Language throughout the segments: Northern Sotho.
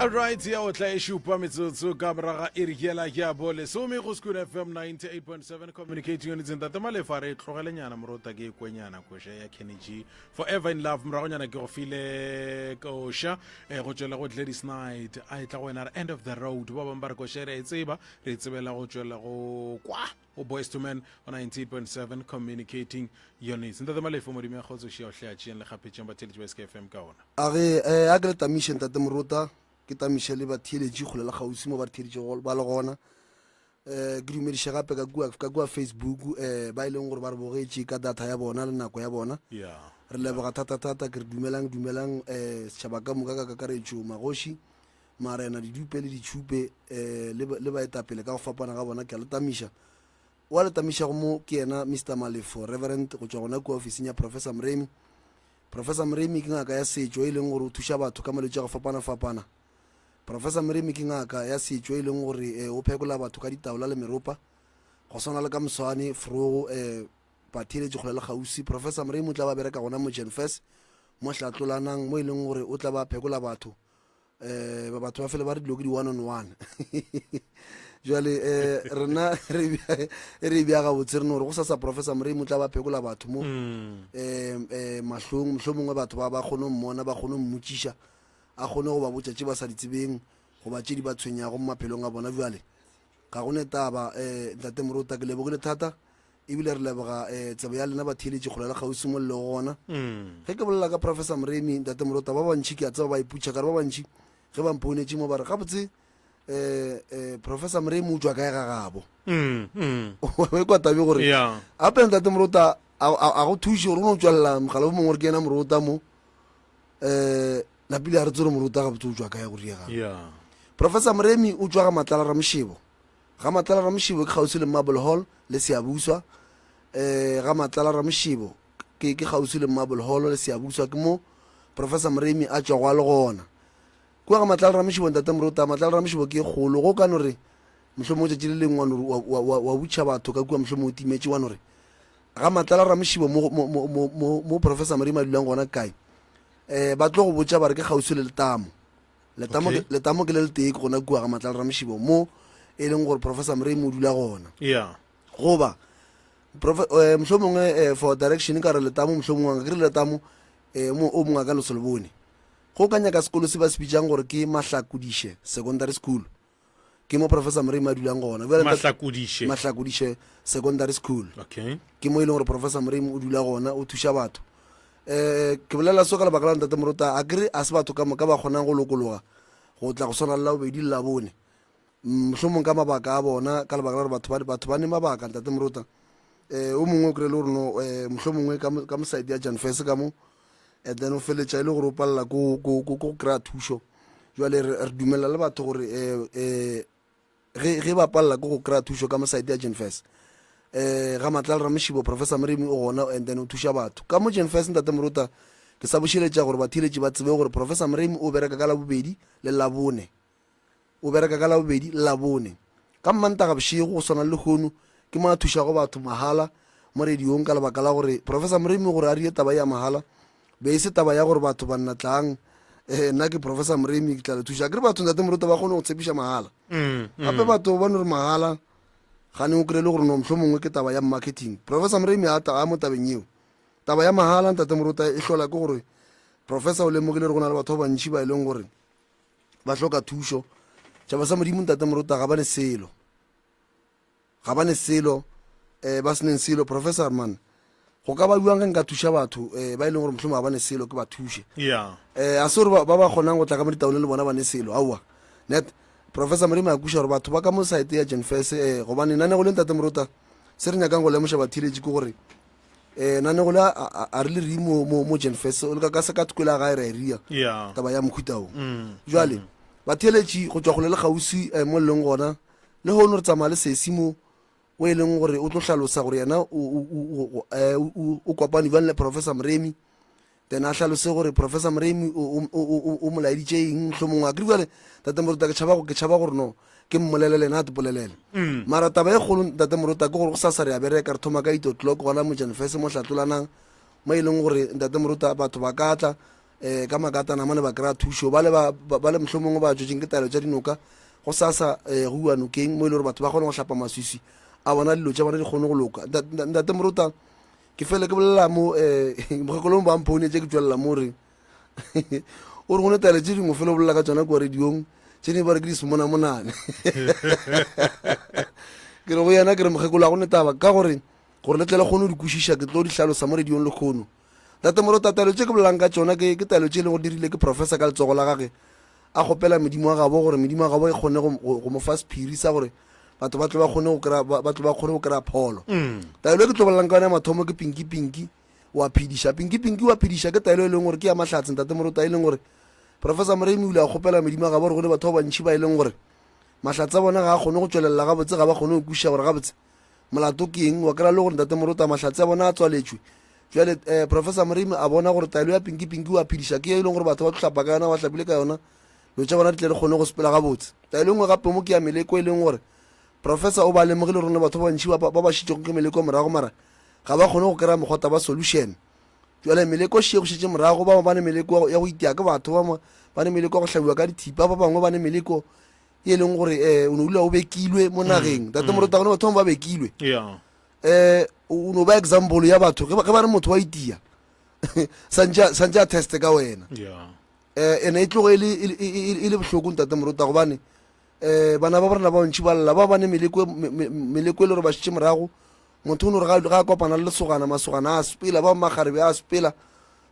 Alright, ya o tla e šupa metsotso ka moraga e re yela ya bo lesome go Skoon FM 98.7 communicating units ntate Malefa re tlogelenyana morota ke kwenyana koša ya Kenny G Forever in Love moragonyana ke go file koša eh, go tšwela go Gladys Knight a e tla go wena re end of the road ba bangwe ba re koša e re e tseba re e tsebela go tšwela go kwa go Boys to Men go 98.7 communicating units ntate Malefo modimo ya kgotso šia o hle a tšeeng le kgapetšeng batheeletši ba SKFM ka ona. A re, eh, a ke le tamiše ntate Morota, ke tamiše le batheeletši kgole le kgauswi mo ba re theeditšego ba le gona. Eh, ke dumediše gape ka kua, ka kua Facebook, eh, ba e leng gore ba re bogetše ka data ya bona le nako ya bona. Yeah. Re leboga thata-thata, ke re dumelang, dumelang, eh, setšhaba ka moka ka kakaretšo, magoši, marena, didupe le ditšhupe, eh, le, le baetapele ka go fapana ga bona, ke a le tamiša. O a le tamišago mo ke yena Mister Malefo, Reverend, go tšwa gona kua ofising ya Professor Moremi. Professor Moremi ke ngaka ya setšo e leng gore o thuša batho ka malwetši a go fapana-fapana. Professor Moremi ke ngaka ya setšo e leng gore eh, o phekola batho ka ditaola le meropa. Go swana le ka moswane, frogo, eh, batheeletši kgole le kgauswi. Professor Moremi o tla ba bereka gona mo Genfes, mo Hlatlolanang, mo e leng gore o tla ba phekola batho eh ba batho ba fele ba re dilo ke di one on one jale eh rena re re bja gabotse re no re go sasa professor Moremi o tla ba phekola batho mo mm. eh eh mahlong mohlomongwe batho ba ba kgone mmona ba kgone mmotšiša a kgone go ba botša tše ba sa di tsebeng goba tše di ba tshwenyago mo maphelong a bona jale ga go ne taba eh ntate Morota ke lebogile thata Ebile re leboga eh, tsebo ya lena batheeletši kgole le kgauswi mo le lego gona. Ge ke bolela ka Professor Moremi, Ntate Morota, ba bantši ke a tseba ba iputša ka re ba bantši ge ba mpounetše mo ba re gabotse eh, eh, Professor Moremi o tšwa kae ga gabo. O kwa tabe gore Yeah. gape Ntate Morota a a- a go thuše gore o no tšwelela mogala o mongwe gore ke yena Morota mo eh napile a re tsere Morota gabotse o tšwa kae go riega. Yeah. Professor Moremi o tšwa ga Matlala Ramošebo. Ga Matlala Ramošibo ke kgauswi le Marble Hall le Seabuswa. Eh, ga Matlala Ramošibo ke ke kgauswi le Marble Hall le Seabuswa ke mo Professor Moremi a tšwago a le gona. Kua ga Matlala Ramošibo ntate Morota, Matlala Ramošibo ke e kgolo go ka no re mohlomongwe tšatši le lengwe wa no re wa, wa, wa, wa butšha batho ka kua mohlomongwe o timetše wa no re ga Matlala Ramošibo mo, mo, mo, mo, mo, mo Professor Moremi a dulang gona kae. Eh, ba tlo go botša ba re ke kgauswi le letamo. Letamo Okay. ke, letamo ke le letee ke gona kua ga Matlala Ramošibo mo e leng gore Professor Moremi o dula gona. Yeah. Goba profe, eh, mohlomongwe eh, for direction ka re letamo mohlomongwe ke re letamo eh, mo o mongwe a ka no se le bone. Go ka nyaka sekolo se ba se bitsang gore ke Mahlakodiše Secondary School. Ke mo Professor Moremi a dulang gona. Bjale ntate- Mahlakodiše. Mahlakodiše Secondary School. Okay. Ke mo e leng gore Professor Moremi o dula gona, o thuša batho. Um ke bolela so ka lebaka la ntate Morota, a kere a se batho ka moka ba kgonang go lokologa go tla go swana le Labobedi le Labone. Mohlomong ka mabaka a bona, ka lebaka la gore batho ba, batho ba ne mabaka ntate Morota. Um o mongwe o kry-e le gore no um mohlomongwe ka mo, ka mo side ya Janfes ka mo, and then o feletša e le gore o palela ko, ko, ko, ko go kry-a thušo. Jwale re, re dumelela le batho gore um um ge, ge ba palela ko go kry-a thušo ka mo side ya Janfes, um ga Matlala Ramošibo, Professor Moremi o gona and then o thuša batho. Ka mo Janfes ntate Morota, ke sa bošeletša gore batheeletši ba tsebe gore Professor Moremi o bereka ka Labobedi le Labone. O bereka ka Labobedi le Labone. Ka Mmantaga bošego, go swana le lehono, ke mo a thušago batho mahala mo radiong ka lebaka la gore Professor Moremi gore a rie taba ye ya mahala be e se taba ya gore batho banna tlang eh, nna ke Professor Moremi ke tla le thuša. Akere batho ntate Moruta ba kgone go tshepiša mahala. Gape batho ba no re mahala gane o kry-e le gore no mohlomongwe ke taba ya marketing. Professor Moremi a ta a mo tabeng yeo. Taba ya mahala ntate Moruta e hlola ke gore Professor o lemogile gore go na le batho ba bantši ba e leng gore ba hloka thušo. Tšhaba sa Modimo ntate Moruta ga ba ne selo. Ga ba ne selo, eh, ba se neng selo. Professor man, go ka ba bjang ge nka thuša batho eh, ba e leng gore mohlomong ga ba ne selo ke ba thuše? Yeah. Eh, a se gore ba ba ba kgonang go tla ka mo ditaoleng le bona ba ne selo, aowa. Net, Professor Moremi a kweša gore batho ba ka mo saete ya Genfes, eh, gobane nanego le ntate Morota, se re nyakang go lemoša batheeletši ke gore eh, nanego le a, a, a re le rii mo, mo, mo Genfes, o le ka ka se ka thoko la gae ra e ria, Yeah. taba ya mohuta o. Jwale, batheeletši go tšwa kgole le kgauswi eh, mo le leng gona, Lehono re tsamaya le sesi mo o e leng gore o tlo hlalosa gore yena o, eh, o kopane bjang le Professor Moremi, then a hlalose gore Professor Moremi o mo laeditše eng mohlomongwe. A kere bjale Tate Morota ke tšhaba ke tšhaba gore no ke mmolelele yena a tepolelele. Mm. Mara taba e kgolo Tate Morota ke gore go sasa re a bereka re thoma ka eight o'clock gona mo Janfese mo Hlatlolanang mo e leng gore Ntate Morota batho ba ka tla. um ka makatana mane ba kry-a thušo ba le ba ba le mohlomongwe ba tšwetšeng ke taelo tša dinoka go sasa um go iwa nokeng mo e le gore batho ba kgone go hlapa maswiswi a bona dilo tša bona di kgone go loka ntate morota ke fele ke bolela mo um mokgekolong ba mphounetse ke tswelela mo re o re go ne taelo tše dingwe fele o bolela ka tsona kua radiong tše dingwe ba re ke di semonamonane ke re go yena ke re mokgekolo a go ne taba ka gore gore le tle le kgone go di kwešiša ke tlo di hlalosa mo radiong le kgono tate morota taelo tše ke bolelang ka tšona ke ke taelo tše e leng gore di rile ke professor ka letsogo la gage a kgopela medimo wa gabo gore medimo wa gabo e kgone go mo fa sephiri sa gore batho ba tle ba kgone go kry ba tle ba kgone go kry-a pholo mm. taelo e ke tlo bolelang ka yone ya mathomo ke pinki pinki wa phediša pinki pinki wa phediša ke taelo e leng gore ke ya mahlatse ntate morota e leng gore professor moremi o ile a kgopela medimo wa gabo gore go ne batho ba bantšhi ba e leng gore mahlatse a bona ga a kgone go tšwelelela gabotse ga ba kgone go kwešiša gore gabotse molato ke eng wa kry-a le gore ntate morota mahlatse a bona a tswaletšwe jale um eh, professor moremi a bona gore taelo ya pinki pinki wa phediša ke e leng gore batho ba tlo hlapa ka yona ba hlapile ka yona dilo tša bona di tle di kgone go sepela gabotse taelo e nngwe gape mo ke ya meleko e leng gore professor o ba lemogile rone batho ba bantšhi ba ba šitšego ke meleko morago mara ga ba kgone go kry-a mokgwata ba solution jale meleko še go šetše morago ba bangwe ba ne meleko ya go itia ke batho ba bangwe ba ne meleko ya go hlabiwa ka dithipa ba bangwe ba ne meleko e leng gore um o ne o dula o bekilwe mo nageng tate morota gone batho bangwe ba bekilwe um o no ba example ya batho ge ba re motho wa itia santse a teste ka wena um ene e tlogo e le e e e e le bohloko ntate morota gobane um bana ba borena ba bantši ba lla ba ba ne meleko meleko e le gore ba šetše morago motho o no re ga a kopana le lesogana masogana a sepela ba magarebe a sepela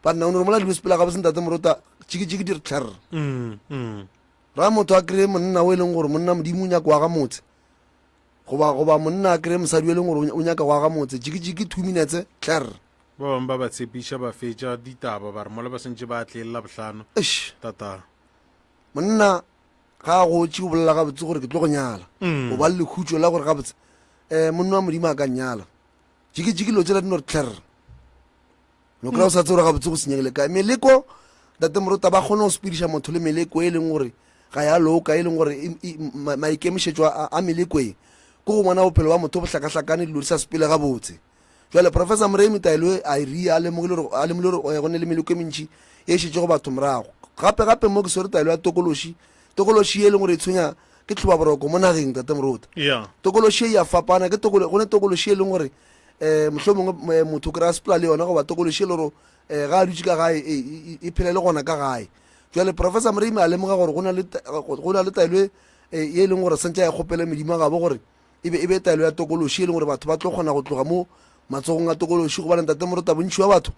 banna o no re mola dilo sepela gabotse ntate morota tšikitšiki di re tlherre mm, mm. Ra motho a kry-e monna o e leng gore monna Modimo o nyaka go aga motse, goba, goba monna a kry-e mosadi o e leng gore o nyaka go aga motse, jiki-jiki two minutes, tlerr. Ba bangwe ba ba tshepiša ba fetša ditaba ba re mola ba swantše ba atlele Labohlano. Eish. Tata. Monna ga a gotše o bolela gabotse gore ke tlo go nyala. Mm. O ba le lekhutšo la gore gabotse um monna wa Modimo a ka nnyala. Jiki-jiki dilo tsela di no re tlerr. No kry-a o sa tsebe gore gabotse go senyegile kae. Meleko, Ntate Morota, ba kgone go sepediša motho le meleko e leng gore ga ya loka, e leng gore maikemišetšo a meleko e ke go bona bophelo ba motho bo hlakahlakane, dilo di sa sepele gabotse. Jwale Professor Moremi taelo e a e ria, a lemogile gore, a lemogile gore go ne le meleko e mentši e šetšego batho morago. Gape gape mo ke swere taelo ya tokološi, tokološi e leng gore e tshwenya ke tlhobaboroko mo nageng, Ntate Morota. Tokološi e ya fapana, ke tokolo, go ne tokološi e leng gore um mohlomongwe motho o kry-a sepela le yona goba tokološi e le gore um ga a dutše ka gae e, e, e phele le gona ka gae jale professor moremi a lemoga gore go na le taelo e, e e leng gore santse a e kgopele modimo wa gabo gore e be e be taelo ya tokološi e leng gore batho ba tlo kgona go tloga mo matsogong a tokološi gobane ntate morota bontši wa batho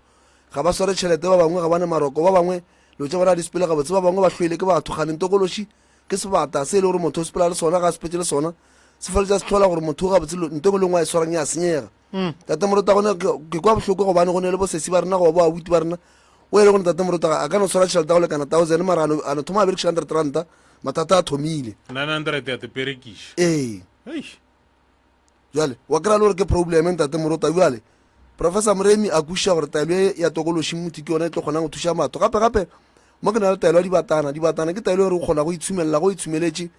ga ba sware tšhelete ba bangwe ga ba ne maroko ba bangwe dilo tša bona di sepele gabotse ba bangwe ba hloile ke batho ganeng tokološi Ke sebata se e le gore motho o sepela le sona, ga a sepetse le sona, se feletša se hlola gore motho gabotse nto engwe le engwe a e swarang ya senyega. Mm. Tate Morota gone ke kwa bohloko gobane go ne le bosesi ba rena goba bo abuti ba rena o e le gore tate Morota a ka no swara tšhelete ya go lekana thousand mara a no thoma a berekiša hundred ranta mathata a thomile. 900 ya te perekiša. Ee. Bjale, wa kry-a le gore ke probleme, Ntate Morota. Bjale, Professor Moremi a kwešiša gore taelo ye ya tokološi mmuthi ke yona e tlo kgonang go thuša batho. Gape gape, mo ke na le taelo ya dibatana. Dibatana ke taelo e re o kgona go itshumelela go o itshumeletše,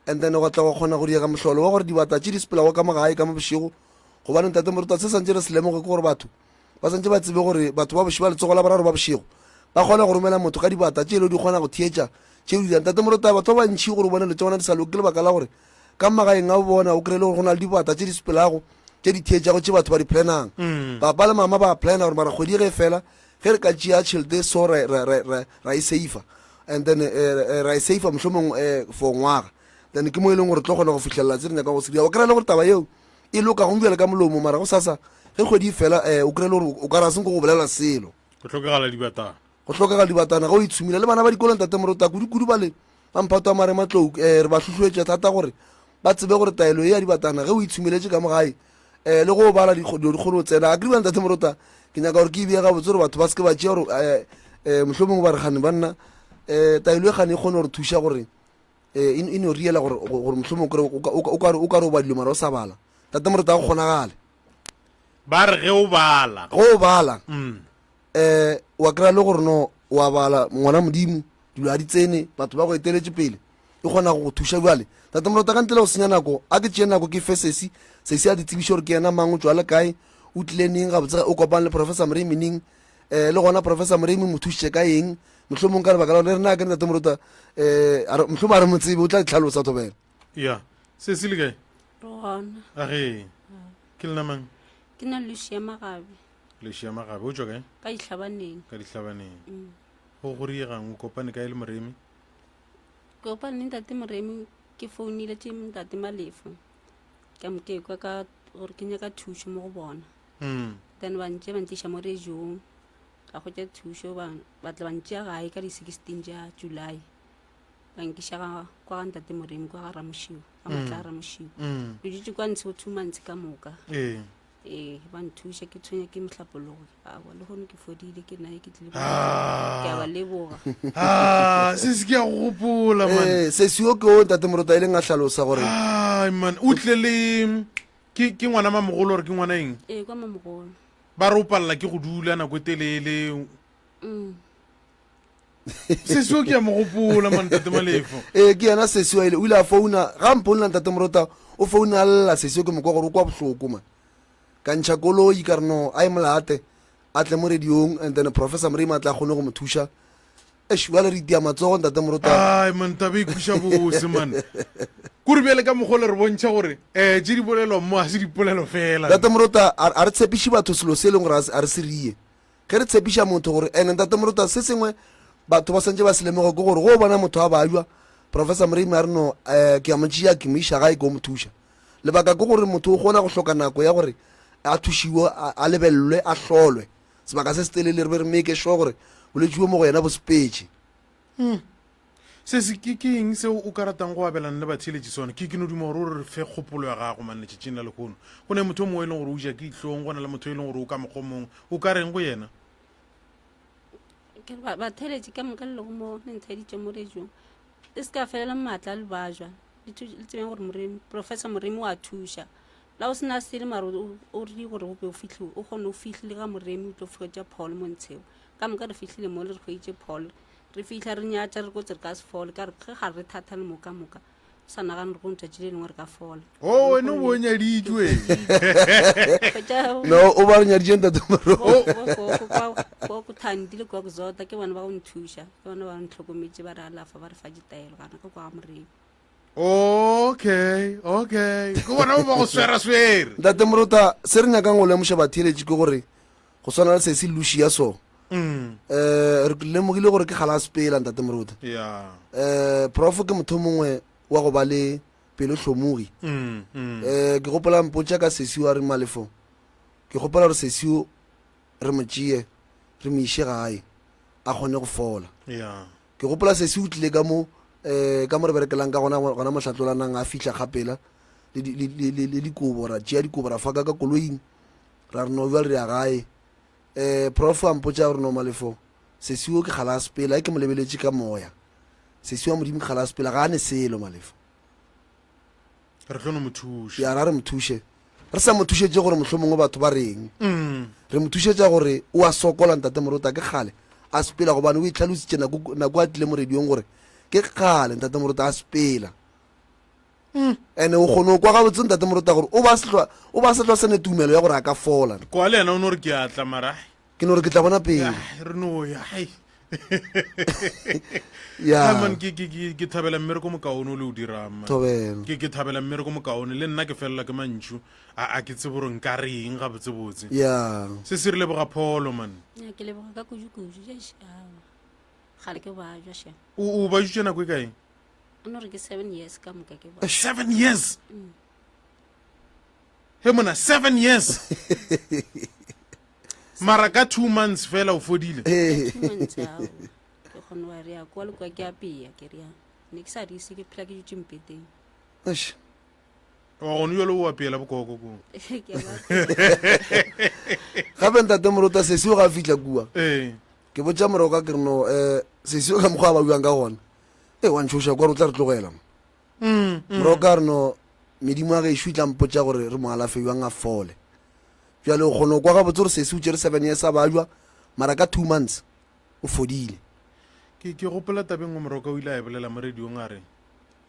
and then wa tla wa kgona go diega mohlolo wa gore dibata tše di sepelago ka mo gae ka mo bošego. Gobane, Ntate Morota, se santše re se lemoge ke gore batho ba santše ba tsebe gore batho ba bošego ba letsogo la boraro ba bošego ba kgona go romela motho ka dibata tše e le di kgona go theetša tše di dirang. Ntate Morota, batho ba bantši gore o bone dilo tša bona di sa loke ke lebaka la gore Ka magaeng a bona o kry-e le gore go na le dibata tše di sepelago tše di theetšago tše batho ba di planang. Mm. Papa le mama ba plana gore mara kgwedi ge e fela ge re ka tšea tšhelete so ra, ra, ra, ra, ra e safa and then eh, eh, ra e safa mohlomong eh, for ngwaga then ke mo e leng gore tlo kgona go fihlelela tse re nyakang go se dira. O kry-e le gore taba yeo e loka gong bjale ka molomo mara go sasa ge kgwedi e fela eh, o kry-e le gore o ka ra senko go bolela selo. Go hlokagala dibatana. Go hlokagala dibatana ge o itshumile le bana ba dikolo ntate Morota kudu-kudu ba le Ba mphato wa marematlou um re ba hlohloetša thata gore ba tsebe gore taelo ye ya dibatana ge o itshumeletše ka mo gae um le go o bala dilo di kgone go tsena. A ke dibane tate Morota ke nyaka gore ke e beye gabotse gore batho ba se ke ba tšea gore um mohlomongwe ba re gane banna um taelo e gane e kgone gore thuša gore um e no riela gore gore mohlomongwe o kare o kare o badile mara o sa bala. Tate Morota ga go kgonagale. Ba re ge o bala. Ge o bala. Mm. um wa kry-a le gore no wa bala ngwana modimo dilo ga di tsene batho ba go eteletše pele e kgona go go thuša bjale tate morota ka ntle le go senya nako a ke tšee nako ke fe sesi sesi a di tsebiše gore ke yena mang o tšwa le kae o tlile neng gabotse o kopane le professor moremi neng um le gona professor moremi mo thušitše ka eng Mohlomong ka lebaka la gore le rena ke ntate Morota um mohlomong a re mo tsebe o tla itlhalosa thobela. Ya, sesi le kae? Re gona. A ge, ke lena mang? Ke na Lucia Magabe. Lucia Magabe, o tšwa kae? Ka Dihlabaneng. Ka Dihlabaneng. Mm. Go go riegang o kopane kae le Moremi? Ke kopane le ntate Moremi ke founile tše ntate Malefo. Ka mo ke kwa ka gore ke nyaka thušo mo go bona. Mm. Then ba ntše ba ntliša mo radiong. Ka hwetša thušo ba ba tla ba ntšea gae ka di 16 tša July. Ba nkiša ga kwa ga ntate Moremi kwa ga Ramošiu, ga matla a Ramošiu. Mm. Ke dutše kwa ntshe go 2 months ka moka. Ee. Ee, ba nthuša ke tshwenya ke mohlapologo. Aowa le gone ke fodile ke naye ke tlile. Ah. Ke a ba leboga. Ah, se se ke a go gopola man. Ee, sesi yo ke o ntate Morota e leng a hlalosa gore Ai man, o tle le ke ke ngwana mamogolo gore ke ngwana eng? Ee, kwa mamogolo. Ba re o palela ke go dula nako e telele. Mm. Sesi o ke a mo gopola man ntate Malefo. Ee, ke yena sesi wa ile o ile a founa ga mpounela ntate Morota o founa a lla sesi o ke mo kwa gore o kwa bohloko man. Ka ntšha koloi ka re no a e molate a tle mo radiong and then Professor Moremi a tla kgone go mo thuša. Eish bjale re itia matsogo ntate Morota. Ai man taba e kweša bose man. Kore bjale ka mokgwa o le re bontšha gore um tše di bolelwang mo ga se dipolelo fela. Ntate Morota a a re tshepiše batho selo se e leng gore a se- a re se rie. Ge re tshepiša motho gore ene ntate Morota se sengwe batho ba swantše ba se lemoge ke gore go o bona motho a bajwa Professor Moremi a re no um ke a mo tšea ke mo iša gae ke o mo thuša. Lebaka ke gore motho o kgona go hloka nako ya gore a thušiwe a a lebelelwe a hlolwe sebaka se se telele re be re make sure gore bolwetši bo mo go yena bo sepetše. Se se ke ke eng seo o ka ratang go abelana le batheeletši sona? Ke ke no duma gore o re fe kgopolo ya gago man letšatšing la lehono. Go ne motho o mongwe e leng gore o ja ke dihlong, go na le motho e leng gore o ka mokgwa o mongwe. O ka reng go yena? Ke re ba- batheeletši ka moka le lego mo le ntheeditše mo radiong le se ka felela maatla le bajwa le thu- le tsebeng gore moremi professor moremi wa thuša la o sena sele mare o o rile gore o be o fihle o kgone o fihlile ga moremi o tlo hwetša pholo mo ntsheo ka moka re fihlile mo le re hweditše pholo Re fihla re nyatša re kotse re ka se fole, ka re ge ga re thatha le moka moka, o sa nagane gore go letšatši le lengwe re ka fola. O wena o bo nyaditšwe. Hwetša No o ba re nyaditše ntate Morota. bo- bo koko kwa- koko Thandi le koko Zota ke bona ba go nthuša, ke bona ba ntlhokometše ba re alafa ba re fa ditaelo gana ka kwa ga Moremi. Okay, okay. Ke bona ba ba go swera swere. Ntate Morota se re nyakang go lemoša batheeletši ke gore go swana le sesi Lucia so Mm. eh re lemogile gore ke kgala a sepela ntate Morota. Yeah. Eh prof ke motho mongwe wa go ba le pelo hlomogi. Mm, mm. Eh ke gopola mpotša ka sesi wa re Malefo. Ke gopola gore sesi o re mo tšee re mo iše gae a kgone go fola. Yeah. Ke gopola sesi o tlile ka mo eh ka mo re berekelang ka gona gona mohlatlolanang a fihla kgapela le le le le dikobo ra tšea dikobo ra faka ka koloing ra re no bjale re ya gae um prof a mpotša gore no malefo sesi o ke kgala a sepela e ke mo lebeletše ka moya sesi wa modimo ke kgala a sepela ga a ne selo malefo re tlo no mo thuša ya ra re mo thuše re sa mo thušetše gore mohlomongwe batho ba reng mm. re mo thušetša gore o a sokola ntate morota ke kgale a sepela gobane o itlhalositše nako nako a tlile mo radiong gore ke kgale ntate morota a sepela ene o kgone go kwa gabotse ntate morota gore o ba sehlwa o ba sehlwa sene tumelo ya gore a ka fola kwa le yena o no re ke a tla mara ai, ke no re ke tla bona pele ai, re no ya ai. ya Ai, man ke ke ke ke thabela mmereko mokaone o le o dirang man. thobela ke ke thabela mmereko mokaone le nna ke felela ke mantšu a a ke tsebe gore nka reng gabotsebotse ya se se re leboga pholo man Ya, ke leboga ka kudu-kudu eish, aowa kgale ke bajwa shem o o badutše nako e kae O no re ke seven years ka moka ke bona. Seven years. He mona seven years. Mara ka two months fela o fodile. Two months ao. Ke kgone wa re ya kwa le kwa ke apea ke re ya. Ne ke sa rise ke phela ke dutše mpeteng. Eish. Wa gone jalo o apeela bokoko ko. Ke a ba gape ntate morota sesi o ga a fitlha kua Ee. ke botša moroka ke re no um sesi o ka mokgwa a ba buang ka gona e wa ntšhoša kwa re o tla re tlogela mo Mm, mm. moroka re no medimo ya gešo e tla mpotša gore re mo alafe bjang a fole bjale o kgone go kwa gabotse gore sesi o tšere seven years a bajwa mara ka two months o fodile Ke ke gopola tabeng nngwe moroka o ile a e bolela mo radiong a re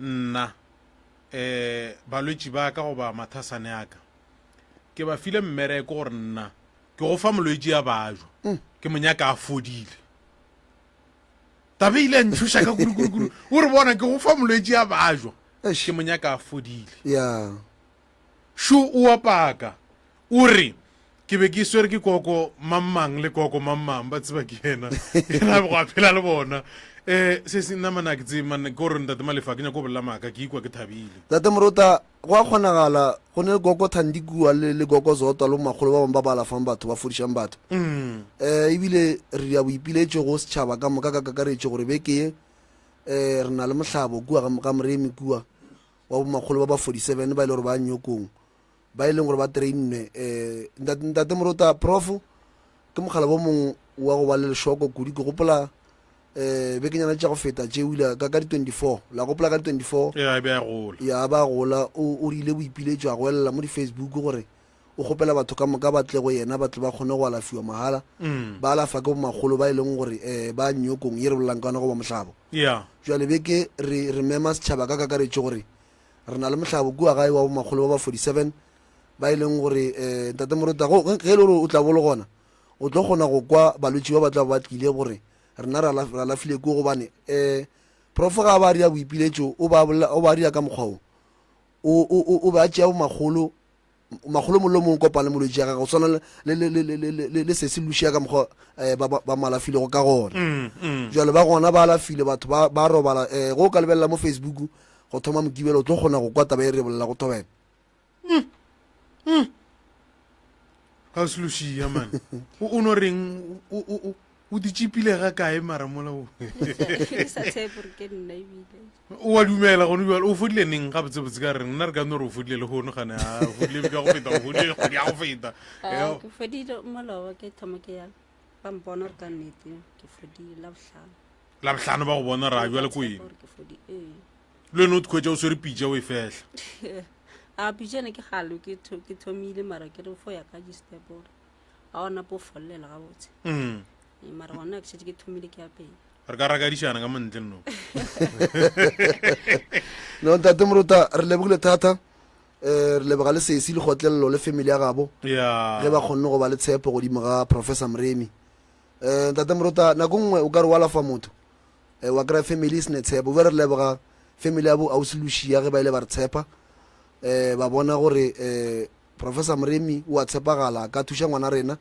nna eh balwetši ba ka goba mathasane a ka ke ba file mmereko gore nna ke go fa molwetši a bajwa ke mo nyaka a fodile. Taba e ile ya ntšhoša ka kudu-kudu-kudu. O re bona ke go fa molwetši a bajwa. Ke mo nyaka a fodile. Yeah. Šo o a paka. O re, Ke be ke swere ke koko mang-mang le koko mang-mang, ba tseba ke yena. Yena a bego a phela le bona. Eh, se se nna mane a ke tsebe mane, ke gore ntate Malefa ke nyako go bolela maaka, ke ikwa ke thabile. Tate Morota, go a kgonagala, go ne koko Thandi kua le, le koko Zodwa le bomakgolo ba bangwe ba ba alafang batho, ba fodišang batho. Eh, ebile re dira boipiletšo go setšhaba ka moka ka kakaretšo gore beke ye, eh, re na le mohlabo kua ga, ga Moremi kua, wa bomakgolo ba ba 47 ba e le gore ba nyokong. Ba e leng gore ba trainne. Um ntate, ntate Morota, Prof, ke mogala bo mongwe wa go ba le lešoko kudu. Ke gopola um bekenyana tša go feta tše o ile ka ka di-24, la gopola ka di-24 Ya, e be a gola. ya ba gola, o o rile boipiletšo a goelela mo di-Facebook gore o kgopela batho ka moka ba tle go yena ba tle ba kgone go alafiwa mahala. Ba alafa ke bomakgolo ba e leng gore um ba nyokong ye re bolelang ka yona goba mohlabo. Ya. Jwale beke re re mema setšhaba ka kakaretšo gore Re na le mohlabo kua gae wa bomakgolo ba ba 47 ba e leng gore um Ntate Morota, go, ge e le gore o tla bo le gona, o tlo kgona go kwa balwetši ba ba tla ba tlile gore rena re alafile kua gobane um Prof ga a ba ria boipiletšo o ba o ba ria ka mokgwa wo. O, o, o, o be a tšea bomakgolo makgolo mongwe le mongwe kopane le molwetši ya gagwe go swana le, le, le, le, le, le, le sesi Lucia ka mokgwa eh, ba, ba, ba mo alafilego ka gona. Jwale ba gona ba alafile batho ba, ba robala eh, go o ka lebelela mo Facebook go thoma Mokibelo o tlo kgona go kwa taba e re bolela go thobela. Ga se Lucia man. O o no reng o o o o di tšipile ga kae mara mola o. Ke sa tshepe gore ke nna ebile. O a dumela gone bjale o fodile neng ga botsebotse ka reng nna re ka no re o fodile le hono gane a o fodile beke ya go feta o fodile kgwedi ya go feta. Ah, ke fodile moloba ke thoma ke ya ba mpona gore ka nnete ke fodile la bohlano. La bohlano ba go bona ra bjale ko eng. Gore ke fodile ee. Le wena o tkhwetša o swere pitša o e fehla. A pitša ne ke galo ke ke thomile mara ke re fo ya ka di-step gore ga ona po follela gabotse. Ee, mara gona ke šetše ke thomile ke ya pele. Re ka rakadišana ka montle nno. No ntate Morota re lebogile thata eh re leboga le sesi le kgotlelelo le family ya gabo Yeah. ge ba kgonne go ba le tshepo godimo ga Professor Moremi. Eh ntate Morota nako nngwe o ka re o alafa motho eh wa kry family e sene tshepo. Bjale re leboga family ya bo ausi Lucia ge ba ile ba re tshepa eh ba bona gore eh Professor Moremi o a tshepagala a ka thuša ngwana rena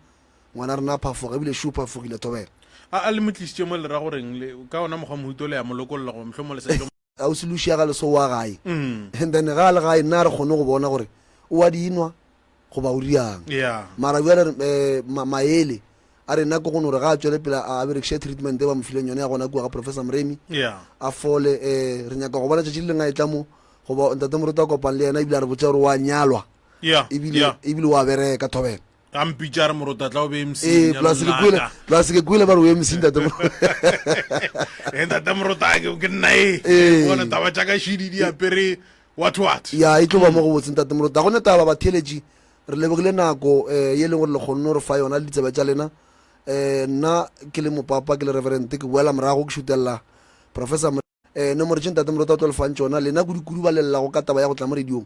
Ngwana rena a phafoga ebile šo o phafogile thobela. A a le mo tlišitše mo le ra goreng le ka ona mokgwa mohuta o le ya mo lokolla goba mohlomong le sa tlo Ausi Lucia ga leso wa gae. And then ga a le gae nna re kgone go bona gore o a di nwa goba o riang. Yeah. Mara bjale eh, ma, maele a rena ke go no re ga a tšwele pele a berekiše treatment e ba mo fileng yone ya gona kua ga Professor Moremi. Yeah. A fole eh, re nyaka go bona tšatši le leng a etla mo goba ntate Moruti a kopane le yena ebile a re botša gore wa nyalwa. Yeah. Ebile Yeah. ebile wa bereka thobela. A mpitša a re Morota tla o be MC Ee, plus ke kwele, plus ke kwele ba re o MC ntate Morota. Eh, ntate Morota ke ke nna e. Ee. Bona taba tša ka šidi di apere what what. Ya, e tlo ba mo go botse ntate Morota. Go ne taba batheeletši, re lebogile nako eh, ye e leng gore le kgonne go re fa yona le ditsebe tša lena. Eh, nna ke le mopapa, ke le reverend, ke boela morago ke šutelela Professor Eh, nomoro tše Ntate Morota o tlo le fang tšona, lena kudu-kudu ba le llago ka taba ya go tla mo radiong.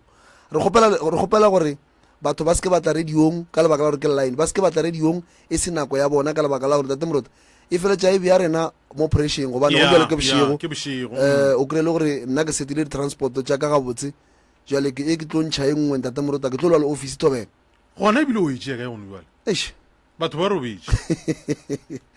Re kgopela, re kgopela gore batho ba se ke ba tla radiong ka lebaka la gore ke line, ba se ke ba tla radiong e se nako ya bona ka lebaka la gore Ntate Morota e feletša e bea rena mo pressure gobane go bjale ke bošego. ke bošego. Eh, o kry-e le gore nna ke setile di-transport tša ka gabotse, jwale ke e ke tlo ntšha e nngwe Ntate Morota ke tlo lwa le office thobela. Gona ebile o e tšea kae gone bjale? Eish. Batho ba robetše.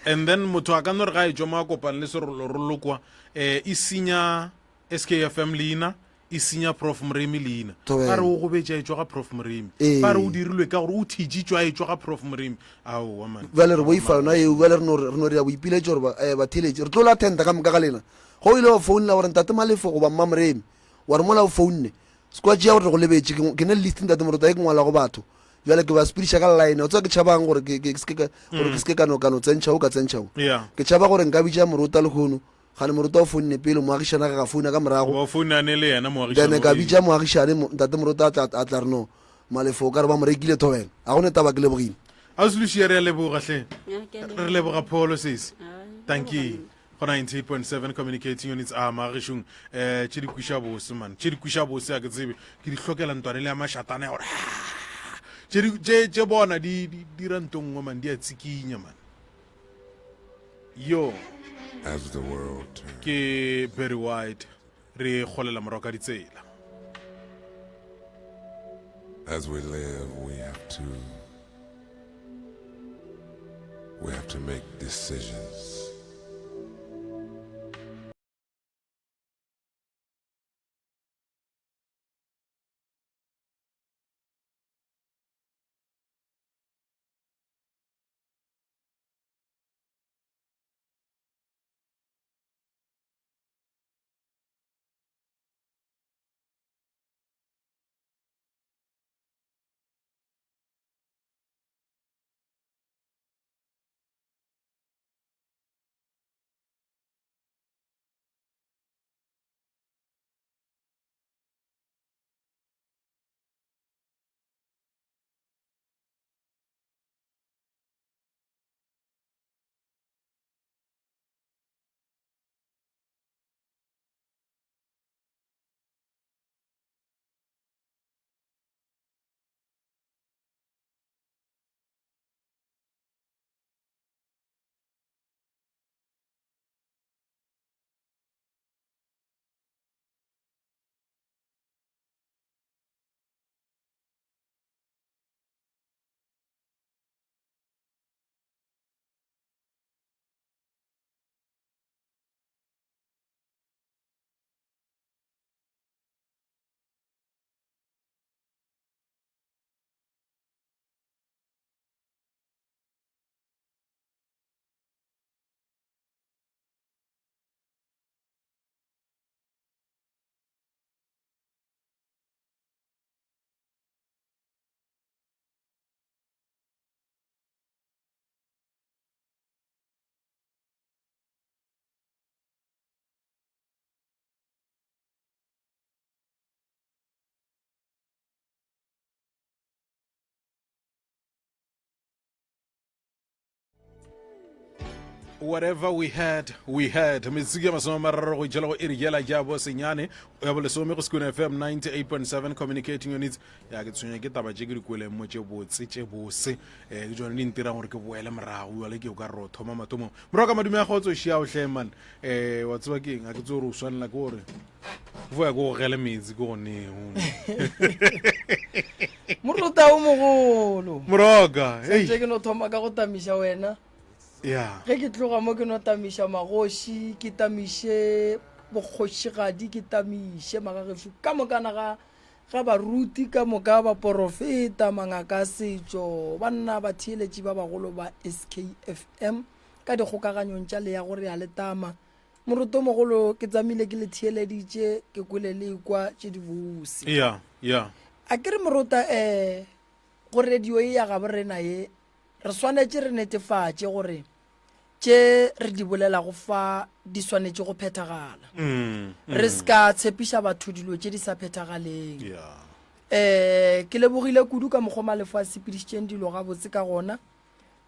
And then motho a ka no re ga e tšwa mo a kopane le serolorolo kwa, eh, e senya SKFM leina, e senya Prof Moremi leina. Thobela. Ba re o gobetše a etšwa ga Prof Moremi. Ee. Ba re o dirilwe ka gore o thijitšwe a etšwa ga Prof Moremi. Aowa man. Bjale re boifa yona eo, bjale re no re no re ya boipiletšo gore ba, eh, batheeletši, re tlo la tenta ka moka ga lena. Ge o ile wa founela wa re Ntate Malefo goba Mma Moremi, wa re mola o founne, se kwa tšea gore re go lebetše. Ke, ke ne le list Ntate Morota e ke ngwalago batho. Bjale ke ba sepediša ka line. O tseba ke tšhabang gore ke, ke, ke se ke, gore ke se ke ka no, ka no tsentšha wo ka tsentšha wo. Yeah. Ke tšhaba gore nka bitša Morota lehono, gane Morota o founne pele, moagišane ga founa ka morago. Goba o founane le yena moagišane Then ka o bitša moagišane, mo, Ntate Morota a tla, a tla re no, Malefo o ka re ba mo rekile thobela. A go ne taba ke lebogile. Ausi Lucia re a leboga hle. Ya, ke a leboga. Re leboga pholo sesi. Ai, Thank you. leboga nna. Go 98.7 communicating units a magešong eh tše di kwiša bose man tše di kwiša bose a ke tsebe ke di hlokela ntwane le ya mashatana ya gore tše di tše tše bona di di dira nto nngwe man di a tsikinya man yo. As the world turns. Ke Barry White re golela morago ka ditsela. As we live, we have to we have to make decisions. Whatever we had, we had. Metsotso ya masomemararo go itšela go iri yela ya bo senyane ya bolesome go Sekune FM 98.7 communicating units. Ya ke tshwenya ke taba tše ke di kweleng mo tše botse tše bose. Eh ke tšona di ntirang gore ke boele morago jwale ke o ka re o thoma mathomong. Morago ka madume a kgotso šia o hle man. Eh wa tseba ke eng a ke tsebe gore o swanela ke gore go ya ko go gele metsi ke go neng. Moruta o mogolo. Moroka. Hey. Santse ke no thoma ka go tamiša wena. Yeah. Ge ke tloga mo ke no tamiša magoši, ke tamiše bokgošigadi, ke tamiše magagešo ka mokana ga ga baruti ka moka, baporofeta, mangaka a setšo, banna batheeletši ba bagolo ba SKFM ka dikgokaganyong tša leago re a le tama. Morutomogolo ke tsamile ke le theeleditše, ke kwele le ekwa tše dibose. Yeah, yeah. A ke re morota eh go radio ye ya gabo rena ye re swanetše re netefatše gore tše re di bolelago fa di swanetše go phethagala. Mm, Re se ka tshepiša batho dilo tše di sa phethagaleng. yeah. Eh ke lebogile kudu ka mokgwa Malefo a sepedišitšeng dilo gabotse ka gona.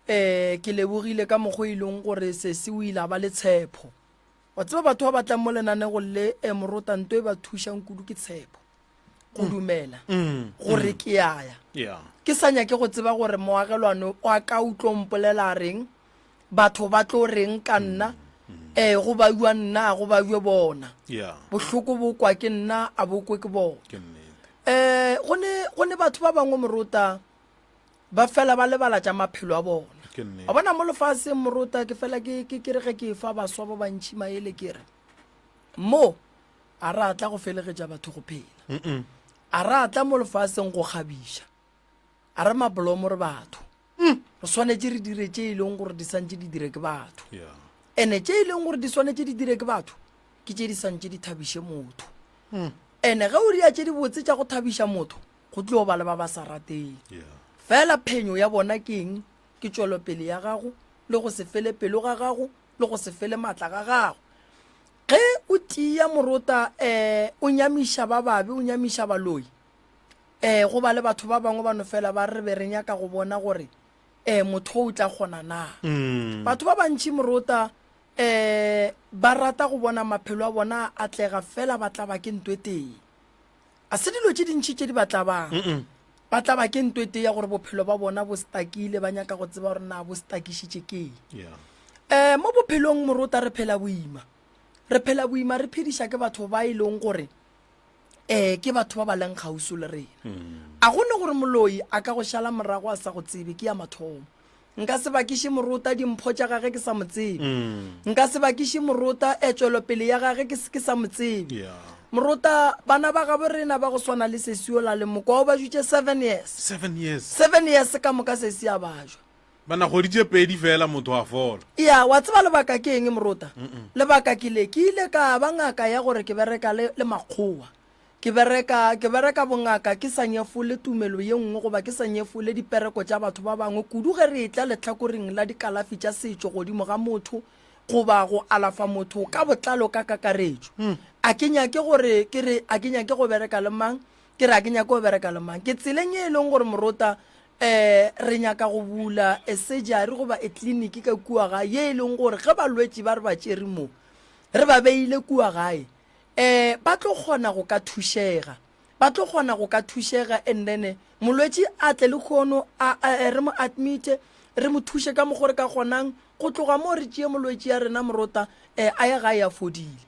um ke lebogile ka mokgwa e leng gore sesi o ile a ba le tshepo wa tseba batho ba batlang mo lenanegong le um morota nto e ba thušang kudu ke tshepo go mm. dumela mm. gore mm. ke yaya ke sa nyake go tseba gore moagelwane wa ka o tlo mpolela reng batho ba tlo reng ka nna um go bajwa nna go bajwe bona bohloko bo kwa ke nna a bo kwe ke bona um go ne batho ba bangwe morota Ba fela ba lebala tša maphelo a bona. Ke nnete. Wa bona mo lefaseng morota ke fela ke ke ke re ge ke fa baswa ba bantši maele ke re mo a ra tla go felegetša batho go phela. A ra tla mo lefaseng go kgabiša. A re mabolomo re batho. Re swanetše re dire tše e leng gore di santše di dire ke batho. Yeah. Ene tše e leng gore di swanetše di dire ke batho ke tše di santše di thabiše motho. Ene ge o ria tše dibotse tša go thabiša motho Go tlo ba le ba ba sa rateng. Fela phenyo ya bona ke eng? Ke tšwelopele ya gago, le go se fele pelo ga gago, le go se fele matla ga gago. Ge o tia morota, um o nyamiša ba babe, o nyamiša baloi. Um go ba le batho ba bangwe ba no fela ba re be re nyaka go bona gore um motho o tla kgona na. Batho ba bantši morota um ba rata go bona maphelo a bona a atlega fela ba tla ba ke nto e tee. A se dilo tše dintši tše di ba tlabang. Ba tlaba ke nto e tee ya gore bophelo ba bona bo stakile, ba nyaka go tseba gore na bo stakišitše ke eng. Um mo bophelong morota re phela boima. Re phela boima re phediša ke batho ba e leng gore um ke batho ba ba leng kgauswi le rena. A go ne gore moloi a ka go šala morago a sa go tsebe, ke ya mathomo. Nka se bakiše morota dimpho tša gage ke sa mo tsebe. Nka se bakiše morota eh, tšwelopele ya gage ke, ke sa mo tsebe. Yeah. Morota, bana ba gabo rena ba go swana le Sesiola le Mokwa o ba jutše seven years. Seven years. Seven years ka moka sesi a bajwa. Bana kgwedi tše pedi fela motho a fola. Ya, wa tseba lebaka ke eng morota? Lebaka ke le, ke ile ka ba ngaka ya gore ke bereka le, le makgowa. Ke bereka, ke bereka bongaka ke sa nyefole tumelo ye nngwe goba ke sa nyefole dipereko tša batho ba bangwe, kudu ge re etla lehlakoreng la dikalafi tša setšo godimo ga motho goba go alafa motho ka botlalo ka kakaretšo. A ke nyake gore ke re a ke nyake go bereka le mang, ke re a ke nyake go bereka le mang. Ke tseleng ye e leng gore morota um re nyaka go bula a surgery goba a clinic ka kua gae ye e leng gore ge balwetši ba re ba tšere mo re ba beile kua gae um ba tlo kgona go ka thušega ba tlo kgona go ka thušega and then molwetši a tle lekgono a, a, re mo admite re mo thuše ka mokgo re ka kgonang go tloga moo re tšee molwetši ya rena morota um a ye gae a fodile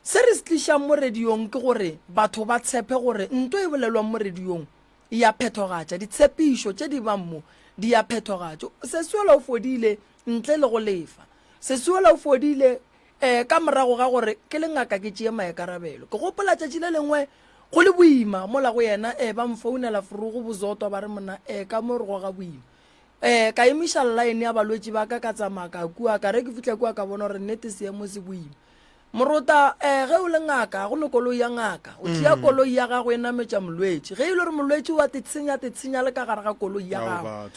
se re se tlišang mo radiong ke gore batho ba tshepe gore nto e bolelwang mo radiong e a phethogatša ditshepišo tše di bang mo di a phethogatša sesiola o fodile ntle le go lefa sesiola o fodile um ka morago ga gore ke le ngaka ke tšee maikarabelo. Ke gopola tšatši le lengwe go le boima mola go yena um ba mfounela forogo bozotwa ba re monna um ka mo re goga boima. Um ka emiša line ya balwetši ba ka ka tsamaya ka kua ka re ke fihla kua ka bona gore nnete seemo se boima. Morota um ge o le ngaka go ne koloi ya ngaka o tšea mm. koloi ya gago e nametša molwetši ge e le gore molwetši wa tetshenya tetshenya le ka gare ga koloi ya gago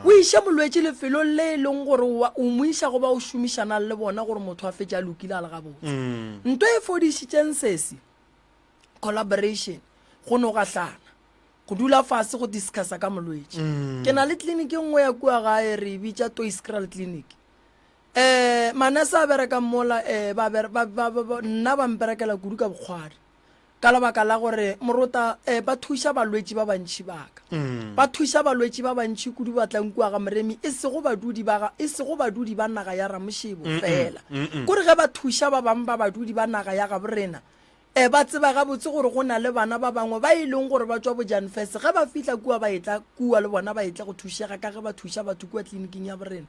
O iše molwetši lefelong le e leng gore o mo iša go ba o šomišanang le bona gore motho a fetše a lokile a le gabotse. Mm. Nto e fodišitšeng sesi, collaboration, go no gahlana, go dula fase go discussa ka molwetši. Mm. Ke na le clinic e nngwe ya kua gae re e bitša Toiskral Clinic. Eh, manese a berekang mola eh, ba, ba, ba, ba, nna ba mperekela kudu ka bokgwari. Ka lebaka la gore morota eh, ba thuša balwetši ba bantši ba ka. Mm. Ba thuša balwetši ba bantši kudu ba tlang kua ga Moremi, e sego badudi ba ga, e sego badudi ba naga ya Ramošebo fela. Kore ge ba thuša ba bangwe ba badudi ba naga ya gabo rena, eh, ba tseba gabotse gore go na le bana ba bangwe ba e leng gore ba tšwa Bojanfese, ge ba fihla kua ba etla kua le bona ba etla go thušega ka ge ba thuša batho kua tleliniking ya borena.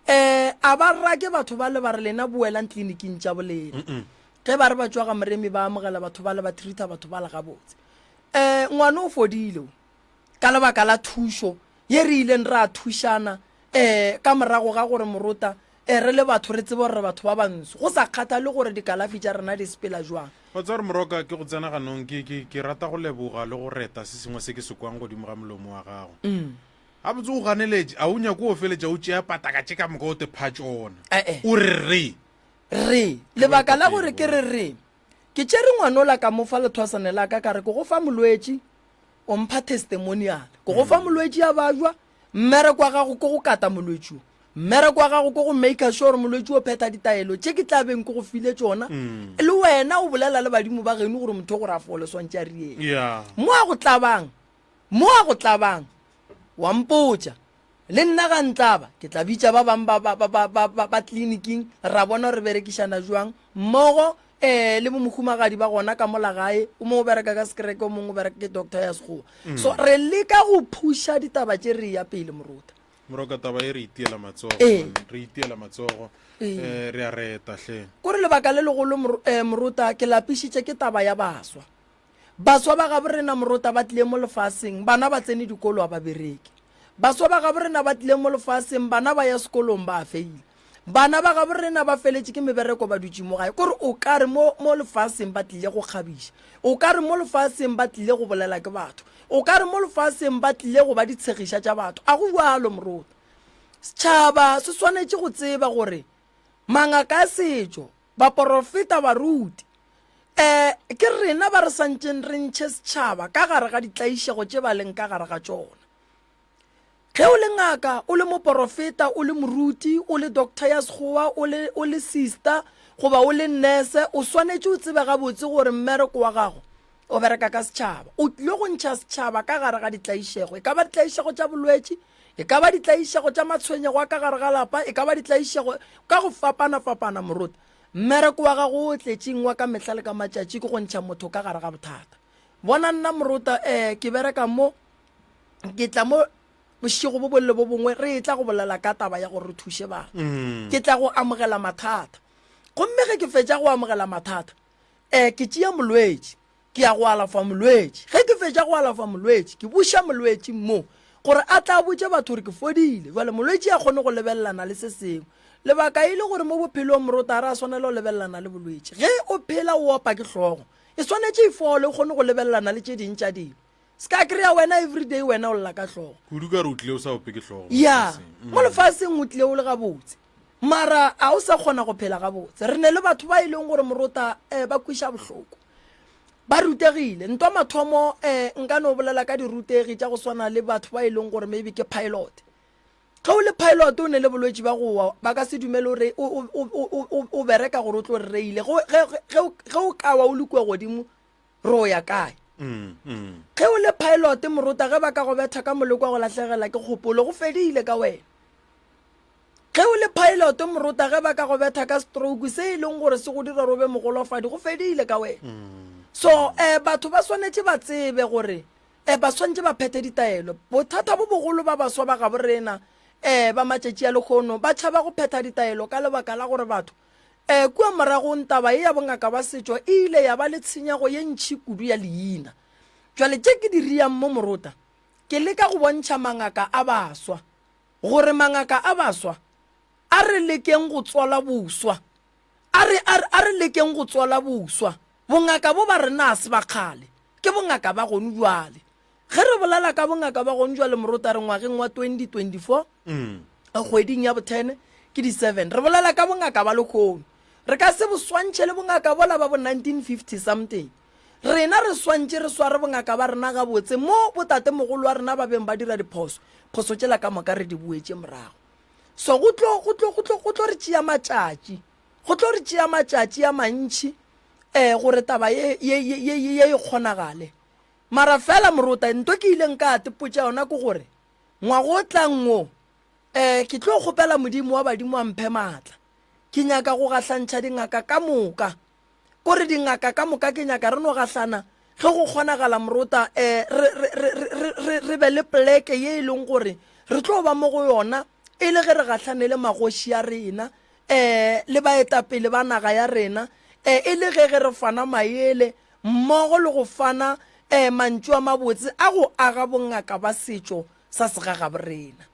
Eh, a ba rake batho ba le ba re lena boelang tleliniking tša bolena. Ge ba re ba tšwa ga Moremi ba amogela batho bale ba treata batho bale gabotse. Um ngwana o fodile o ka lebaka la thušo ye re ileng ra thušana um ka morago ga gore morota um re le batho re tsebe gore re batho ba bantsho go sa kgathale gore dikalafi tša rena di sepela jwang. Wa tseba gore Moroka ke go tsena ganong ke, ke, ke rata go leboga le go reta se sengwe se ke se kwang godimo ga molomo wa gago. Gabotse o ganeletše, a o nyake o feletša o tšea pataka tše ka moka o te pha tšona. Eh-eh. O re re. Re. Lebaka la gore ke re re, ke tšere ngwanola ka mo fa lethwasane la ka, ka re ke go fa molwetši, o mpha testimonial. Ke go fa molwetši a bajwa, mmereko wa gago ke go kata molwetši o. Mmereko wa gago ke go maker sure gore molwetši o phetha ditaelo tše ke tla beng ke go file tšona. Le wena o bolela le badimo ba geno gore motho o gore a fole swantše a rieng. Yeah. Mo a go tlabang, mo a go tlabang, wa mpotša. Le nna ga ntlaba, ke tla bitša ba bang ba, ba, ba, ba, ba, ba, ba tleliniking, ra bona gore re berekišana jwang mmogo, eh, le bomohumagadi ba gona ka mola gae, o mongwe o bereka ka sekereke, o mongwe o bereka ke doctor ya sekgowa. So re leka go phusha ditaba tše re ya pele, moruta. Moroka taba e re itiela matsogo, Ee. man, re itiela matsogo, Ee. eh, re a reta hle. Kore lebaka le legolo, mor-, eh, moruta, ke lapišitše ke taba ya baswa. Baswa ba gabo rena morota ba tlile mo lefaseng, bana ba tsene dikolo a ba bereke. Baswa ba gabo rena ba tlile mo lefaseng, bana ba ya sekolong ba a feila. Bana ba gabo rena ba feletše ke mebereko ba dutše mo gae. Kore o ka re mo, mo lefaseng ba tlile go kgabiša. O ka re mo lefaseng ba tlile go bolela ke batho. O ka re mo lefaseng ba tlile go ba ditshegiša tša batho. A go bjalo morota. Setšhaba se swanetše go tseba gore mangaka a setšo, baporofeta, baruti, um ke rena ba re santšeng re ntšhe setšhaba ka gare ga ditlaišego tše ba leng ka gare ga tšona. Ge o le ngaka, o le moporofeta, o le moruti, o le doctor ya sekgowa, o le, o le sister goba o le nurse, o swanetše o tsebe gabotse gore mmereko wa gago o bereka ka setšhaba. O tlile go ntšha setšhaba ka gare ga ditlaišego, e ka ba ditlaišego tša bolwetši, E ka ba ditlaišego tša matshwenyego a ka gare ga lapa, e ka ba ditlaišego ka go fapana-fapana, moruti. Mmereko wa gago o tletšeng wa ka mehla le ka matšatši ke go ntšha motho ka gare ga bothata. Bona nna moruta, eh, ke bereka mo, ke tla mo bošego bo bongwe le bo bongwe re etla go bolela ka taba ya gore re thuše batho. Mm. Ke tla go amogela mathata. Gomme ge ke fetša go amogela mathata, eh, ke tšea molwetši Ke ya go alafa molwetši. Ge ke fetša go alafa molwetši, ke buša molwetši mo gore a tla botše batho gore ke fodile. Jwale molwetši a kgone go lebelelana le se sengwe. Lebaka e le gore mo bophelong morota ga re a swanela go lebelelana le bolwetši. Ge o phela o opa ke hlogo, e swanetše e fole o kgone go lebelelana le tše ding tša dilo. Se ka kry-a wena everyday wena o lla ka hlogo. Kudu ka re o tlile o sa ope ke hlogo. Ya, mo lefaseng o tlile o le gabotse. Mara a o sa kgona go phela gabotse. Re ne le batho ba e leng gore morota um ba kweša bohloko. Ba rutegile. Ntwa mathomo um nka no bolela ka dirutegi tša go swana le batho ba e leng gore maybe ke pilot. Ge o le pilot o ne le bolwetši ba go wa, ba ka se dumele gore o bereka gore o tlo re reile. Ge o ka wa o le kua godimo, re o ya kae? Mm, mm. Ge o le pilot morota ge ba ka go betha ka moleko wa go lahlegela ke kgopolo, go fedile ka wena. Ge o le pilot morota ge ba ka go betha ka stroke se e leng gore se go dira gore o be mogolofadi go fedile ka wena. Mm. So eh batho ba swanetše ba tsebe gore eh ba swanetše ba phethe ditaelo. Bothata bo bogolo ba baswa ba gabo rena eh ba matšatši a lekgono ba tšhaba go phetha ditaelo ka lebaka la gore batho eh kua moragong taba ye ya bongaka ba setšo e ile ya ba le tshenyego ye ntšhi kudu ya leina. Jwale tše ke di riang mo morota ke leka go bontšha mangaka a baswa Gore mangaka a baswa, a re lekeng go tswala boswa. A re, a re, a re lekeng go tswala boswa. Bongaka bo ba rena a se ba kgale, ke bongaka ba gonu bjale. Ge re bolela ka bongaka ba gonu bjale morota re ngwageng wa 2024, kgweding ya bo-10 ke di-7. Re bolela ka bongaka ba lekgono. Re ka se bo swantšhe le bongaka bola ba bo 1950 something. Rena re swantše re sware bongaka ba rena gabotse mo botatemogolo wa rena ba beng ba dira diphoso, phoso tšela ka moka re di boetše morago. So go tlo, go tlo, go tlo, go tlo re tšea matšatši, go tlo re tšea matšatši a mantši um gore taba ye, ye, ye, ye, ye e kgonagale. Mara fela morota, nto ke ileng ka tepotša yona ke gore ngwaga o tlang wo um ke tlo kgopela Modimo wa badimo a mphe maatla. Ke nyaka go gahlantšha dingaka ka moka. Ko re dingaka ka moka ke nyaka re no gahlana ge go kgonagala morota um re, re, re, re, re, re be le pleke ye e leng gore re tlo ba mo go yona e le ge re gahlane le magoši a rena um le baetapele ba naga ya rena um e le ge ge re fana maele mmogo le go fana um mantšu a mabotse a go aga bongaka ba setšo sa segagabo rena.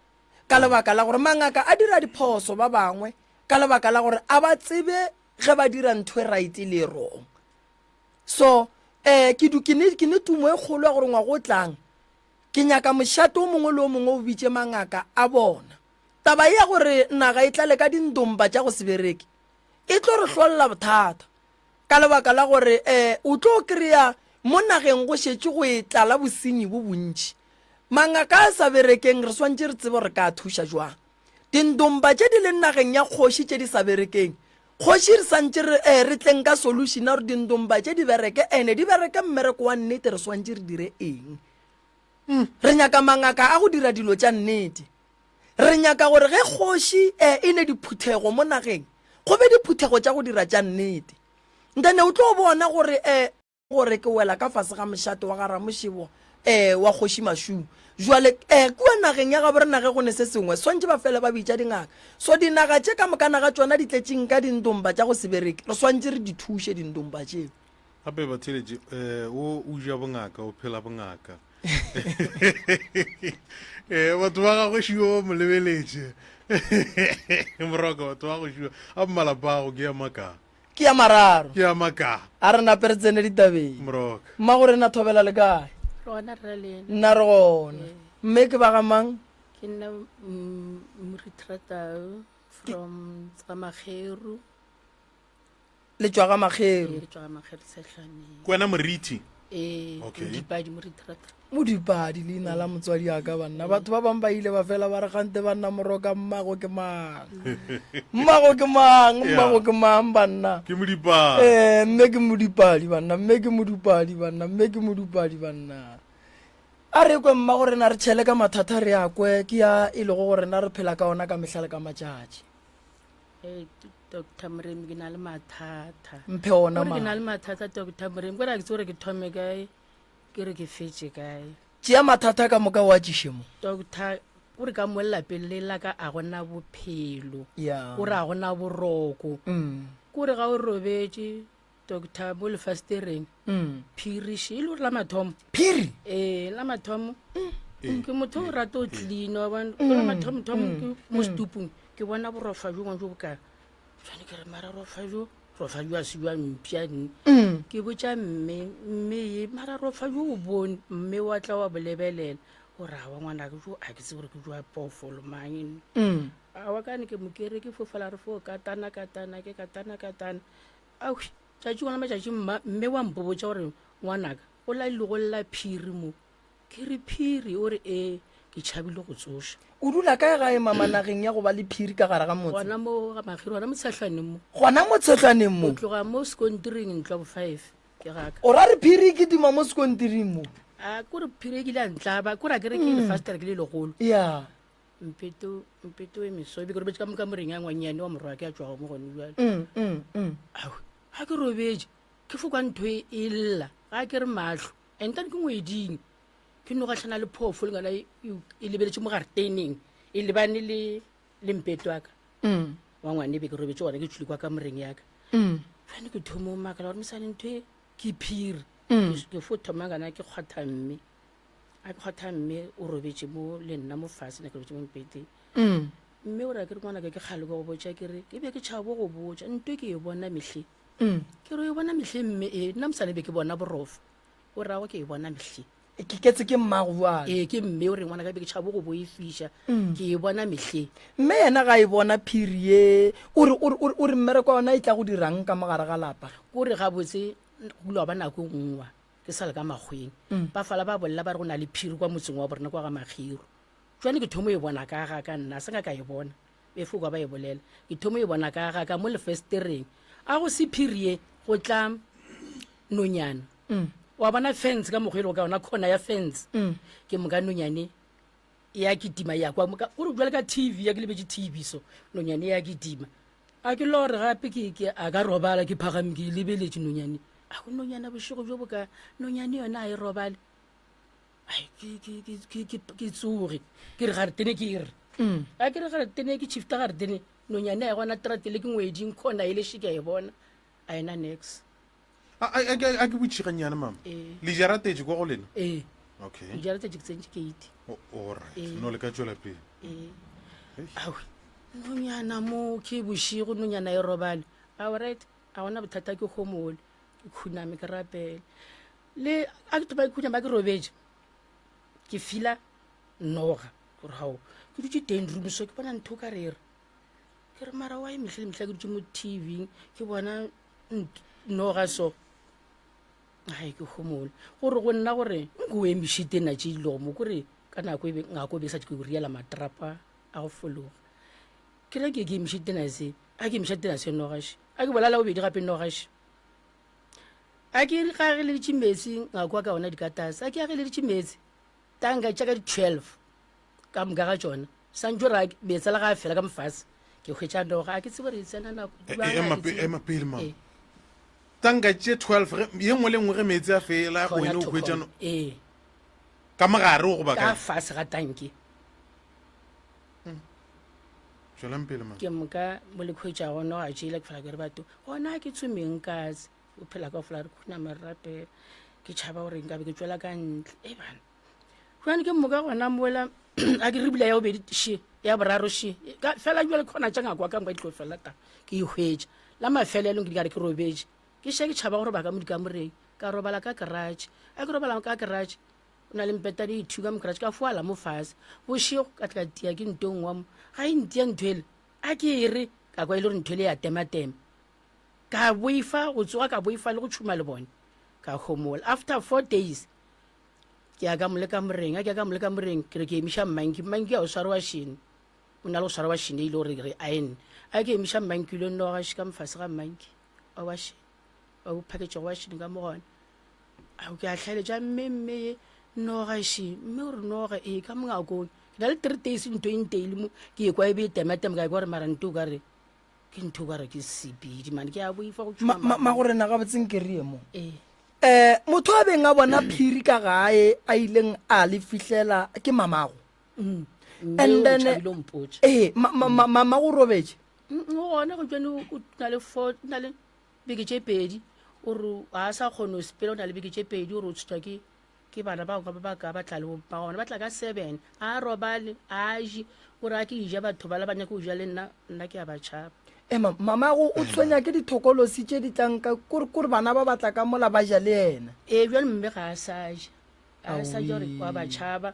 Ka lebaka la gore mangaka a dira diphoso ba bangwe ka lebaka la gore a ba tsebe ge ba dira ntho e right le e wrong. So eh ke du ke ne ke ne tumo e kgolo ya gore ngwaga o tlang ke nyaka mošate o mongwe le o mongwe o bitše mangaka a bona. Taba ye ya gore naga e tlale ka dindomba tša go se bereke e tlo re hlolla bothata ka lebaka la gore eh o tlo kry-a mo nageng go šetše go e tlala bosenyi bo bontši. Mangaka a sa berekeng re swantše re tsebe gore re ka a thuša jwang. Dindomba tše di leng nageng ya kgoši tše di sa berekeng, kgoši re santše re eh, re tleng ka solution ya gore dindomba tše di bereke ene di bereke mmereko wa nnete re swantše re dire eng. Re nyaka mangaka a go dira dilo tša nnete. Re nyaka gore ge kgoši eh, e ne diphuthego mo nageng, go be diphuthego tša go dira tša nnete. Ntane o tlo bona gore eh, gore ke wela ka fase ga mošate wa ga Ramošebo um wa kgoši Mašung. Jwale um kua nageng ya gabo rena ge go ne se sengwe, swantše ba fele ba bitša dingaka. So dinaga tše ka mokana ga tšona di tletšeng ka dindomba tša go se bereke, re swantše re di thuše dindomba tšeo. Gape batheeletši, um o o ja bongaka, o phela bongaka. Eh, batho ba gagwe šiwa ba mo lebeletše. Moroka, batho ba gago šiwa, a malapa a gago ke ya makaa. Ke ya mararo. Ke ya makaa. A re nape re tsene ditabeng. Moroka. Mmago rena thobela le kae? Re gona rra le ena. Nna re gona. Mme ke ba ga mang? Ke nna Moriti Ratau from Tsamakgeru. Le tšwa ga Makgeru. Ee, re tšwa ga Makgeru Tshehlaneng. Ke wena Moriti? Ee, Okay. Modipadi Moriti Ratau. Modipadi leina la motswadi ya ka banna. Batho ba bangwe ba ile ba fela ba re gante banna moroka mmago ke mang. Mmago ke mang, mmago ke mang banna. Ke Modipadi. Eh, mme ke Modipadi banna, mme ke Modipadi banna, mme ke Modipadi banna. A re kwe mma gore na re tšhele ka mathata re a kwe ke ya e lego gore na re phela ka ona ka mehla le ka matšatši. Hey, Doctor Moremi ke na le mathata. Mphe ona Gore ke na ma. le mathata Doctor Moremi kore a ke tse gore ke thome kae ke re ke fetše kae. Tšea mathata ka moka o a tšiše mo. Doctor o re ka mo lelapeng le la ka a gona bophelo. Ya. O re a gona boroko. Kore ga o robetše Doctor mo lefastereng Mm. phiriši e le gore la mathomo Phiri. ee la mathomo ke motho o rata o clean wa bona mm. la mathomo thomo ke mo setupung ke bona borofa jo bongwe jo boka tshwane ke re mara rofa jo rofa jo a se jwa mpša nne ke botša mme mme ye mara rofa jo o bone mme wa tla wa bolebelela o re awa ngwanake jo a ke tse gore ke jwa phoofolo mang nne Mm. awa kane ke mokere ke fofela re fo katana katana ke katana katana Aowi, tšatši gona matšatši mma, mme wa mpobotša gore ngwanaka o laile go lla phiri mo. Ke re phiri, o re ee, ke tšhabile go tsoša. O dula kae gae mama nageng ya go ba le phiri ka gare ga motse? Gona mo ga Magiri, gona mo tshehlwaneng mo. Gona mo tshehlwaneng mo? Go tloga mo sekontiring ntlo ya bo five ke gaka. O ra re phiri e kitima mo sekontiring mo? A kore phiri e kile ya ntlaba, kore a ke re ke lefastere ke le legolo. Ya. Mpeto, mpeto e meso, e be ke robetše ka mo kamoreng ya ngwannyane wa morwa ke a tšwago mo gone bjale. Mm, mm, mm. Ao, ga ke robetše, ke fo kwa ntho e e lla, ga ke re mahlo, entane ke ngweding, ke no gahlana le phoofolo ngwana e, e, e lebeletše mo gareteneng, e lebane le, le mpeto wa ka. Mm. Wa ngwane be ke robetše gona ke tšwile kwa kamoreng ya ka. Mm. Jwale ke thoma go makala gore mosadi ntho e ke phiri. Mm. Ke, ke fo thoma kana ke kgwatha mme. A ke kgwatha mme o robetše mo le nna mo fase, ne ke robetše mo mpeteng. Mm. Mme o re ke re ngwanaka ke kgale ke go botša ke re ke be ke tšhabo go botša ntwe ke e bona mehleng. Mm. Ke re o e bona mehleng mme ee nna mosane be ke bona borofo. O rago ke e bona mehleng. Ke ketse ke mmago jwale. Ee ke mme o re ngwanaka be ke tšhabo go boifiša ke e bona mehleng. Mme yena ga e bona phiri ye o re o re o re mmereko wa yona e tla go dirang ka mo gare ga lapa? Ko re gabotse go ile wa ba nako e nngwe ke sa le ka makgweng mm. ba fala ba bolela ba re go na le phiri kwa motseng wa borena kwa ga magiro jwane ke thomo e bona ka ga ka nna se ka ka e bona e fo kwa ba e bolela ke thomo e bona ka ga ka mo lefestereng a go se phiri ye go tla nonyana mm. wa bona fence ka mokgwa e le go ka yona khona ya fence mm. ke moka nonyane ya kitima ya kwa moka gore jwale ka tv ya ke lebetse tv so nonyane ya kitima A ke lore gape ke, ke, a ka robala ke phagame ke e lebeletše nonyane. A go nonyana bošego bjo boka, nonyane yona a e robale. Ai, ke, ke, ke, ke, ke, ke tsoge. Ke re garetene ke re. Mm. A ke re garetene ke shifta garetene, nonyane a e gona teratele ke ngweding khona e le še ke a e bona. A ena nex. A, a, a, ke- a ke botšiše gannyane mama. Ee. Le jaratetše kwa go lena? Ee. Okay. Le jaratetše ke tsentše keiti. O, all right. Ee. No le ka tšwela pele. Ee. Awe, nonyana mo ke bošego nonyana e robale. All right, a gona bothata ke homole. Ke khuname ke rapele. Le a ke thoma ke khunama ke robetše. Ke fila noga gore hao. Ke dutše teng room so ke bona ntho ka re re. Ke re mara why mehla le mehla ke dutše mo TV ke bona noga so. Hai ke homole. Gore go nna gore nko o emiše tena tše dilo mo kore ka nako e be ngako e be sa ke riela matrapa a go fologa. Ke re ke ke emiše tena se, a ke emiša tena se noga še. A ke bolala bobedi gape noga še. A ke re ga ageleditše meetse ngako wa ka ona dikatase, a ke ageleditše meetse tanka tša ka di 12 ka moka ga tšona. Santšo ra meetse la ga a fela ka mofase ke hwetša noga a ke tsebe gore e tsena nako. E, e, ema pe- ema pele mama. Tanka tše 12 ge ye nngwe le nngwe ge meetse a fela Khona wena o to hwetša khona. no Ee. ka mogare goba Ka kae? fase ga tanke. Tšwelang pele mama. Ke moka mo le khwetšago noga tšela ke fela ke re batho gona ke tshomeng katse o phela ka fela re khunama re rapela ke tšhaba gore nkabe ke tšwela ka ntle e bana jane ke moka gona mola a ke re bula ya bobedi še ya boraro še Ka- fela jale khona tša ngako wa ka nka di tlo fela ta ke e hwetša la mafelelong ke di ka re ke robetše ke še ke tšhaba gore ba ka mo dikamoreng ka robala ka garage a ke robala ka garage o na le mpetane e thuka mo garage ka foala mo fase bošego ka tla tia ke ntong wa mo ga e ntia ntho ele a ke e re ka kwa e le gore ntho ele ya tematema ka boifa go tsoga ka boifa le go tšhuma le bone ka homola after four days Ke ya ka mo le kamoreng, a ke ya ka mo le kamoreng, ke re ke emiša mmanki, mmanki a o sware wa šene, o na le go swara wa šene e ile gore re aene. A ke emiša mmanki lo nno ga ka mofase ga mmanki wa wa šene, wa o phaketšego wa šene ka mo gona. A ke a hlaeletša mme mme ye, Noga še, mme o re noga ee ka mongakong. Ke na le three days ntho e nteile mo, ke ekwa e be e tematema ka ekwa gore mara nto o ka re ke ntho o ka re ke sepedi mane ke a boifa go Ma- ma- magorena gabotse nkerie mo Ee. um motho a beng a bona phiri ka gae a ileng a le fihlela ke mamago Mm. Mme and o then tšhabile o mpotša. ee ma- ma- ma- mamago o robetše Mm, o gona go jone o na le four o na le beke tše pedi o re ga a sa kgone go sepela o na le beke tše pedi o re o tshotwa ke Ke bana bao ba ba ka ba tla le bomma gona ba tla ka seven a robale a je o re a ke ja batho bala ba nyaka go ja le nna nna ke a ba tšhaba. Ema mamago o tshwenya ke dithokolosi tše di tlang ka kore kore bana ba ba tla ka mola ba ja le yena. Ee bjale mme ga a sa ja ga a sa ja gore wa ba tšhaba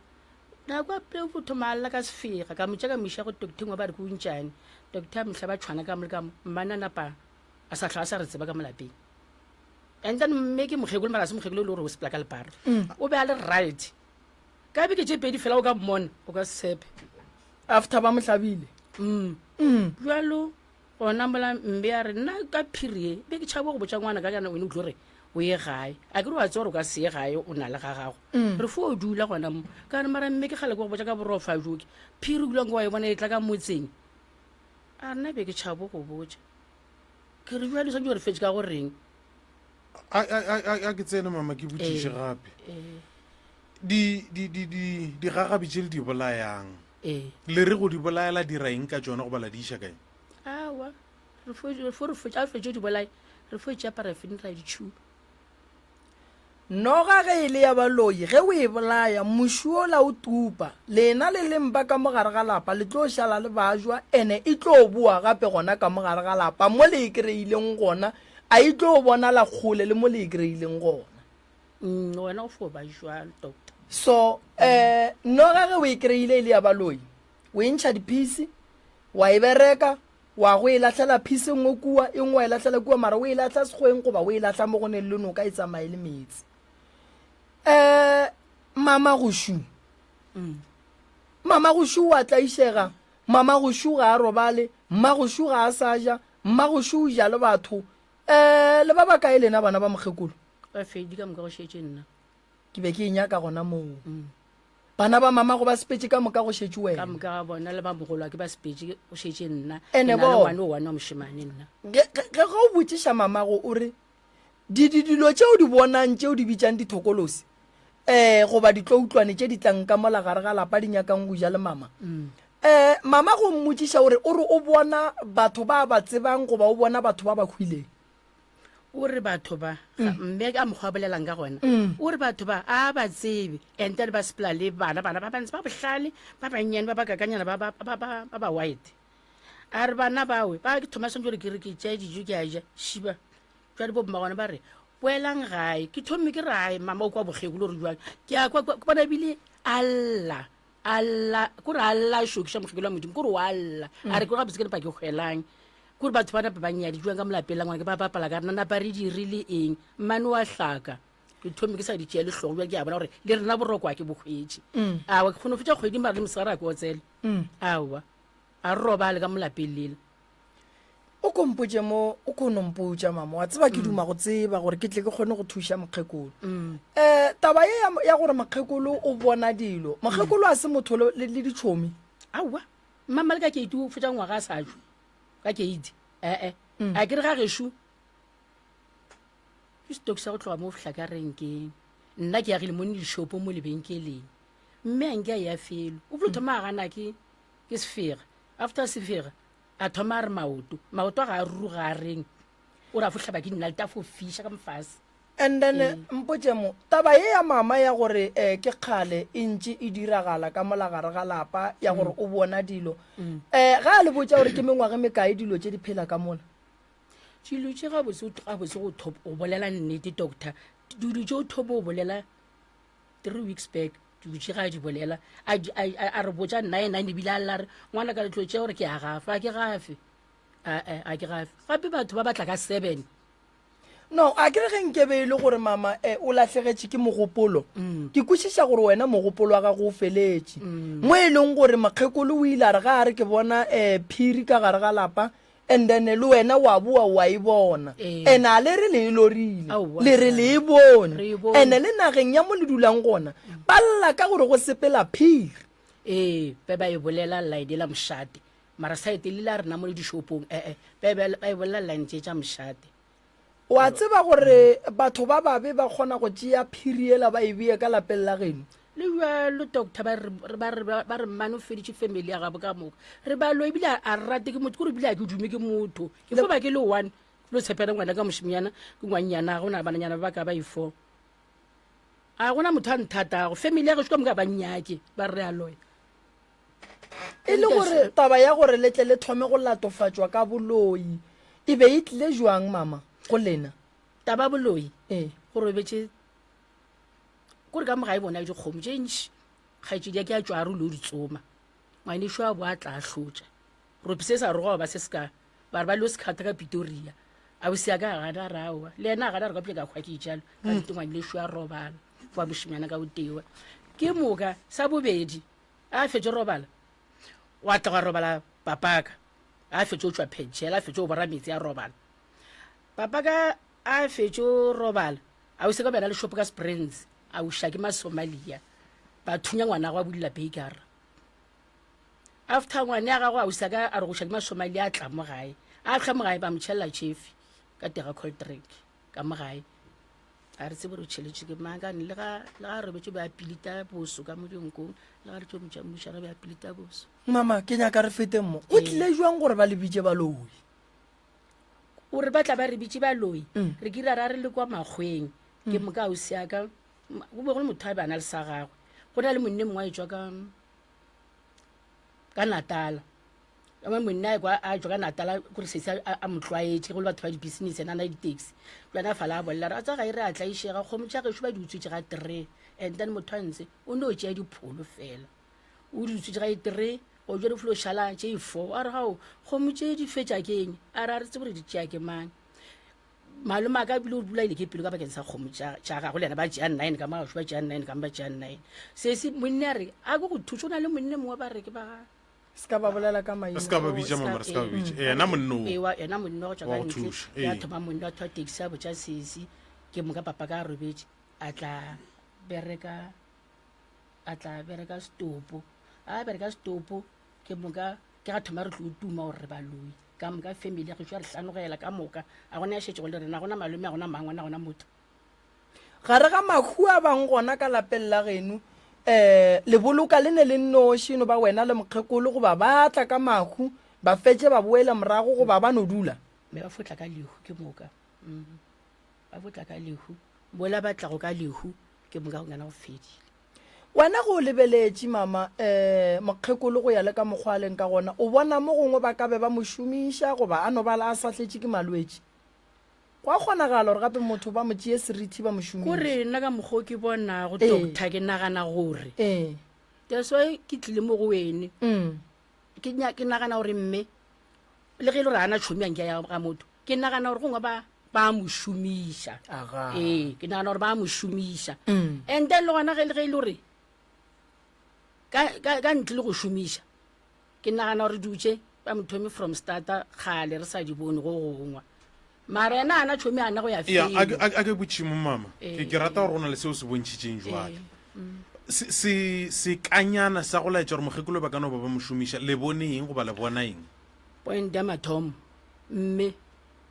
nako a pele o thoma a lla ka sefega ka mo tša ka mo iša go doctor ngwe ba re ke untšane doctor a mohla ba tšhwana ka mo le ka mo mmane a napa a sa hlwa a sa re tseba ka mo lapeng. And then mme ke mokgekolo mara se mokgekolo e le gore o sepela ka leparo mm. o be a le right ka beke tše pedi fela o ka mmona o ka sepe after ba mohlabile mm. mm. jalo gona mola mme a re nna ka phirie be ke tšhabo go botša ngwana ka kana wene o tlo re o ye gae a ke re wa tse gore o ka se ye gae o na le ga gago mm. re fo o dula gona mo ka re mara mme ke gale ke go botša ka borofa joke phiri o dulang ke wa e bona e tla ka motseng a nna be ke tšhabo go botša Ke re bjale santse re fetše ka go reng? A a a a ke tsene mama ke botšiše Ee. gape. Ee. Di di di di digagabi tše le di bolayang. Ee. Le re go di bolaya la dira eng ka tšona goba la di iša kae? Awa. Re fo re fo re fo a fetše di bolaya. Re fo tšea paraffin ra di tšhuba. Noga ge e le ya baloi, ge o e bolaya, muši wola o tupa. Lena le leng ba ka mo gare ga lapa le tlo šala le bajwa, ene e tlo boa gape gona ka mo gare ga lapa mo le e kry-ileng gona, a e tlo bonala kgole le mo le e kry-ileng gona. Mm, wena o fo ba jwalo, doctor. So, eh, noga ge o e kry-ile e le ya baloi, o e ntšha diphisi, wa e bereka, Wa go e lahlela phisi e nngwe kua, e nngwe wa e lahlela kua, mara o e lahla sekgweng goba o e lahla mo go neng le noka e tsamaye le meetse. Um mama gošu mama gošu wa tlaišega, mama gošu ga a robale, mma gošu ga a sa ja, mma gošu o ja le batho. Um le ba bakae lena bana ba mokgekolo? Ba fedi ka moka go šetše nna. Ke be ke e nyaka gona moo. Bana ba mamago ba sepetše ka moka go šetše wena. Ka moka ga bona le ba mogolwake ba sepetše go šetše nna. Ene Ke na le bona. ngwane o one wa mošemane nna. Ge ge ge o botšiša mamago o re, Di di dilo tše o di bonang tše o di bitšang dithokolosi, eh goba ditloutlwane tše di tlang ka mola gare ga lapa di nyakang go ja le mama. Eh mamago o mmotšiša o re o re o bona batho ba ba tsebang goba o bona batho ba ba hwileng. O re batho ba, ga, mme ka mokgwa a bolelang ka gona, o re batho ba a ba tsebe, and then ba sepela le bana, bana ba bantsi ba bohlale, ba bannyane, ba ba kakanyana, ba, ba, ba, ba, ba ba white. A re bana bawe, ba ke thoma swantse gore ke re ke tšea dijo ke a ja, šiba. Jwale bo mma gona ba re, boelang gae. Ke thomme ke re ae, mama o kwa bokgekolo gore jwang. Ke a kwa, kwa, ke bona ebile a lla, a lla, kore a lla a šokiša mokgekolo wa Modimo, kore wa lla. A re ke gabotse ke nepa ke hwelang. Kore batho ba napa ba nyaditšwang ka molapeng la ngwana ke ba bapala ka rena napa re dirile eng mmane wa hlaka ke thome ke sa di tšea le hlogo bjale ke a bona gore le rena boroko a ke bo hwetše mm. awa ke kgone go fetša kgwedi mara le mosegare a ke otsele mm. awa a re robale ka molapeng lela o ko mpotše mo o ko no mpotša mama wa tseba ke mm. duma go tseba gore ke tle ke kgone go thuša mokgekolo um taba ye ya gore mokgekolo o bona dilo mokgekolo a se motho le ditšhomi aowa mmamma le ka keiti o fetša ngwaga a sa jwe ka keiti ee mm. a ke re ga gešo ke setoki sa go tloga mo fihla ka renkeng nna ke agile mo dishopo mo lebenkeleng mme a nke a ya felo o bolo thoma a gana ke ke sefega after sefega a thoma a re maoto maoto a ga a ruruga a reng o re a fotlhaba ke nna le ta fo fiša ka mofase And then mm. mpotše mo taba ye ya mama ya gore um ke kgale e ntše e diragala ka mola gare ga lapa ya gore mm. o bona dilo um ga a le botša gore ke mengwaga mekae dilo tše di phela ka mola dilo tše gabotse gabotse go go bolela nnete doctor dilo tše o thomo o bolela three weeks back dilo tše ga a di bolela a re botša nna ena ebile a lla re ngwana ka letlo tše gore ke a gafa a ke gafe a ke gafe gape batho ba batla ka seven No, a ke re ge nkebe e le gore mama eh, o lahlegetše ke mogopolo, mm. ke kwešiša gore wena mogopolo wa gago o feletše. Mm. Mo e leng gore mokgekolo o ile a re ga a re ke bona eh, phiri ka gare ga lapa, And then le wena wa boa wa e bona. Ee. And a le re le e lorile. Aowa, Le re le e bone. Re e bone. And le nageng ya mo le dulang gona, ba lla ka gore go sepela phiri. Ee, be ba e bolela line la mošate. Mara saete le la rena mo le dishopong, ee, be ba e bolela line tše tša mošate. O a tseba gore batho ba babe ba kgona go tšea phiri yela ba e bee ka lapeng la geno? Le bjalo, doctor, ba re, ba re, ba re mmane o feditše family ya gabo ka moka. Re balo ebile a re rate ke motho, kore ebile a ke dume ke motho. Ke fo ba ke le one, ke lo tshepela ngwana ka mošemnyana, ke ngwannyana, ga gona bananyana ba ka ba e fo. A gona motho a nthatago, family ya gešo ka moka ba nnyake, ba re re a loya. E le gore taba ya gore le tle le thome go latofatšwa ka boloi e be e tlile jwang, mama, go lena? Taba ya boloi, Ee. go robetše kore ka mo gae bona dikgomo tše ntši, kgaetšedi ya ke a tšwa a re o lo di tsoma, ngwanešo a bo a tla a hlotša ropi se sa roga goba se se ka ba re ba lo se kgatha ka Pitoria. Ausi ya ka a gana a re aowa, le yena a gana a re ka pele ka hwa ke jalo, ka nnete ngwanešo a robala wa mošemanyana ka o tewa. Ke moka sa bobedi A fetše robala, wa tla gwa robala papaka. A fetše o tšwa phentšhela, a fetše o bora metsi a robala. Papaka a fetše o robala, a o se ka bjana le shopo ka Springs, a uša ke Masomalia. Ba thunya ngwana gwa bulela bakera. After ngwane ya gagwe a usa ka a re go uša ke Masomalia a tla mo gae. A tla mo gae ba mo tšhelela chefi ka tega cold drink ka mo gae. A re tsebe gore o tšheletše ke mang kane le ga le ga robetše be a pilita boso ka mo dinkong le ga re tšo motša mmušara be a pilita boso. Mama, ke nyaka re feteng mo. Go tlile jwang gore ba le bitše baloi? O re ba tla ba re bitše baloi. Re kile ra re le kwa makgweng. Ke moka ausi ya ka go be go le motho a be a na le sa gagwe. Go na le monne mongwe a etšwa ka ka Natala. Ka monna a kwa a tšwa ka Natala kore sesi a mo tlwaetše go le batho ba di-business ena a na le di-taxi. Jwale a fala a bolela re a tsa gae re a tlaišega kgomo tša gešo ba di utswitše ga three and then motho a ntse o no tšea dipholo fela o di utswitše ga e three go jwa di flo šala tše e four a re gao kgomo tše di fetša ke eng a re a re tsebe gore di tšea ke mang malome a ka bile o bolaile ke pelo ka bakeng sa kgomo tša gagwe le yena ba tšea nine ka magašo ba tšea nine ka ba tšea nine sesi monne a re a ke go thuša o na le monne mongwe ba re ke ba Se ka ba bolela ka maina. Se ka ba bitša mama, re se ka ba bitša. Eh, yena monno. Ee, wa yena monno go tšwa Wa ka go ntle. thuša, Ya ee. thoma monno a thoa taxi a botša sesi. Ke moka papa ka a robetše a tla bereka a tla bereka setopo. A bereka setopo ke moka ke ga thoma re tlo tuma gore re baloi. Ka moka family ya gešo ya re hlanogela ka moka. A gona ya šetšego le rena, a gona malome, a gona mangwana, a gona motho. Gare ga mahu a bang gona ka lapeng la geno, um le boloka le ne le nnoši, no ba wena le mokgekolo, goba ba tla ka mahu, ba fetše ba boele morago, goba ba no dula? Mme ba fo tla ka lehu ke moka. Mm. Ba fo tla ka lehu. Mola ba tlago ka lehu, ke moka go ngana go fedile. Wena ge o lebeletše mama, um mokgekolo go ya le ka mokgwa a leng ka gona, o bona mo gongwe ba ka be ba mo šomiša, goba a no ba a sahletše ke malwetši? Go a kgonagala gore gape motho ba mo tšee seriti ba mo šomiše. Kore nna ka mokgwa o ke bonago Ee. doctor ke nagana gore Ee. that's why ke tlile mo go wene Mm. ke nya- ke nagana gore mme le ge e le gore a na tšhomi yang ke ya ga motho ke nagana gore gongwe ba ba mo šomiša Aga. ee ke nagana gore ba mo šomiša Mm. and then le gona ge le ge e le gore ka ka- ka ntle le go šomiša Ke nagana gore dutše ba mo thome from starta kgale re sa di bone go gongwa. Mara yena ana tšhomi ana go ya Ya, a ke- felo. a ke botšimo mama. Ke ke rata gore go na le seo se bontšhitšeng jwale. Se se sekanyana sa go laetša gore mokgekolo ba ka no ba ba mo šomiša le bone eng goba le bona eng? Point ya mathomo mme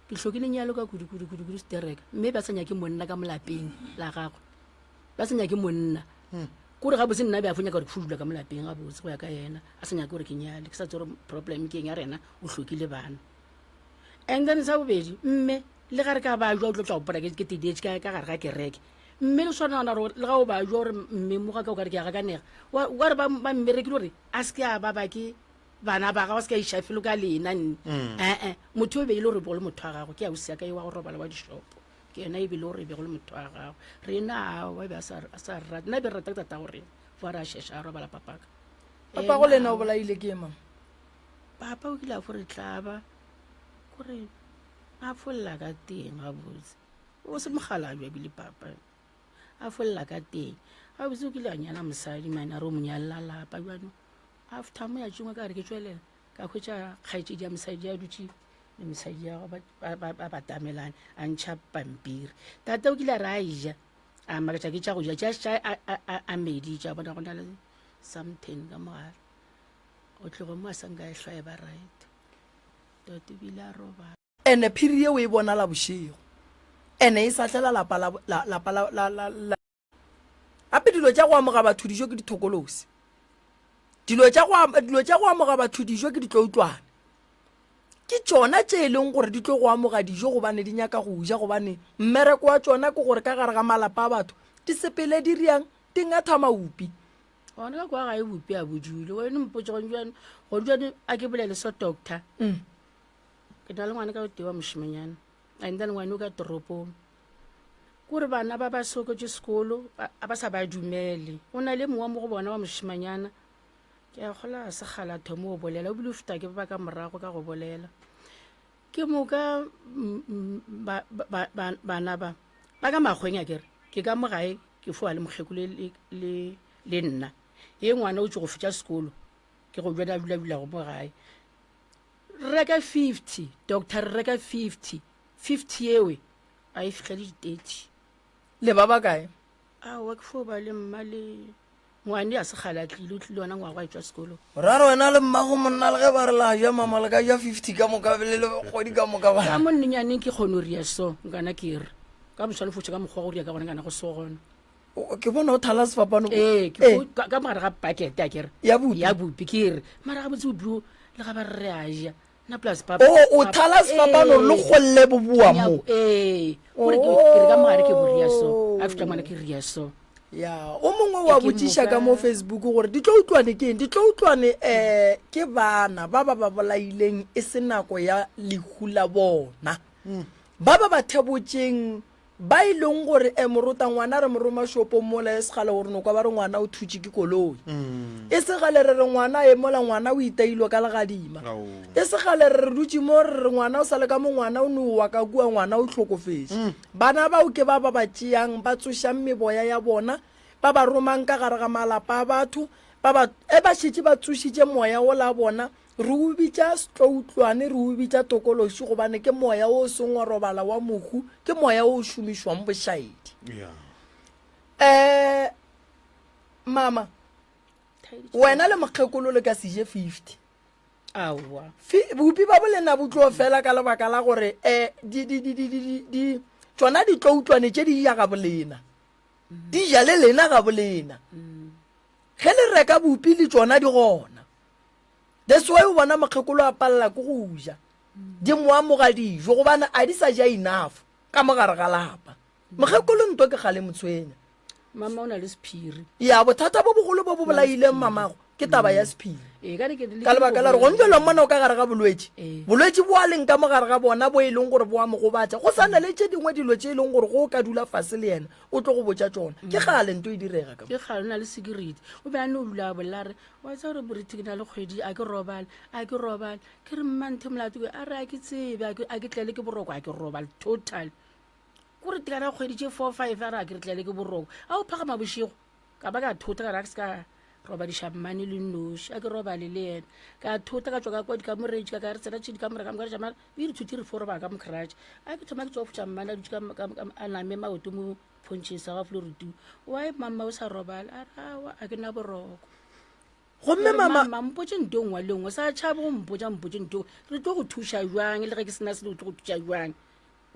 ke hlokile nyalo ka kudu kudu kudu kudu stereka mme ba sa nyake monna ka molapeng la gagwe. Ba sa nyake monna. Kore gabotse nna be a fo nyaka gore ke fo dula ka mo lapeng gabotse go ya ka yena a sa nyake gore ke nyale ke sa tsebe gore problem ke eng ya rena o hlokile bana and then sa bobedi mme le ga re ka ba jwa o tlo tla gopola ke tedetše ka ka gare ga kereke mme le swana gona gore le ga o ba jwa gore mme mo ga ka o ka re ke a gakanega wa wa re ba ba mmerekile gore a se ke a ba ba ke bana ba gago a se ke a iša felo ka lena nne ee motho o be e le gore bo le motho wa gago ke ausi ya ka e wa go robala wa dishopo Ke yena e bile o re bego le motho wa gagwe. Rena aowa e be a sa a sa re rate. Nna e be re rata ke tatago rena. Fo a re a šeša a robala papaka. Papago le yena o bolaile ke mang? Papa o kile a fo re tlaba kore a folla ka teng gabotse. O se mokgalabje ebile papa. A folla ka teng. Gabotse o kile a nyala mosadi mane a re o mo nyalela lapa bjano. After mo ya tšengwe ka re ke tšwelela ka hwetša kgaetšedi ya mosadi a dutše. Le mosadi ya gagwe ba batamelane, a ntšha pampiri. Tate o kile a re a eja, a makatša ke tša go ja, tša tša a meditše, a bona go na le something ka mogare. O tloge mo a sa nka e hlwa e ba right. Tate o bile a robala. Ene phiri yeo e bonala bošego, ene e sahlela lapa la, la, lapa la, la, la, la. Gape dilo tša go amoga batho dijo ke dithokolosi. Dilo tša go, dilo tša go amoga batho dijo ke ditloutlwane. Ke tšona tše e leng gore di tlo go amoga dijo gobane di nyaka go ja gobane mmereko wa tšona ke gore ka gare ga malapa a batho di sepele di riang di ngatha maupi. Gona ka kwa gae bopi a bodule wene mpotse gone jane gone jane a ke bolele so doctor mm. Ke na le ngwana ka o tee wa mošemanyana and then ngwane o ka toropong kore bana ba ba soketše sekolo a ba sa ba dumele o na le mongwe mo go bona wa mošemanyana ke a kgola ga segala thomo o bolela o bile o feta ke ba ka morago ka go bolela ke moka bana ba ba ka makgweng a kere ke ka mo gae ke foa le mokgekolo le nna ye ngwana o tse go fetša sekolo ke go jwana dula dulago mo gae Reka 50, doctor, re reka 50. 50 ewe a e fihlele di-30. Le ba bakae? Aowa, ke fo ba le mma le ngwane a se kgale a tlile, o tlile ona ngwaga a etšwa sekolong. Ra re wena le mmago monna le ge ba re la ja mama le ka ja 50 ka moka le le kgwedi ka moka ba. Ka mo nnenyaneng ke kgone go ria so, nkana ke re. Ka moswane fotše ka mokgwa wa go ria ka gona nkana go so gona. Ke bona o thala sefapano. Ee, ke fo ka ka mogare ga pakete a ke re. Ya bupi. Ya bupi ke re. Mara gabotse bupi bo le ga ba re re a ja. Nna plus papa. O o thala sefapano le golle bo boa mo. Ee, gore ke ke re ka mogare ke bo ria so. A fihla ngwana ke ria so. Ya, o mongwe wa botšiša ka mo Facebook gore di tlo utlwane ke eng? Di tlo utlwane eh ke bana ba ba ba bolaileng e se nako ya lehu la bona. Ba ba ba thebotšeng Ba e leng gore e morota ngwana re mo roma shopong mola e segale gore no kwa ba re ngwana o thutše ke koloi. E segale re re ngwana e mola ngwana o itailwe ka legadima. E segale re re dutše mo re re ngwana o sa le ka mo ngwana o no wa ka kua ngwana o hlokofetše. Bana bao ke ba ba ba tšeang ba tsošang meboya ya bona ba ba romang ka gare ga malapa a batho ba ba e ba šetše ba tsošitše moya wola bona Re o bitša setloutlwane, re o bitša tokološi gobane ke moya wo o seng wa robala wa mohu, ke moya wo o šomišwang bošaedi. Yeah. Eh, mama, wena le mokgekolo le ka se je 50. Aowa. Bopi ba bolena bo tlo fela ka lebaka la gore eh, di, di, di, di, di, di, di, tšona ditloutlwane tše di ja ga bolena. Di ja le lena ga bolena. Ge le reka bopi le tšona di gona. That's why o bona mokgekolo a palela ke go ja. Di mo amoga dijo gobane a di sa ja enough ka mo gare ga lapa. Mokgekolo nto ke kgale mo tshwenya. Mama o na le sephiri. Ya bothata bo bogolo bo bo bolaileng mamago ke taba ya sephiri. Ee, ka re ke Ka lebaka la gore gone jalo mmona o ka gare ga bolwetši. Ee. Bolwetši bo a leng ka mo gare ga bona bo e leng gore bo a mo gobatša. Go sa na le tše dingwe dilo tše e leng gore go o ka dula fase le yena o tlo go botša tšona. Ke kgale nto e direga ka mo. Ke kgale o na le security. O be a no dula a bolela a re Wa tseba gore Morithi ke na le kgwedi a ke robale, a ke robale. Ke re mma nthe molato ke a re a ke tsebe, a ke a ke tlele ke boroko, a ke robale total. Kore tekana kgwedi tše 4 5 a re a ke re tlele ke boroko. A o phagama bošego ka ba ka thota ka re a ke se ka robadiša mmane le nnoši a ke robale le yena ka thota ka tšwa ka kwa dikamoreng ka ka re tsena tše dikamore ka moka re tšama e re thuthi re fo robala ka mokratše a ke thoma ke tšwa go futša mmane a dutše a name maoto mo Phontšheng sa gago le re tu why mama o sa robala a re awa a ke na boroko gomme mama mama mpotše nto nngwe le nngwe sa tšhabe go mpotša mpotše nto re tlo go thuša jwang le ge ke sena selo o tlo go thuša jwang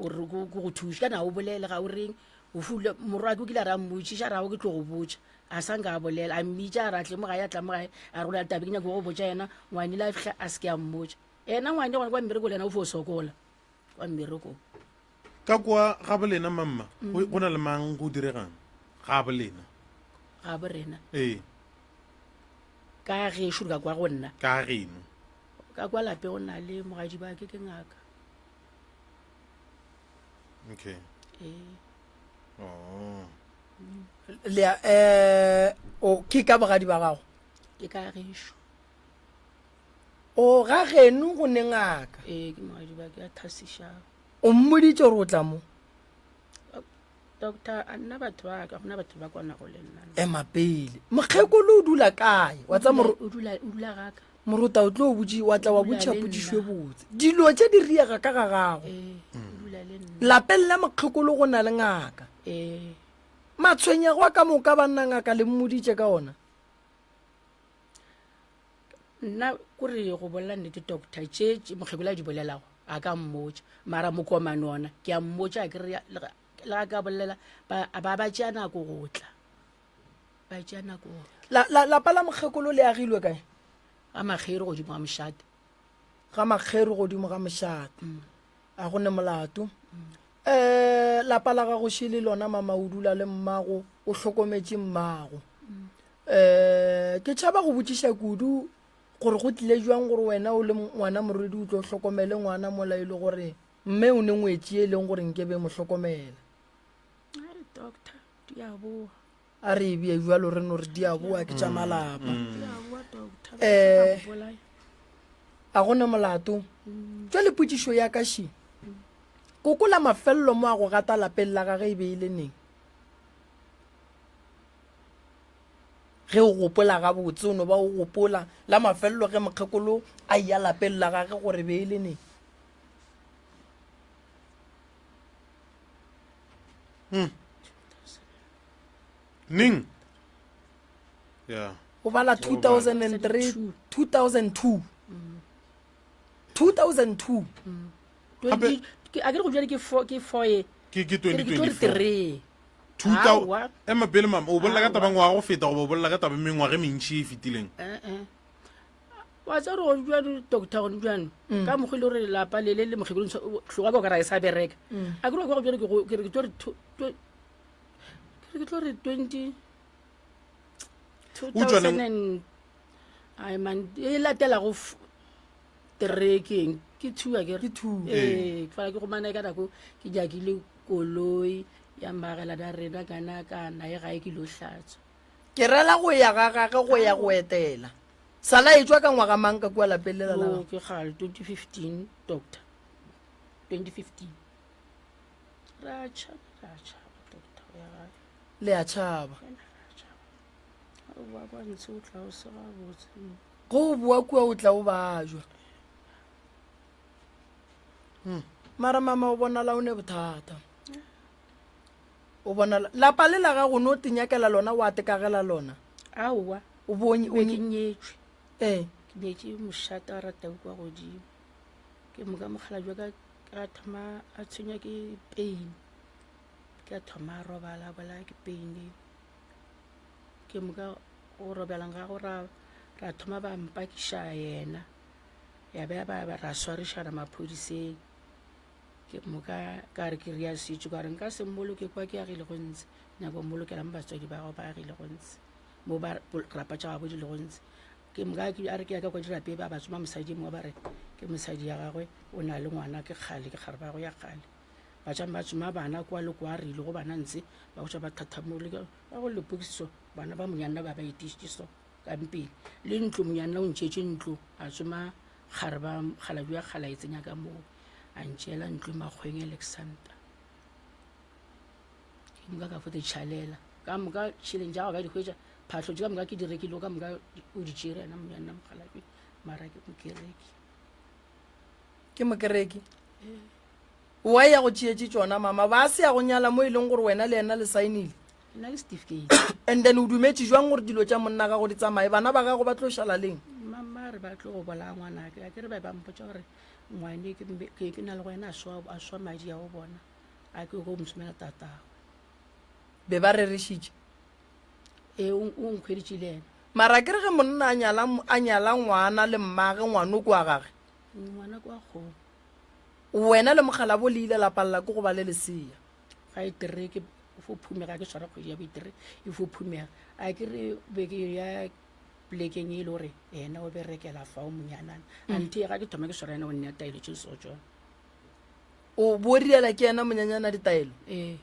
gore ko go thuše kana o bolele ga o reng o fule morwake o kile a re a mmotšiša ra go ke tlo go botša a sa nka a bolela a mmitša a re a tle mo gae a tla mo gae a re go la tabe ke nyako go botša yena ngwane le a fihla a se ke a mmotša yena ngwane gona kwa mmereko le yena o fo sokola kwa mmerekong Ka kwa ga bolena mamma, go go na le mang go diregang? Ga bolena. Ga borena. Ee. Ka gešo ka kwa go nna. Ka geno. Ka kwa lape go na le mogadi ba ke ke ngaka. Okay. Ee. Oh. Le eh o ke ka bogadi ba gago? Ke ka gešo. O ga geno go ne ngaka. Ee, ke mogadi ba ke a thasišago. O mmoditše gore o tla mo? Doctor, a nna batho ba ka gona batho ba kwanago le nna. Ema pele. Mokgekolo o dula kae? Wa tsa moro O dula o dula ga ka. Morota o tlo botši wa tla wa O dula botša le potšišo e nna. botse. Dilo tše di riega ka ga gago. Ee, o dula le nna. Lapeng la mokgekolo go na le ngaka. Ee. Matshwenyego a ka moka banna ngaka le mmoditše ka ona. Nna kore go bolela nnete doctor tše tše mokgekolo a di bolelago a ka mmotša mara mokomane ona ke a mmotša a kere le ga ka bolela ba ba ba tšea nako go tla ba tšea nako go tla. La, la, lapa la mokgekolo le agilwe kae? Ga makgeru godimo ga mošate. Ga makgeru godimo ga mošate. A go ne molato. Um lapa la gago šele lona mama o dula le mmago o hlokometše mmago. Um ke tšhaba go botšiša kudu gore go tlile jwang gore wena o le ngwana morwedi o tlo hlokomele ngwana mola e le gore mme o ne ngwetši e leng gore nke be mo hlokomela. Ai doctor di a boa. A re e bee jwalo re no re di a boa ke tša malapa. Di a boa doctor. Eh. Ba bolaya. A go ne molato. Jwale potšišo ya ka še. Koko la mafelelo mo a go gata lapeng la gage e be e le neng? Ge o gopola gabotse, o no ba o gopola la mafelelo ge mokgekolo a eya lapeng la gage gore be e le neng? Neng? Yeah. O bala 2003, 2002. 2002. Gape- A ke re go jale ke four ke four ye. Ke ke Ke re ke tlo re 2024. three. 2000 Aowa. Ema pele mama, o bolela ka taba Aowa. ngwaga go feta goba o bolela ka taba mengwaga e mentši e fetileng? Eh eh. Wa tseba gore gone bjano doctor gone bjano ka mokgwa e le gore lapa le le le mokgekolo tloga ka o ka ra e sa bereka. A ke re wa kwa go bjalo ke go ke re ke tlo re ke re ke tlo re 20 O tšwa neng? 2000 and ai man e latelago three ke eng ke two a ke Ke two. ee ke fala ke gomana ka nako ke jakile koloi ya mmagelana rena kana kana e gae ke lo hlatswa Ke rela go ya ga gage go ya go etela. Sala e tšwa ka ngwaga mang ka kua lapeng lela la Oh, gago? ke kgale 2015 doctor 2015 ra tšhaba ra tšhaba doctor go ya gae Le a tšhaba. Wena ra tšhaba o boa kwa ntshe o tla o se gabotse Ge o boa kua o tla o bajwa. Mara mama o bonala o ne bothata. O bonala lapa le la gago no tinyakela lona wa tekagela lona. Aowa. O bonye o ke nyetšwe. Eh. Ke nyetše mošata wa ratau kwa godimo. Ke moka mokgalabje ka a thoma a tshwenya ke pain. Ke a thoma a robala bolaya ke pain eo. Ke moka go robelang ga go ra ra thoma ba mpakiša yena. Ya ba ba ra swarišana maphodiseng. Ke moka ka re ke ria setšo ka re nka se mmoloke kwa ke agile go ntse nyako mmolokela mo batswadi ba gago ba agile go ntse mo ba rapa tša gabo di le go ntse ke moka a re ke ya ka kwa dirape ba ba tsoma mosadi mongwe ba re ke mosadi ya gagwe o na le ngwana ke kgale ke kgare ba go ya kgale ba tšama ba tsoma bana kwa le kwa re ile go bana ntse ba go tša ba thathamole ba go lepokiso bana ba monyanna ba ba etišitše so ka mpele le ntlo monyanna o ntšhetše ntlo a tsoma kgare ba kgaladi ya kgala e tsenya ka moo a ntšeela ntlo makgweng Alexander ke moka ka fote tšhalela ka moka tšheleng tša gago ka di hwetša phahlo tše ka moka ke di rekilego ka moka o di tšere yena monyanna mokgalabje mara ke mokereki Ke mokereki. Wa ya go tšeetše tšona mama ba se ya go nyala mo e leng gore wena le yena le saenile. Ke na le certificate. And then o dumetše jwang gore dilo tša monna gago di tsamaye bana ba gago ba tlo šala leng? Mama re ba tlo go bolaya ngwanake a ke re ba ba mpotša gore ngwane ke ke ke na le go yena a swa a swa madi a go bona a ke go mosomela tatagwe. Be ba rerešitše. Ee o o nkhweditše le yena. Mara ke re ge monna a nyala a nyala ngwana le mmage ngwano kwa gage. Ngwana kwa kgomo. Wena le mokgalabo le ile la palela ke go ba le lesea. Ga e tere ke fo phumega ke tshwara kgwedi ya boitere e fo phumega a ke re be ke ya plekeng e le gore yena o berekela fao monyanana mm. ante ga ke thoma ke swara yena o nne taelo tše so tsone o bo riela ke yena monyanyana ditaelo ee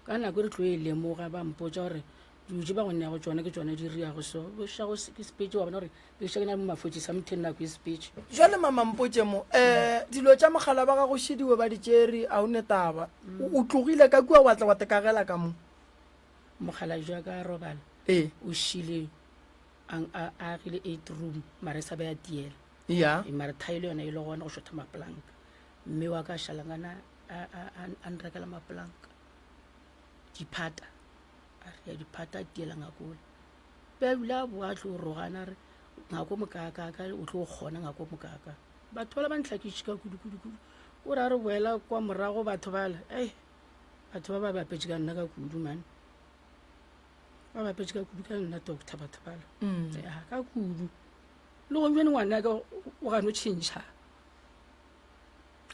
ka nako re tlo e lemoga ba mpotsa gore Dilo tše ba go neago tšona ke tšona di riago so. Bošago ke sepetše wa bona gore bešo ke na le mafotši something nako e sepetše. Jwale mama mpotše mo, um dilo tša mogala ba gago šidiwe ba di tšere, a o ne taba. O tlogile ka kua wa tla wa tekagela ka mo. Mogala jwa ka a robala. Ee. O šile a a agile 8 room mara e sa ba ya tiela. Ya. E mara thaelo yona e le gona go šotha mapolanka. Mme wa ka a šalangana a a a nrekela mapolanka. Diphata. A re ya diphata a tiela ngakola. Be a dula a boa a tlo rogana a re ngako mokaakaka o tlo kgona ngako mokaaka. Batho bala ba ntlhakiše ka kudu kudu kudu. O re a re boela kwa morago batho bala ei batho ba ba bapetše ka nna ka kudu man. Ba bapetše ka kudu ka nna doctor batho bala. Mm. Ya ka kudu. Le gong jane ngwana ka o gano tšhentšha.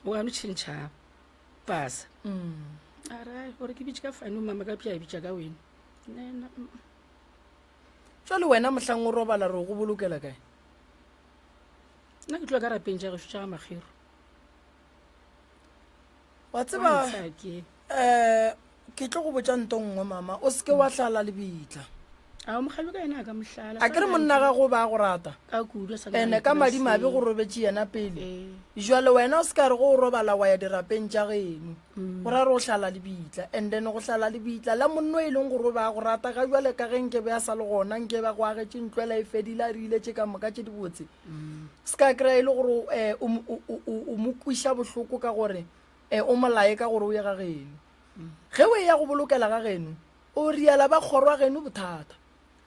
O gano tšhentšha. pasa mm. a re gore ke bitše ka fane mama ka pša e bitša ka wena nena mm. jale wena mohlang o robala re go bolokela kae nna ke tloa ka rapeng tša gešo tša ga magero wa tseba um ke tlo go botša nto nngwe mama o seke wa hlala lebitla a mogalo ka yena a ka mohlala a ke re monna gago ba go rata ka kudu sa ene ka madimabe go robetše yena pele ee. jale wena o se ka re go o robala wa ya dirapeng tša geno mm. go ra re o hlala lebitla and then go hlala lebitla la monno e leng gore o ba go rata ga jale ka ge nke be a sa le gona nke ba go agetše ntlwela e fedile a re ile tše ka moka tše dibotse mm. se ka kry-a e le gore um o mo kwiša bohloko ka gore um o molaye ka gore o ye ga geno Ge o eya go bolokela ga geno, o riala ba kgoro ya geno bothata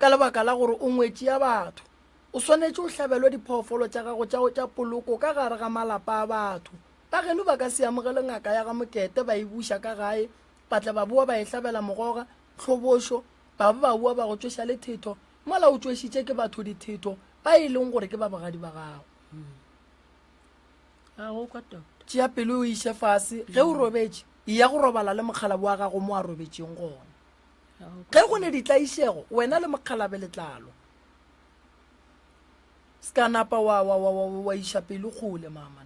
ka lebaka la gore o ngwetši ya batho. O swanetše o hlabelwe diphoofolo tša gago tša tša poloko ka gare ga malapa a batho. Ba geno ba ka se amogele ngaka ya ga Mokete ba e buša ka gae, ba tla ba boa ba e hlabela mogoga, tlhobošo, ba ba ba boa ba go tšweša le thetho mola o tšwešitše ke batho dithetho ba e leng gore ke ba bogadi ba gago. A go kwa doctor. Tšea pelo o iše fase. Ge o robetše, eya go robala le mokgalabje wa gago mo a robetšeng gona. Ge go ne ditlaišego, wena le mokgalabje le tla lwa. Se ka napa wa, wa, wa, wa, wa iša pelo kgole, mama.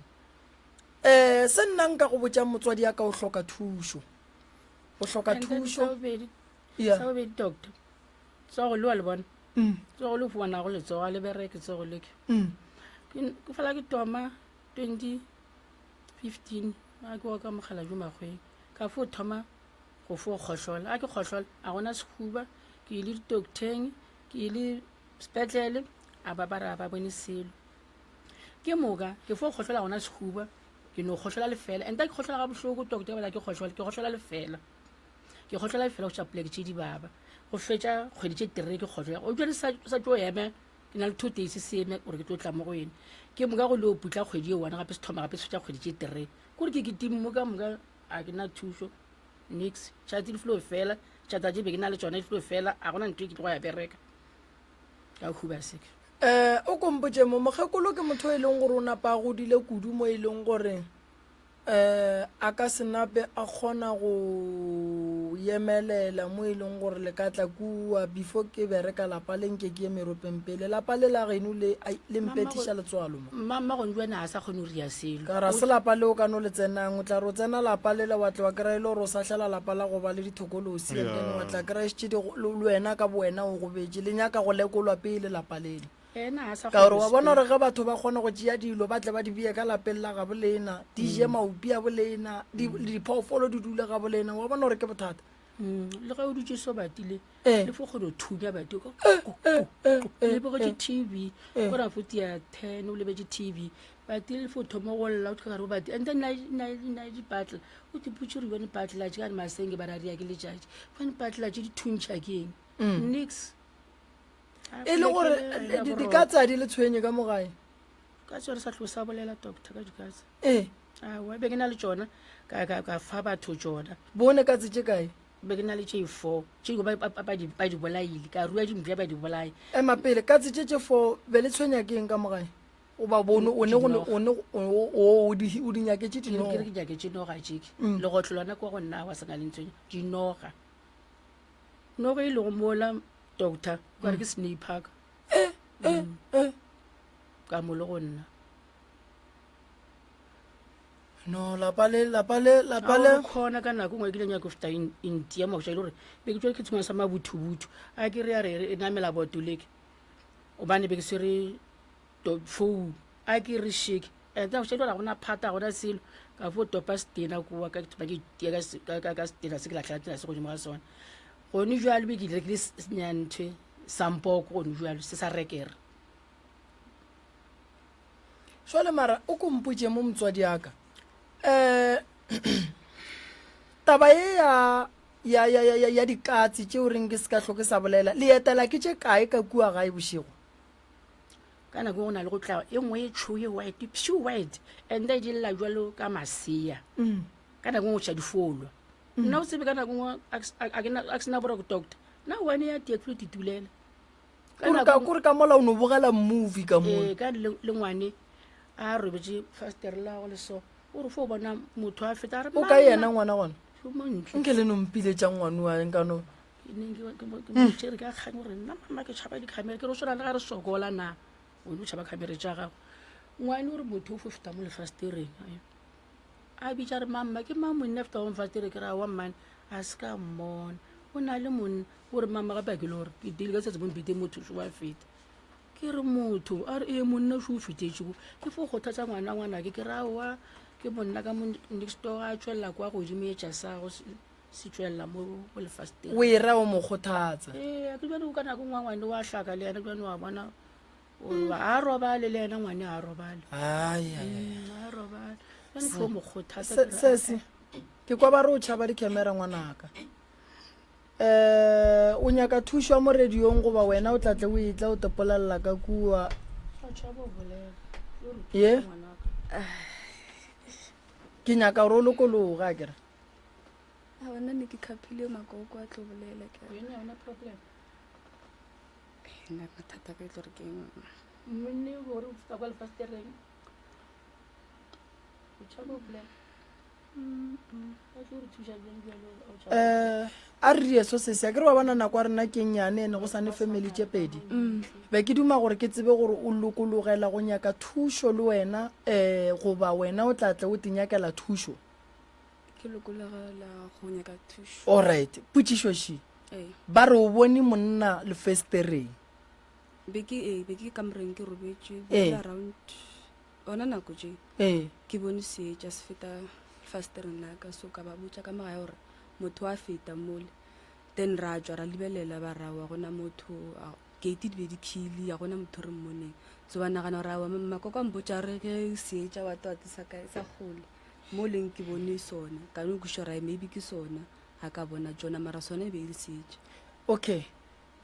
Eh, se nna nka go botšang motswadi ya ka o hloka thušo. O hloka thušo. Sa bobedi, Yeah. sa bobedi doctor. Tsogo le wa le bona. Mm. Tsogo le fumanago letsogo a le bereke tsogo le ke. Mm. Ke fela ke toma 2015 a ke wa ka mogala jo magweng ka fo thoma go fo kgohlola a ke kgohlola a gona sehuba ke ile ditoktheng ke ile sepetlele a ba ba re a ba bone selo ke moka ke fo kgohlola gona sehuba ke no kgohlola lefela enta ke kgohlola ga bohloko doctor bala ke kgohlola ke kgohlola lefela ke kgohlola lefela go tša poleke tše di baba go fetša kgwedi tše tere ke kgohlola o jale sa tlo eme ke na le two days se eme gore ke tlo tla mo go ene ke moka go le o putla kgwedi e one gape se thoma gape se fetša kgwedi tše tere kore ke ketimo mo ka moka a ke na thušo nix tšatsi di flo fela tšatsa tše be ke na le tsona di flo fela a gona ntho e ke tlo go ya bereka ka huba seke um o kompotše mo mokgekolo ke motho e leng gore o napa a godile kudu mo e leng gore um a ka se nape a kgona go yemelela mo e leng gore le ka tla kua before ke bereka lapa le nke ke ye meropeng pele lapa le la geno le ai, le mpethiša letswalo mo mma gonjwane a sa kgone go ria selo ka ra se lapa le o ka no le tsenang o tla re o tsena lapa lele wa tla wa kry-a e le gore o sa hlela lapa la go ba le dithokolosi and then wa tla kry-a šetše di go- le le wena ka bowena o gobetše le nyaka go lekolwa pele lapa lele Ena a sa Ka gore wa kgone bona gore ge batho ba kgona go tšea dilo ba tle ba di bee ka lapeng la gabo lena, di je Mm. maupi a bolena, di- diphoofolo di dule ga bolena, wa bona gore ke bothata. Mm, le ge o dutse so batile Eh. le fo kgone go thunya bati Eh, eh, eh, eh, le bogetše eh. tv Eh. o ra foti ya ten o lebetse tv batile le fo thoma go lla o tlhokare o bati and then na dipatla o tiputse gore bone patla tše ka masenge ba ra ria ke letšatši bone patla tše di thuntšha ke eng nix e le gore dikatse a di le tshwenye ka mo gae ka tsone sa tlo sa bolela doctor ka dikatse ee aowa be ke na le tsona ka fa batho tsona bone katse tše kae be ke na le tše four tše dingwe ba di bolaile ka rua dimpša ba di bolaya ema pele katse tše tše four be le tshwenya ke eng ka mo gae goba bone o ne o ne o di nyaketše dinoga ke re ke nyaketše noga tšeke mm. legotlo lona kwa go nna wa sena le ntshwenya dinoga Noga e lego mola doctor ka re ke snake park eh, eh, mm. eh. ka mo le go nna. No, lapa le, lapa le, lapa le. A khona ka nako ngwe ke ile nyaka go feta intia mo go gore be ke tswa ke tsengwa sa mabuthubuthu. A ke re ya re e namela boto leke. Obane be ke se re to phone. A ke re shake. E tla go shela gona phata gona selo. Ka fo topa stena kwa ka ke ke tia ka ka ka stena se ke lahlela tena se godimo ga sona. Gone jwale be ke rekile senyanthe sampoko gone jwale se sa rekere. Jwale mara o ko mpotše mo motswadi aka um taba ye ya ya ya ya ya dikatse tšeo reng ke se ka hloke sa bolela le etela ke tše kae ka kua gae bošego? Ka nako go na le go tla e nngwe e tšho ye white pure white and di lla jwalo ka masea mm. ka nako ngwe tša di folwa mm. nna o tsebe ka nako ngwe a ke sena boroko doctor nna one ya tee ke titulela Kore ka mola o no bogela movie ka mo. Ee, ka le ngwane a robetše fastere la go le so o re fo bona motho a feta a re O ka yena ngwana gona? Nke le no mpiletša ngwanu wa nka no. Ke ka kgang gore nna mama ke tšhaba dikhamera ke re o swana le ga re sokola na o o tšhaba khamera tša gago ngwane o re motho o fo feta mo lefastereng A bitša re, Mamma, ke mang monna feta wa mfatere? Ke ra, Aowa mmane, a se ka mmona. O na le monna. O re, Mamma, gape a ke le gore ke dile ka tsatsi bompete motho šo wa feta. Ke re, Motho? A re, Ee, monna šo o fetetše ko. Ke fo kgothatsa ngwana ngwanake, ke re, Aowa, ke monna ka mo next door a tšwelela kwa godimo etša sa go se tšwelela mo mo lefastereng. O e ra o mo kgothatsa. Ee, ke jane ka nako nngwe ngwane wa hlaka le yena jane wa bona O a robale le yena ngwane a robale. Ai, ai, ai. Mm, a robale. Jane fo mo kgothatsa. Se, sesi, ke kwa ba re o tšhaba dikhemera ngwanaka. Eh, o nyaka thušo ya mo radiong goba wena o tla tle o etla o tepolelela ka kua. Ye? Ke nyaka gore o lokologe a kere. A bona ne ke khaphile makoko a tlo bolela ke. Yona problem. Nna mathata ka e tlo re ke eng? Monna gore o feta kwa lefastereng. O tšhaba go bolela. A tlo re thuša bjang bjalo o tšhaba. Eh, a re die so sese a ke re wa bona nako ya rena ke nnyane ene go sane family tše pedi be ke duma gore ke tsebe gore o lokologela go nyaka thušo le wena um goba wena o tla tle o te nyakela thušo Ke lokologela go nyaka thušo. Alright, potšišo še. Ee. Ba re o bone monna lefestereng. Be ke ee, be ke kamoreng ke robetše, Ee. be around ona nako tše. Ee. Ke bone seetša se feta lefastereng la ka, so ka ba botša ka mogae gore motho wa feta mole. Then ra tšwa ra lebelela ba ra wa gona motho, a gate di be di khile, a gona motho re mmoneng. So ba nagana gore aowa makoko a mpotša re ge seetša wa twa sa kae sa kgole. Mo leng ke bone sona, ka no kwešiša gore maybe ke sona, ga ka bona tšona, mara sona e be e le seetša. Okay.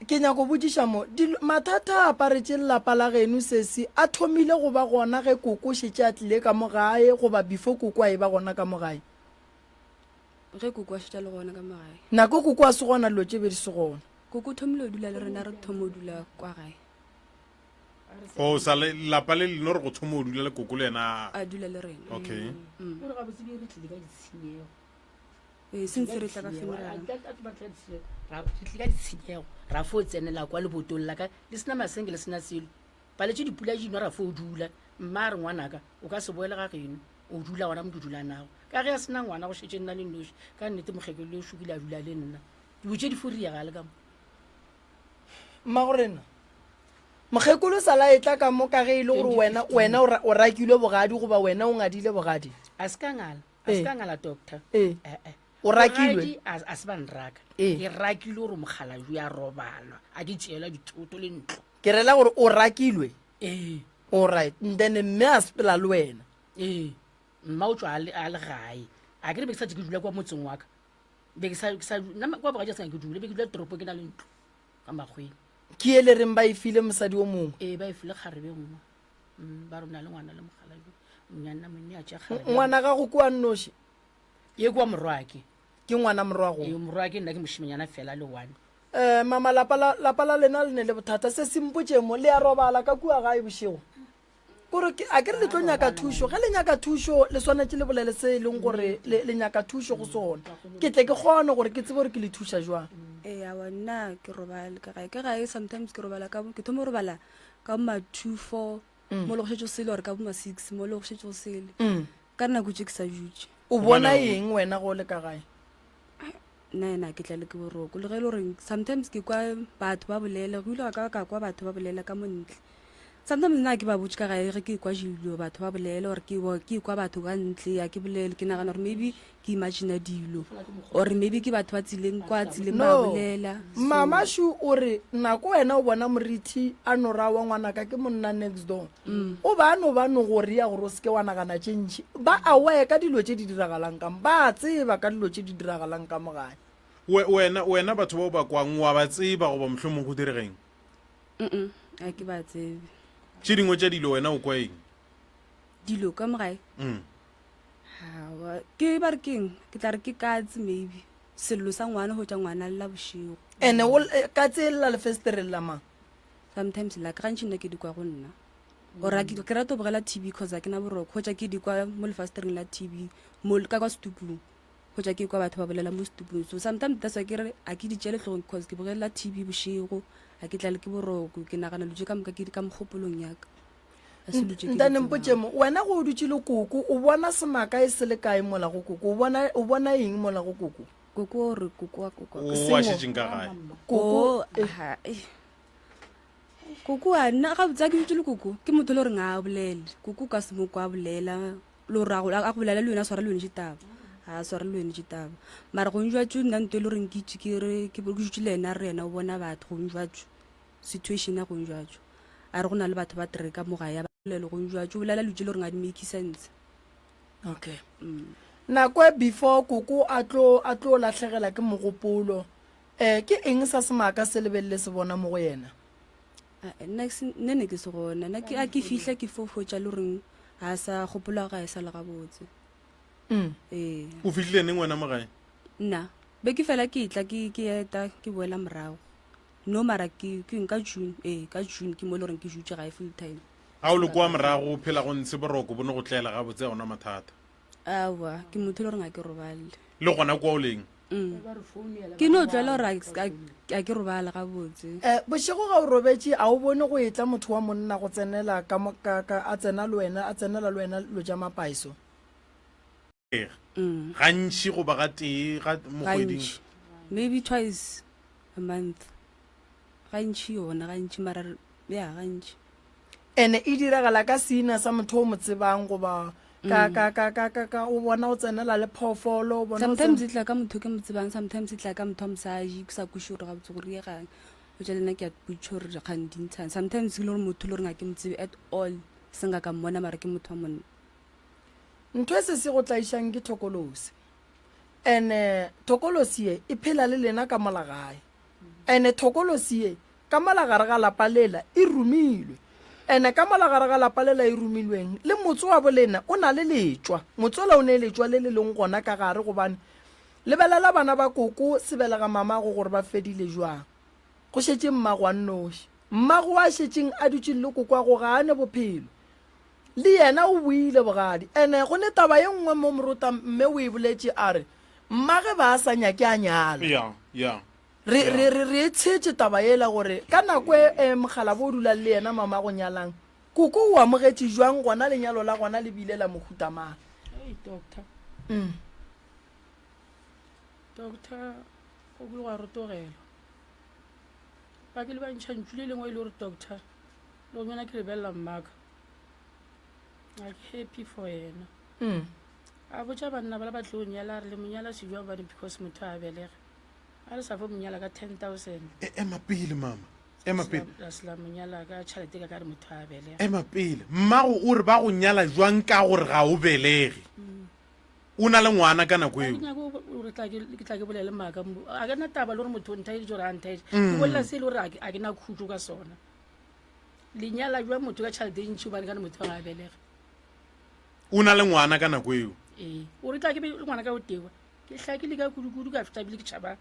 Ke nyako botšiša mo, dilo, mathata a aparetše lapa la geno sesi a thomile go ba gona ge koko šetše a tlile ka mo gae goba before koko a eba gona ka mo gae? Ge koko a šetše a le gona ka mo gae. Nako koko a se gona dilo tše be di se gona. Koko o thomile go dula le rena re thoma go dula kwa gae. O sa le lapa le leno re go thoma o dula le koko le yena. A dula le rena. Okay. Mm. O re gabotse be re tlile ka ditshenyego. Ee, since re tla ka funeral. Ra tlile ka ditshenyego ra fo tsenela kwa lebotong la ka le sena masenke le sena selo. Paletše dipula di nwa ra fo dula. Mma a re ngwanaka o ka se boele ga geno o dula gona mo ke dula nago. Ka ge a sena ngwana go šetše nna le noši ka nnete mokgekolo yo šokile a dula le nna. Dilo tše di fo riega le ka mo. Mmagorena, mokgekolo sa la etla ka mo ka ge e le gore wena wena o rakilwe bogadi goba wena o ngadile bogadi? A se ka ngala, a se ka ngala doctor. Ee. Eh, eh. O rakilwe? Bogadi a se ba nraka. Ee. Ke rakilwe gore mokgalabje ya robalwa, a ke tšeelwa dithoto le ntlo. Ke rela gore o rakilwe? Ee. Alright, then mme a sepela le wena? Ee. Mma o tšwa a le a le gae. A ke re be ke sa tše ke dula kwa motseng wa ka. Be ke sa ke sa nna kwa bogadi a se ke dule, be ke dula toropong ke na le ntlo. Ka makgweng. Ke ye le reng ba e file mosadi o mongwe? Ee, ba e file kgarebe nngwe. Mm, ba re o na le ngwana le mokgalabje. Nnyana monne a tšea kgarebe. Ngwana gago ke wa nnoši? Ye ke wa morwake. Ke ngwana morwago? Ee, morwake nna ke mošimanyana fela le one. Eh, mama lapa la lapa la lena le ne le bothata. Se se mpotše mo, le a robala ka kua gae bošego? Kore ke a ke re le tlo nyaka thušo. Ge le nyaka thušo, le swanetše le bolele se e leng gore le, le nyaka thušo go sona. Ke tle ke kgone gore ke tsebe gore ke le thuša jwang. Ee, aowa nna ke robale ka gae. Ka gae sometimes ke robala ka, ke thoma go robala ka bo ma 2, 4, mo le go šetše go sele or ka bo ma 6, mo le go šetše go sele. Ka nako tše ke sa dutše. O bona eng wena go le ka gae? Nna ena ke tlale ke boroko le ge e le goreng sometimes ke kwa batho ba bolela go ile ga ka ka kwa batho ba bolela ka mo ntle. Sometimes nna ke ba botse ka gae ge ke kwa dilo batho ba bolela or ke ke kwa batho ka ntle ya ke bolele ke nagana gore maybe ke imagine dilo or maybe ke batho ba tsileng kwa tsileng ba bolela. Mama Shu o re nako wena o bona morithi a no ra wa ngwanaka ke monna next door. Mm. O ba no ba no go ria gore o seke wa nagana tše ntši. Ba aware ka dilo tše di diragalang ka mo. Ba tseba ka dilo tše di diragalang ka mo gae. Wena wena batho bao ba kwang wa ba tseba goba mohlomong go diregeng? Mm a ke ba tsebe. Tše dingwe tša dilo wena o kwa eng? Dilo ka mo gae? Mm. Hawa, ke ba re keng? Ke tla re ke katse maybe. Sello sa ngwana go tša ngwana lla bošego. Ene o eh, katse e lla lefestereng la mang? Sometimes la gantši nna ke di kwa go nna. Or a ke ke rata go bogela TV cause a ke na boroko. Go tša ke di kwa mo lefastereng la TV, mo ka kwa setupung. Go tša ke kwa batho ba bolela mo setupung. So sometimes that's why ke re a ke di tšele hlogong cause ke bogelela TV bošego, a ke tlale ke boroko, ke nagana dilo tše ka moka ke di ka mogopolong ya ka. A se dilo tše ke di Ntane tsebago. mpotšemo, wena go o dutše le koko, o bona semaka e se le kae mola go koko? O bona, o bona eng mola go koko? Koko o re koko wa koko. O wa šetšeng ka gae. Koko, Oh, aha, eh. Koko a nna gabotse a ke dutše le koko ke motho e le goreng ga a bolele. Koko o ka se mo kwa a bolela. Le gore a go bolela le wena a swara le wene ditaba ga a sware le wene ditaba mara go njwatso nna nto e le goreng ke itse ke re ke dutse le ena re ena o bona batho go njwatso situation ya go njwatso a re go na le batho ba tere ka mo gae ba bolele go njwatso o bolela lutse le goreng ga di make sense okay mm. nako e before koko a tlo a tlo lahlegela ke mogopolo eh ke eng sa semaka se lebelele se bona mo go yena Nna nne ne ke se gona nna a ke fihla ke fo hwetša le goreng ga sa gopola ga e sa le gabotse mm. ee o fihlile neng wena mo gae nna be ke fela ke tla ke ke eta ke boela morago no mara ke ke ka june ee ka june ke mo e le goreng ke jutše gae full time ga o le kwa morago o phela go ntshe boroko bo ne go tlela gabotse ga ona mathata aowa ke motho e le goreng ga ke robale le gona kwa o leng Mm. Ke no tlwaela gore a ke robala gabotse. Eh, bošego ga o robetše a o bone go etla motho wa monna go tsenela ka, ka, ka a tsena le wena a tsenela le wena lo tša mapaiso? Mm. Gantši goba ga tee ga mo kgweding? Gantši. Maybe twice a month. Gantši yona, gantši mara ya gantši. Ene e diragala ka seina sa motho o mo tsebang goba ka ka ka ka ka ka o bona o tsenela le phoofolo o bona o Sometimes tsena e tla ka motho ke mo tsebang, sometimes e tla ka motho wa mosadi, ke sa kweše gore gabotse gore e gang. O tša le nna ke a potšiša gore dikgang di ntshang. Sometimes ke le gore motho le gore ga ke mo tsebe at all, se nka ka mmona mara ke motho wa monna. Ntho e se se go tlaišang ke thokolosi. Ene thokolosi ye e phela le lena ka mola gae. Ene thokolosi ye ka mola gare ga lapa lela e romilwe. Ene ka mola gare ga lapa lela e romilweng, le motse wa bolena o na le letšwa. Motse ola o ne letšwa le le leng gona ka gare, gobane lebelela bana ba koko sebelega mamago gore ba fedile jwang. Go šetše mmago a nnoši. Mmago a šetšeng a dutše le kokwago ga a ne bophelo. Le yena o boile bogadi. Ene go ne taba ye nngwe mo morota mme o e boletše a re, Mmage ba a sa nyake a nyala. Ya, ya. Re, re, re, re e tshetše taba yela gore ka nako e, e mokgalabo o dulang le yena mama go nyalang, koko o amogetše jwang gona lenyalo la gona le bile la mohuta mang? Hey, doctor. Mm. Doctor, go kile gwa rotogelwa. Ba kile ba ntšha ntšu le lengwe e le gore doctor, le go nyona ke lebelela mmaka. A ke happy for yena. Mm. A botša banna bala ba tlo nyala, a re le mo nyala sejwang bane because motho a belega. A le sa fo monyala ka 10,000. E, ema pele, mama. Ema pele. La se la monyala ka tšhelete ka ka re motho a belega. Ema pele. Mmago o re ba go nyala jwang ka gore ga o belege? O na le ngwana ka nako Ga ke eo. nyake gore tla ke ke tla ke bolele maaka. A ke na taba le gore motho o nthaeditše gore a nthaetše. Ke bolela se e le gore a ke a ke na khutšo ka sona. Le nyala jwang motho ka tšhelete e ntši gobane ka re motho ga a belege? O na le ngwana ka nako eo. Ee. O re tla ke be le ngwana ka o tewa. Ke hlakile ka kudu-kudu ka fihla ebile ke tšhaba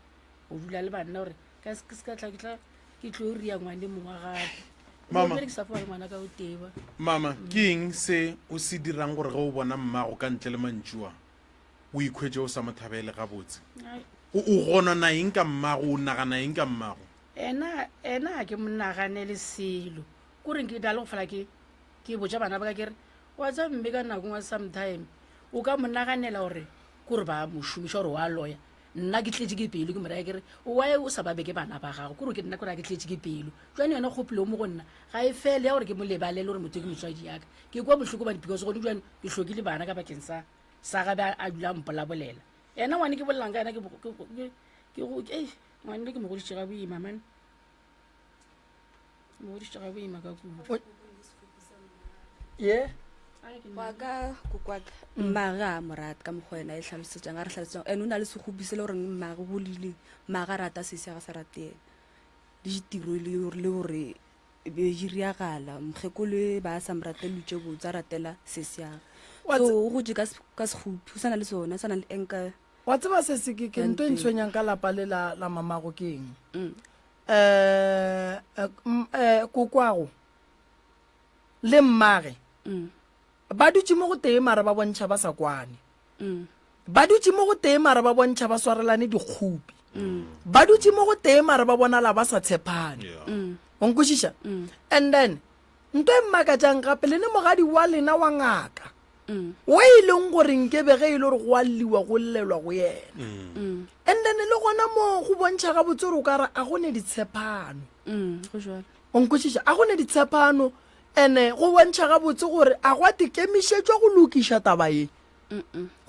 go dula le banna gore ka se ka tla ke tla ke tlo ria ngwane mongwe gape. Mama. Ke sa foba le ngwana ka o tewa. Mama, ke eng se o se dirang gore ge o bona mmago ka ntle le mantšu a, o ikhwetše o sa mo thabele gabotse? O, o gonona eng ka mmago? O nagana eng ka mmago? Ena, ena ga ke mo naganele selo. Ko reng ke na le go fela ke, ke botša bana ba ka ke re, wa tseba mme ka nako nngwe sometime. O ka mo naganela gore ke gore ba mo šomiša gore wa loya. Nna ke tletše ke pelo, ke mo raya ke re, why o sa ba beke bana ba gago? Ke gore ke nna ke raya ke tletše ke pelo. Jwale yona kgopolo mo go nna ga e fele ya gore ke mo lebalele gore motho ke motswadi yaka. Ke kwa bohloko bane because gone jwale ke hlokile bana ka bakeng sa sa gabe a dula a mpolabolela. Yena ngwane ke bolelang ka yena ke ke ke ke ngwane ke mo godišitše ga boima man. Ke mo godišitše ga boima ka kudu. Ye. Wa ka kokwaka mmage a mo rata ka mokgwa ena e tlhalosetšang a re tlhalosetsang and o na le sekgopi se le goreng mmage bolile mmage a rata sesi a ga sa rate ena le ditiro le le gore be di riagala mokgekolo ba sa mo ratele tše botse a ratela sesi a so o gotse ka sekgopi o sa na le sona o sa na le enka Wa tseba se se ke ke nto e ntshwenyang ka lapa le la la mamago ke eng? Mm. Eh, eh, eh kokwago le mmage mm. ba dutše mo go tee mara ba bontšha ba sa kwane mm. ba dutše mo go tee mara ba bontšha ba swarelane dikgopi mm. ba dutše mo go tee mara ba bonala ba sa tshepane yeah. mm. o nkwešiša mm. and then Nto e mmakatšang gape, le ne mogadi wa lena wa ngaka, wo e leng gore nkebe ge e le gore go a lliwa go llelwa go yena. And then le gona moo go bontšha gabotse gore o ka re a go ne ditshepano. O nkwešiša? A go ne ditshepano and-e go bontšha gabotse gore a gwa tikemišetšwa go lokiša taba ye.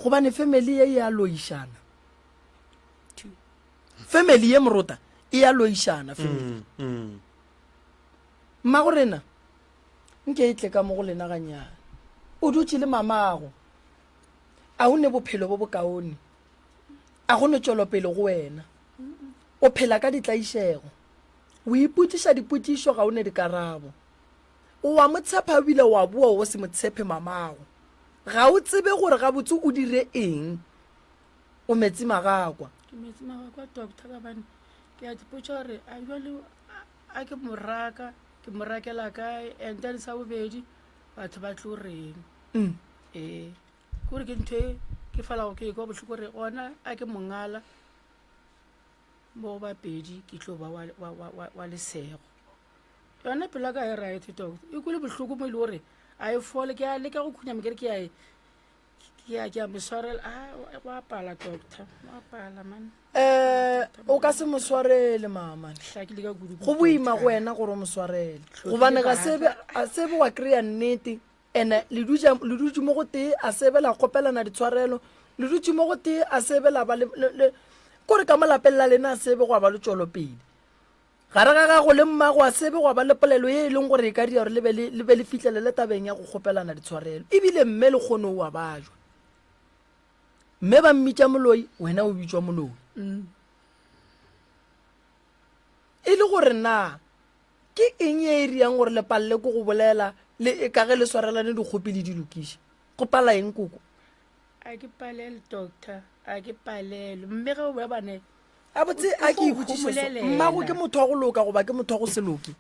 Gobane family ye e a loišana. Family ye morota e a loišana family. Mmagorena, nke e tle ka mo go lena gannyane. O dutše le mamago. A o ne bophelo bo bokaone? A go ne tšwelopele go wena? O phela ka ditlaišego. O ipotšiša dipotšišo ga o ne dikarabo. O a mo tshepa ebile o a boa o se mo tshepe mamago. Ga o tsebe gore gabotse o dire eng. O metsi magakwa. Ke metsi magakwa, doctor, ka bane ke a ipotša gore a jwale A ke mo raka, ke mo rakela kae? And then sa bobedi, batho ba tlo reng? Mm. Ee, ke gore ke ntho e ke felago ke ekwa bohloko gore gona a ke mongala mo go bapedi ke tlo ba wa, wa, wa, wa, wa lesego. Yona pelo ya ka e right doctor, e kwele bohloko mo e le gore a e fole, ke a leka go khunyama ke re ke a e ke a ke a mo swarela a go a pala doctor go a pala man um o ka se mo swarele mama hlakile ka kudu go boima go wena gore o mo swarele gobane ga sebe a sebe wa kry-a nnete ene le dutše mo go tee a sebe la kgopelana ditshwarelo le dutše mo go tee a sebe la ba le kore ka mo lapeng la lena a sebe go ba le tšwelopele Gare ga gago le mmago a se be gwa ba le polelo ye e leng gore e ka dira gore le be le, le be le fihlelele tabeng ya go kgopelana ditshwarelo. E bile mme lekgono o a bajwa. Mme ba mmitša moloi, wena o bitšwa moloi. E le gore na ke eng ye e riang gore le palele ke go bolela le ka ge le swarelane dikgopi le di lokiše? Go pala eng koko? A ke palele doctor, a ke palele. Mme ge o ba bane Gabotse a ke ipotšiše so, mmago ke motho wa go loka goba ke motho wa go se loke?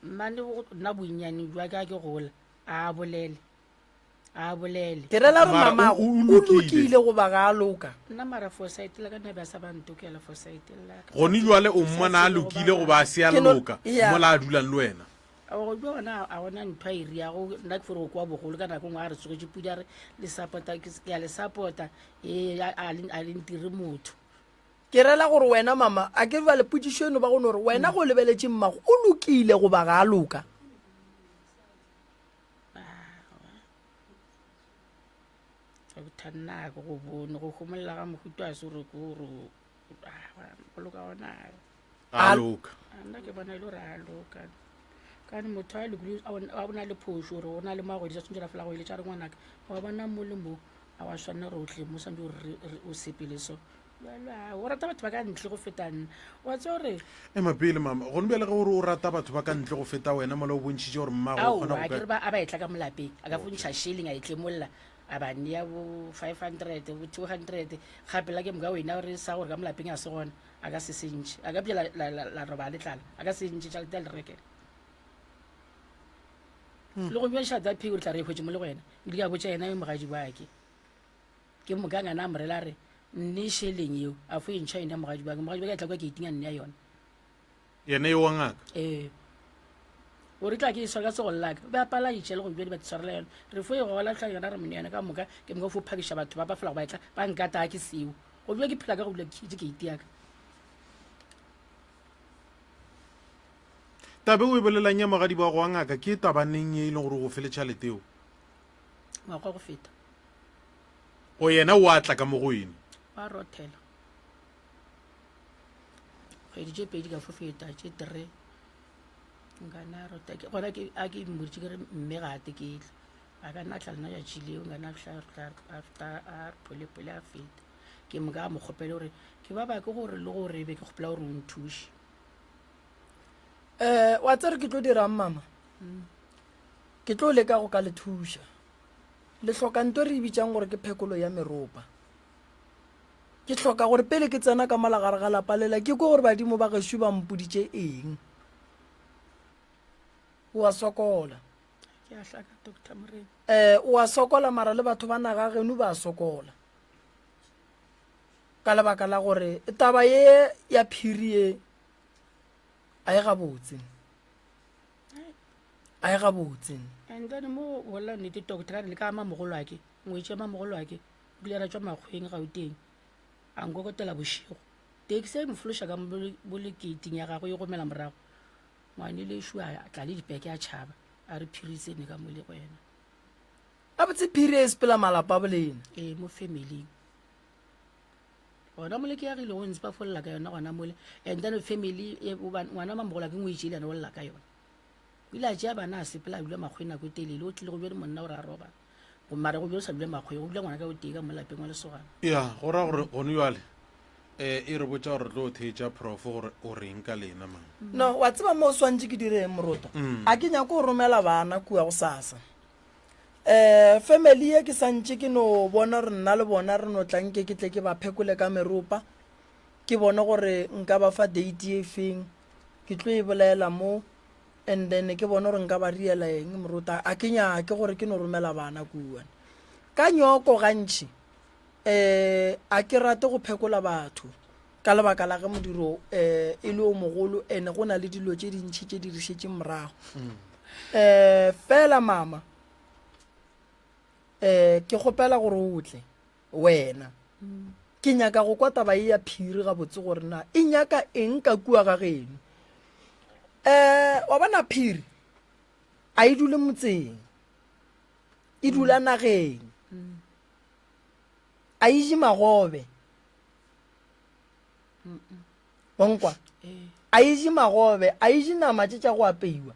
Mmane nna bonnyane jwa ka ke gola a bolele a bolele. Ke rela gore mamago o lokile goba ga a loka. Nna mara foresight la ka nna be a sa ba ntokela foresight la ka. Gone jwale o mmona a lokile goba a se a loka mola a dulang le wena? Go jwa gona a gona ntho a e riago nna ke fore go kwa bogolo ka nako nngwe a re tsogetše pudi a re le support-a ke a le support-a ee a le ntire motho. Ke rela gore wena mama a ke bjale potšišo eno ba go no re wena go lebeletše mmago o lokile goba ga a loka? Doctor nna ke go bone go homolela ga mohuta a se gore ke gore go loka gona. A loka. Nna ke bona e le gore a loka. Kane motho a lokile a bona le phošo gore o na le mo a go eletša tshwanetse ra fela go eletša re ngwanaka wa bona mo le mo a wa swanela gore o tle mo santse gore o sepele so o rata batho ba ka ntle go feta nna wa tse gore ema pele mama gone bjale ge ore o rata batho ba ka ntle go feta wena mola o bontšhitše gore mmago o kgona go ka a ba etla ka molapeng a ka fontšha shilling a e tlemolla a ba nea bo 500 bo 200 gape la ke moka wena re sa gore ka molapeng a se gona a ka se sentšhe a ka pša la roba le tlala a ka se ntšhe tšhelete ya le rekela hmm. le go bja šata phi gore tla re e hwetše mo le go yena ebile ke a botša yena yo mogadi wake ke moka ngana a morela re nne šeleng eo a fo e ntšha yone ya mogadi wake mogadi wake a tla kwa keiting a nne ya yone yena yo wa ngaka ee. Gore tla ke e swara ka tsogong la ka. O be a pala itše le go bjadi ba tshwarela yona. Re fo e gola hla yona re mo nea yona ka moka. Ke moka o fo phakiša batho ba ba fela go ba etla ba nkata ga ke seo. Go bjwa ke phela ka go dula ke khitše keiti ya ka. Taba e o e bolelang ya mogadibo wa go wa ngaka ke taba neng ye e leng gore o go fele tšhalete eo? Ngwaga wa go feta. O yena o a tla ka mo go ene? Wa rothela. Kgwedi tše pedi ka fo feta tše three. Nka na rota ke gona ke a ke mmoditše ke re mme ga a tekele. A ka nna tla lena tšatši leo nka na fihla after a re phole phole a feta. Ke moka a mo kgopele gore ke ba ba ke gore le gore be ke kgopela gore o nthuše. Um wa tsere ke tlo dirang mama? Ke tlo leka go ka le thuša. Le hloka nto re e bitšang gore ke phekolo ya meropa. Ke hloka gore pele ke tsena ka mola gare ga lapa lela ke kwe gore badimo ba gešo ba mpoditše eng. O a sokola. Ke a hlaka, Doctor Moremi. Eh, o a sokola mara le batho ba naga geno ba a sokola. Ka lebaka la gore taba ye ya phiri ye a e gabotse. A e gabotse. And then mo bolela nnete doctor ka re le ka mamogolo ake, ngwetši ya mamogolo ake. O kile ra tšwa Makgweng Gauteng, a nkokotela bošego. Taxi ya mo fološa ka mo le gating ya gagwe e gomela morago. Ngwane lešo a tla le dipeke a tšhaba, a re phiri e tsene ka mo le go yena. Gabotse phiri e sepela malapa a bolena. Ee, mo familing. Gona mole ke agile go ntse ba folela ka yona gona mole. And then family e, ngwana mamogolo ke ngwetši le yena o lla ka yona. O ile a tšea bana a sepela a dula Makgweng nako e telele. O tlile go bjale monna gore a robala. Go mara go bjale sa dula Makgweng, go dula ngwana ka o tee ka mo lapeng wa lesogana. Ya, go ra gore gone jwale eh e re botša gore re tlo theetša prof gore o reng ka lena mang. No, wa tseba mo o swantše ke direng morota? A ke nyake go romela bana kua go sasa. Eh, family ye ke santše ke no bona gore nna le bona re no tla nke ke tle ke ba phekole ka meropa. Ke bone gore nka ba fa date ye feng. Ke tlo e bolela mo and then ke bone gore nka ba riela eng moruta. A ke nyake gore ke no romela bana kua. Ka nyoko gantši um a ke rate go phekola batho ka lebaka la ge modiro um e le o mogolo and go na le dilo tše dintšhi tše di re šetšeng morago. Um fela mama um ke kgopela gore o tle wena. Ke nyaka go kwa taba ye ya phiri gabotse gore na e nyaka eng ka kua ga geno. Um wa bona phiri a e dule motseng, e dula nageng. A e je magobe. Wa nkwa? A e je magobe, a e je nama tše tša go apeiwa.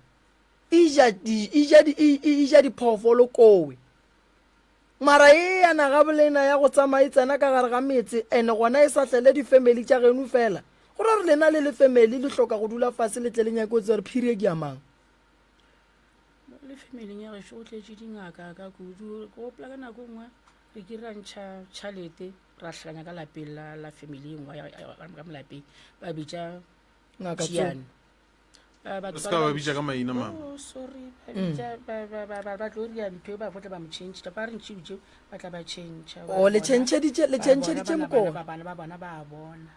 E ja di, e ja di, e, e ja diphoofolo kowe. Mara e ya naga bolena ya go tsamaya e tsena ka gare ga metse and gona e sa tlele di-family tša geno fela. Go ra gore lena le le family le hloka go dula fase le tle le nyake go tseba gore phiri e ke ya mang. Mo le familing ya gešo go tletše dingaka ka kudu. Ke gopola ka nako e nngwe re kile ra ntšha tšhalete ra hlakanya ka lapeng la, la family e nngwe ka mo lapeng ba bitša Ngaka tso. Tšiane. Ba- batho O se ba ka ba bantši. bitša ka maina, mama. Oh, sorry ba bitša ba- ba- ba- ba- ba tlo ria ntho e ba fotla ba mo change ba re ntšhitše tšeo ba tla ba change Oh, le tšhentšheditše- le tšhentšheditše mokone. bana ba bona ba bona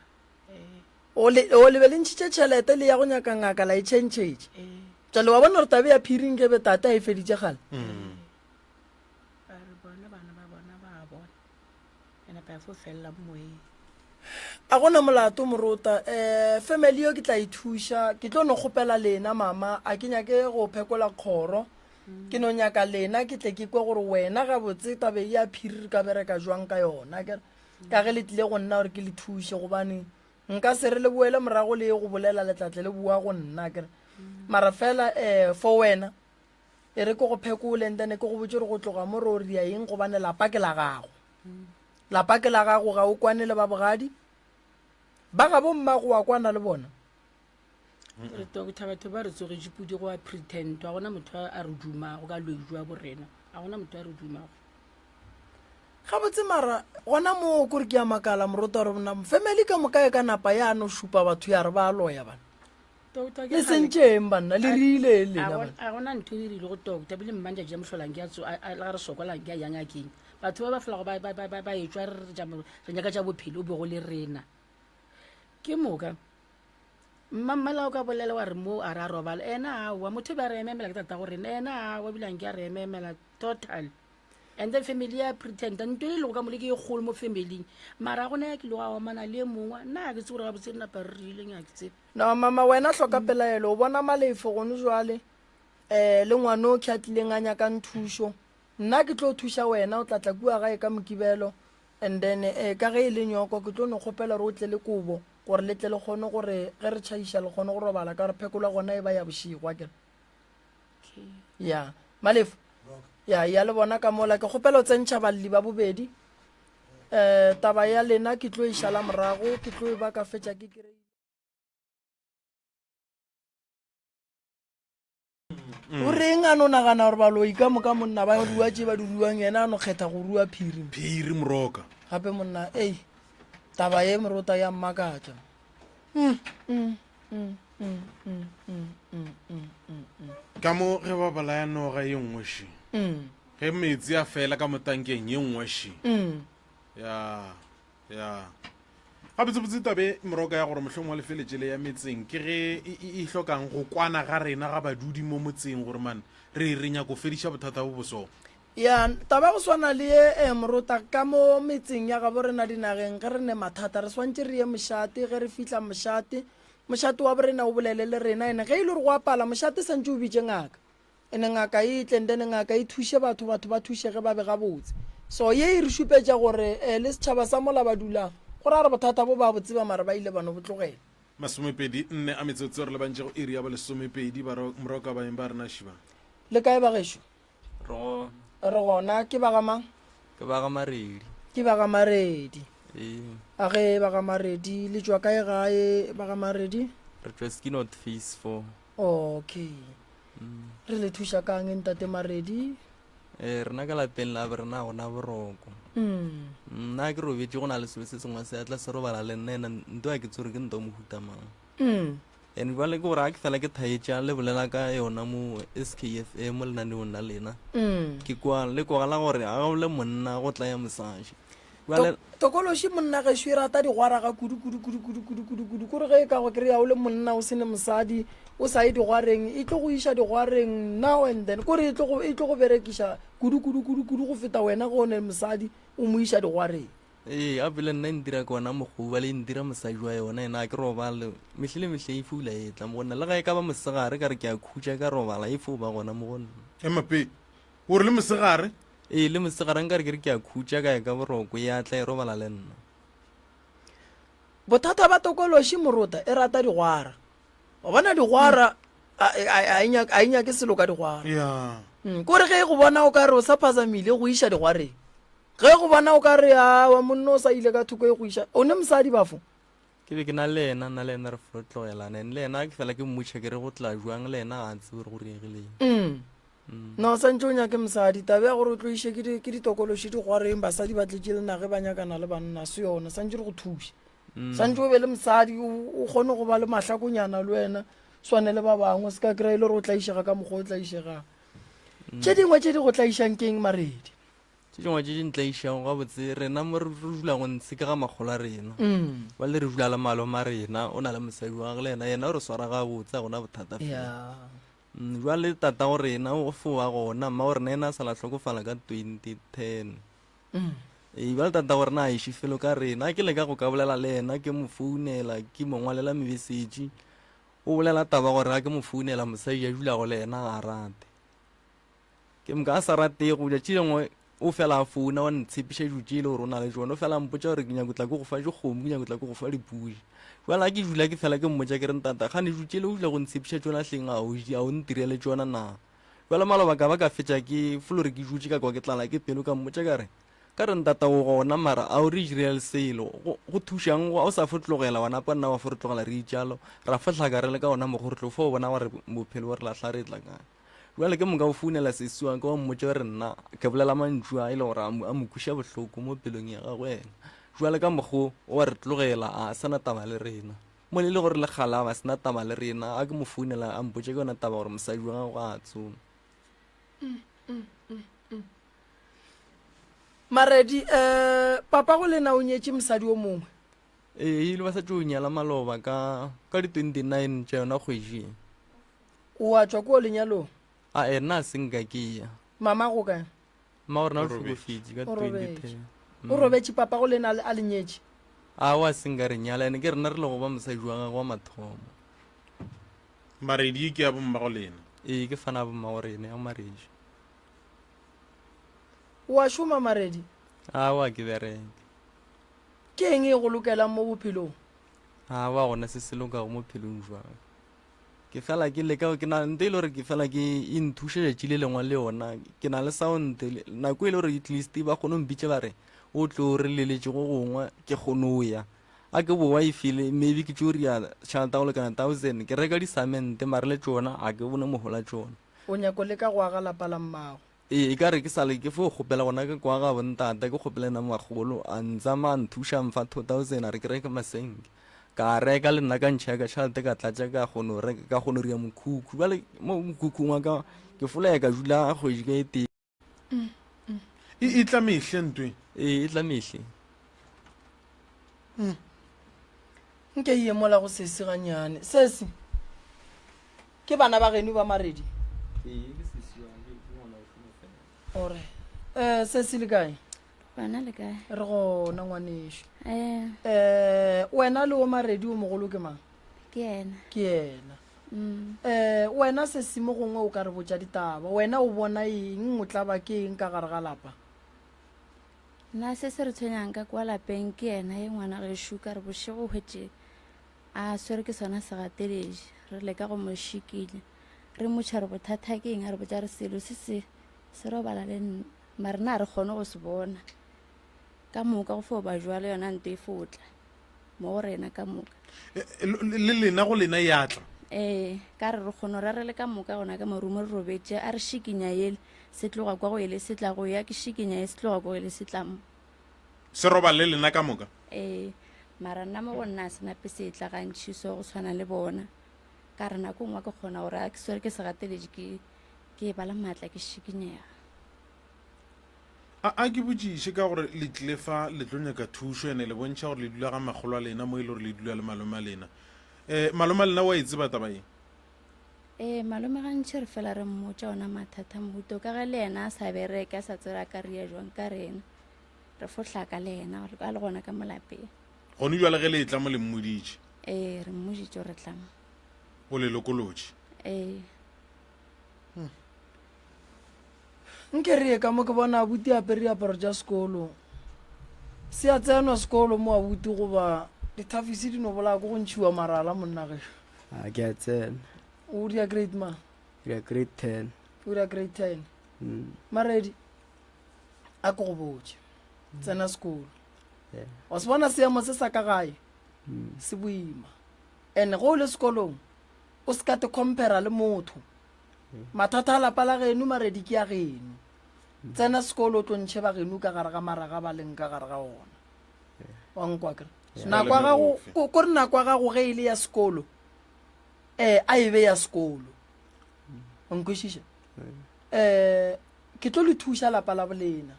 eh O le, o le be le ntšhitše tšhelete le ya go nyaka ngaka la e tšhentšhetše. eh Jwale wa bona gore tabe ya phiri nke be tate a e feditše kgale. ba re bona bana ba bona ba bona ya napa ya fo felela moyeng. A gona molato morota. Um family yo ke tla e thuša. Ke tlo no kgopela lena mama, a ke nyake go phekola kgoro. Ke no nyaka lena ke tle ke kwe gore wena gabotse tabe ya phiri re ka bereka jwang ka yona. Akere ka ge le tlile go nna gore ke le thuše gobane nka se re le boele morago le ye go bolela le tla tle le boa go nna akere. Mara fela um for wena e re ke go phekole and then ke go botše gore go tloga mo re o ria eng gobane lapa ke la gago. Lapa ke la gago ga o kwane le ba bogadi ba gabo mmago wa kwana le bona. Re doctor batho ba re tsogetše pudi go a pretend ga gona motho a re dumago ka loyi jwa borena ga gona motho a re dumago. Gabotse mara gona moo kore ke a makala morota gore na family ka moka e ka napa ya no šupa batho ya re ba loya bana. Doctor, ke Le kgale- sentše eng banna le rile eng lena A banna? gona- a gona ntho e rile go doctor bile mmantša ja mohlolang ke a tso a- a- le ga re sokolang ke a yang akeng batho ba ba felago ba- ba- ba- ba ba etšwa re re tša mo- re nyaka tša bophelo o bego le rena ke moka. Mmammala o ka bolela wa re mo a re a robala ena aowa motho be a re ememela ke tata go rena ena aowa ebile anke a re ememela total and then family ya pretenda nto e lego ka mole ke e kgolo mo familing mara a gona ya kilego a omana le e mongwe nna ga ke tse gore gabotse re napa re rileng ga ke tsebe No mama wena hloka pelaelo o bona Malefo gone jwale um le ngwano ke a tlileng a nyakang thušo nna ke tlo thuša wena o tla tla kua gae ka Mokibelo And then eh, ka ge e le nyoko ke tlo no kgopela gore o tle le kobo gore le tle le kgone gore ge re tšhaiša le kgone go robala ka gore phekolo ya gona e ba ya bošego akere. Ya Malefo ya ya le bona ka mola ke kgopela o tsentšha balli ba bobedi um taba ya lena ke tlo e šala morago ke tlo e ba ka fetša ke kry O reng a no nagana gore baloi ka moka monna ba rua tše ba di ruang yena a no kgetha go rua phiri? Phiri moroka. Gape monna ei taba ye morota ya mmakatša. Mm, mm, mm, mm, mm, mm, mm, mm, mm, mm. Ka mo ge ba bolaya noga ye nngwe še. Mm. Ge meetse a fela ka mo tankeng ye nngwe še. Mm. Ya. Ya. Gabotsebotse tabe moroka ya gore mohlomong wa lefeletše le ya metseng ke ge e, e, e hlokang go kwana ga rena ga badudi mo motseng gore man re re nyako fediša bothata bo boso. Ya, taba ya go swana le ye eh, morota ka mo metseng ya gabo rena dinageng ge re ne mathata re swantše re ye mošate ge re fihla mošate mošate wa borena o bolele le rena ene ge e le gore go apala mošate santše o bitše ngaka Ene ngaka e tle and then ngaka e thuše batho, batho ba thušege ba be gabotse. So ye e re šupetša gore eh, le setšhaba sa mola ba dulang, go ra gore bothata bo ba bo tseba mara ba ile ba no bo tlogela. Masomepedi nne a metsotso re lebantše go iri ya bolesomepedi ba moroka baeng ba rena šiba. Le kae bagešo? Re gona. Re gona, ke ba ga mang? Ke ba ga Maredi. Ke ba ga Maredi. Ee. A ge ba ga Maredi, le tšwa kae gae ba ga Maredi? Re tšwa Skinot Phase 4. Okay. Re le thuša kang ntate Maredi? Eh, rena ka lapeng la rena ga gona boroko. Mm. Nna ke robetše go na le selo se sengwe se tla se robala le nna ena nto a ke tsore ke nto mohuta mang. Mm. And jwale ke gore a ke fela ke thaetša le bolela ka yona mo SKFM mo lenaneong la lena. Mm. Ke kwa le kwagala gore ga o le monna go tla ya mosadi. Bjale Tokološi monna gešo e rata digwara ga kudu kudu kudu kudu kudu kudu kudu kore ge e ka go kry-a o le monna o se ne mosadi o sa ye digwareng e tlo go iša digwareng now and then kore e tlo go e tlo go berekiša kudu kudu kudu kudu go feta wena ge o ne mosadi o mo iša digwareng. Ee, gape le nna e ntira ke ona mokgoba le e ntira mosadi wa yona ena a ke robale mehle le mehle e foula e tla mo go nna le ga e ka ba mosegare ka re ke a khutša ka robala e fo ba gona mo go nna. Ema pe O re le mosegare? Ee, le mosegare nka re ke re ke a khutša ka ya ka boroko, ya tla e robala le nna. Bothata ba tokološi morota e rata digwara. Wa bona digwara a a e nyake a e nyake selo ka digwara. Ya. Mm, kore ge e go bona o ka re o sa phazamile e go iša digwareng. Ge e go bona o ka re a wa monna o sa ile ka thoko e go iša. O ne mosadi bafo? Ke be ke na le yena, nna le yena re fo tlogelana. And le yena ke fela ke mmotšha ke re go tla jwang le yena ga a tsebe gore go diregileng. Mm. No santše o nyake mosadi taba ya gore o tlo iše ke di- ke ditokološi digwareng basadi ba tletše le nage ba nyakana le banna se yona santše re go thuše santše o be le mosadi o o kgone go ba le mahlakonyana le wena swane le ba bangwe se ka kry-a e le gore o tlaišega ka mokgwa o tlaišegang tše dingwe tše di go tlaišang ke eng maredi Tše dingwe tše di ntlaišago gabotse rena mo re re dulago ntshe ke ga makgolo a rena ba le re dula le malome a rena o na le mosadi wa gagwe le yena yena o re swara gabotse ga gona bothata fela ya Mm, Jwale tatago rena o fo ba gona, mmago rena yena a sa la hlokofala ka 2010. Mm. Ee, bjale tatago rena a iše felo ka rena. Ke leka go ka bolela le yena, ke mo founela, ke mo ngwalela mebesetši. O bolela taba gore ga ke mo founela mosadi a dulago le yena ga a rate. Ke moka a sa ratego, tšatši lengwe o fela a founa wa ntshepiša dilo tše e le gore o na le tšona o fela a mpotša gore ke nyako tla ke go fa dikgomo ke nyako tla ke go fa dipudi jale a ke dula ke fela ke mmotša ke re ntata gane dilo tše le o dula go ntshepiša tšona hleng a o a o ntirele tšona na jale maloba ka ba ka fetša ke folo re ke dutše ka kwa ke tlala ke pelo ka mmotša ka re ka re ntata o gona mara a o re direle selo go go thušang go a o sa fo tlogela wa napa nna wa fo re tlogela re itšalo ra fo hlaka re le ka ona mokgwa re tlo fo bona gore bophelo bo re lahla re tla kae Bjale ke moka o founela sesi wa ka wa mmotša gore nna ke bolela mantšu a e le gore a mo kweša bohloko mo pelong ya gagwe yena. Bjale ka mokgo o a re tlogela a se na taba le rena. Mo le le gore le kgale a ba se na taba le rena, a ke mo founela a mpotša ke yona taba gore mosadi wa gagwe a tsoma. Maredi, um papa go lena o nyetše mosadi o mongwe? Ee, ile ba sa tšo nyala maloba ka ka di 29 tša yona kgwedi e. O a tšwa koo lenyalong? A e nna a se nka ke ya. Mama go kae? Mma gore na o O robetše. hlokofetše ka O robetše. 2010. O robetše papago le ena a le nyetše? A wa se nka re nyala ene ke rena re le go ba mosadi wa gagwe wa mathomo. Maredi ke ya bommago lena. Ee, ke fana bommago rena ya Maredi. O a šoma Maredi? Aowa ke bereke. Ke eng e go lokelang mo bophelong? Aowa gona se se lokago mo phelong jwa ka. Ke fela ke leka ke na nto e le gore ke fela ke e nthuša tšatši le lengwe le yona. Ke na le sound nako e le gore at least ba kgone go mpitša ba re o tlo re leletše go gongwe ke kgone go ya. A ke bowa e file maybe ke tšo ria tšhelete ya go lekana thousand ke reka disamente mare le tšona ga ke bone mohola tšona. O nyako leka go aga lapa la mmago. Ee, e ka re ke sa le ke fo kgopela gona ke kwa ga bontate, ke kgopela yena makgolo, a ntsama a nthuša a mfa 2000 a re ke reke masenke. Ka reka le nna ka ntšha ka tšhelete ka tlatša ka kgono reka ka kgono ria mokhukhu. Bjale mo mokhukhung wa ka ke folaya ka dula kgwedi ka e tee. E e tla mehle ntwe. Ee, e tla mehle. Nke ye mola go sesi ganyane. Sesi, ke bana ba geno ba Maredi? Ee, ke sesi wa ke ngwana wa šomo fela. Ore, eh, sesi le kae? Bana le kae? Re gona ngwanešu. Eh. Eh, wena le o Maredi o mogolo ke mang? Ke yena. Ke yena. Mm. Eh, wena sesi mo gongwe o ka re botša ditaba. Wena o bona eng, o tla ba ke eng ka gare ga lapa? Nna se se re tshwenyang ka kwa lapeng ke yena ye ngwana gešo ka re bošego o hwetše a swere ke sona segateledi re leka go mo šikinya re motšha re bothata ke eng a re botša re selo se se se robala le nna mare nna re kgone go se bona ka moka go fo ba jwalo yona nto e fotla mo go rena ka moka E, e, le lena go lena ya tla ee ka re re kgone re re le ka moka gona ka marumo re robetše a re šikinya ele Se tloga kwa go ele se tla go ya, ke šikinya e se tloga kwa go ele se tla mo. Se robala le lena ka moka? Ee, mara nna mo go nna a se nape se tla gantši so go tshwana le bona. Ka re nako nngwe ke kgona gore a ke swere ke segateletše ke ke ba le maatla ke šikinyega. A a ke botšiše ka gore le tlile fa le tlo nyaka thušo ene le bontšha gore le dula ga makgolo a lena mo e le gore le dula le malome a lena. Um malome a lena wa e tseba taba ye? Ee, malome gantši re fela re mmotša ona mathata mohuto ka ge le yena a sa bereke a sa tsebe a ka ria jwang ka rena. Re fo hlaka le yena gore a le gona ka mo lapeng. Gone bjale ge le etla mo le mmoditše? Ee, re mmoditše gore re tla mo. O le lokolotše? Ee. Nke re ye ka mo ke bona abuti a apere diaparo tša sekolo. Se a tsenwa sekolo mo abuti goba dithafisi di no bolaya ko go ntšhiwa marala monna gešo. A ke a tsena. O dira grade mang? Ke dira grade 10. O dira grade 10. Mm. Maredi a ke go botše. Tsena sekolo. Yeah. Wa se bona seemo se sa ka gae Mm. se boima. And go o le sekolong o se ka te compare le motho. Mathata a lapa la geno Maredi ke a geno. Tsena sekolo o tlo ntšhe ba geno ka gare ga maraga ba leng ka gare ga ona. Wa nkwa kere? Nako ya gago ko ko re nako ya gago ge e le ya sekolo eh a e be ya sekolo. O nkwešiša? Eh ke tlo le thuša lapa la bolena.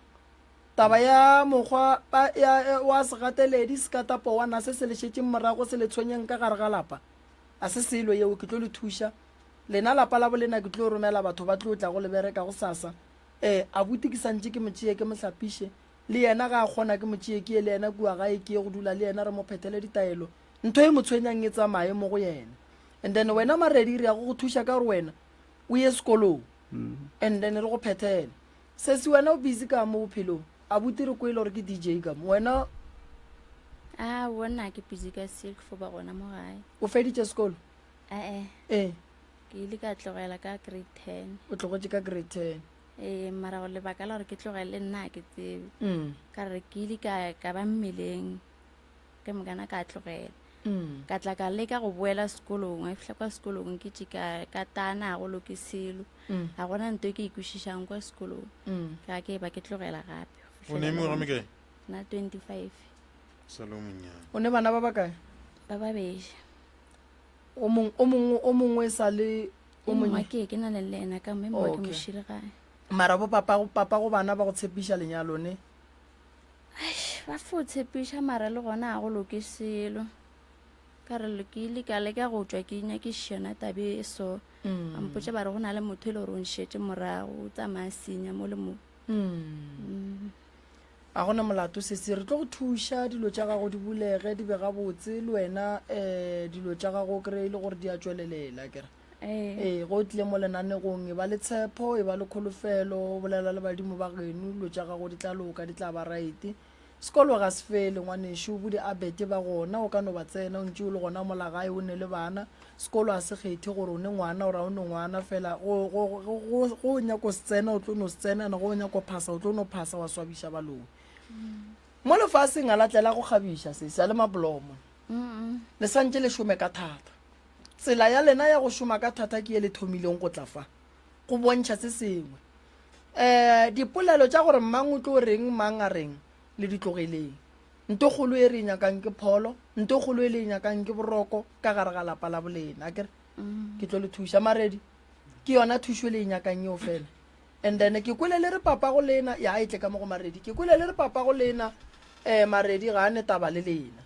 Taba ya mokgwa ba ya wa segateledi sekatapowana se se le šetšeng morago se le tshwenyeng ka gare ga lapa a se selo yeo ke tlo le thuša. Lena lapa la bolena ke tlo romela batho ba tlo tla go le bereka gosasa. Eh abuti ke santše ke mo tšee ke mo hlapiše Le yena ga a kgona ke mo tšee ke ye le yena kua gae ke ye go dula le yena re mo phethele ditaelo. Ntho e mo tshwenyang e tsamaye mo go yena. And then wena Maredi re ya go go thuša ka gore wena o ye sekolong and then re go phethele. Sesi wena o busy ka mo bophelong? Abuti re kwele gore ke DJ ka mo. Wena A bona ke busy ka selo ke fo ba gona mo gae. O feditše sekolo? Ae. Ee. Ke ile ka tlogela ka grade 10. O tlogetše ka grade 10. Ee, mara go lebaka la gore ke tlogele nna ga ke tsebe. Mm. Ka re ke ile ka ka ba mmeleng ke mokana ka tlogela. Mm. Ka tla ka leka go boela sekolong, a fihla kwa sekolong ke tše ka ka tana ga go loke selo. Mm. Ga gona nto e ke e kwešišang kwa sekolong. Mm. Ka ke ba ke tlogela gape. O ne mengwaga mekae? Nna 25. Sa le o monnyane. O ne bana ba bakae? Ba babedi. O mong o mongwe o mongwe e sa le O mongwe ke ke na le le ena ka mme mongwe ke Okay. moširi gae. Mara bo papa papa go bana ba go tshepiša lenyalo ne? Eish, Ba fo tshepiša mara le gona ga go loke selo. Ka re ke ile ka leka go tšwa ke nyakišiša yona tabe e so. Ba mpotša ba re go na le motho e le gore o nšetše morago, o tsamaya senya mo le mo. A gona molato sesi, re tlo go thuša dilo tša gago di bulege di be gabotse le wena um dilo tša gago o kry-e le gore di a tšwelelela kere. Ee, ge o tlile mo lenanegong e ba le tshepo, e ba le kholofelo, o bolela le badimo ba geno, dilo tša gago di tla loka, di tla ba right. Sekolo ga se fele ngwanešu, bo di-Abet ba gona, o ka no ba tsena o ntše o le gona mola gae o ne le bana. Sekolo ga se kgethe gore o ne ngwana or ga o ne ngwana, fela go, go, go, go, go o nyako se tsena o tlo no se tsena, and go o nyako phasa o tlo no phasa wa swabiša baloi. Mo lefaseng ga la tlela go kgabiša sesi, a le mablomo. Le santše le šome ka thata. Tsela ya lena ya go šoma ka thata ke ye le thomileng go tla fa, go bontšha se sengwe. Um dipolelo tša gore mang o tlo reng, mang a reng, le di tlogeleng. Nto kgolo e re e nyakang ke pholo, nto kgolo e le e nyakang ke boroko ka gare ga lapa la bolena. Akere ke tlo le thuša Maredi, ke yona thušo e le e nyakang yeo fela. And then ke kwele le re papa go lena, ya e tle ka mo go Maredi, ke kwele le re papa go lena um Maredi ga a ne taba le lena.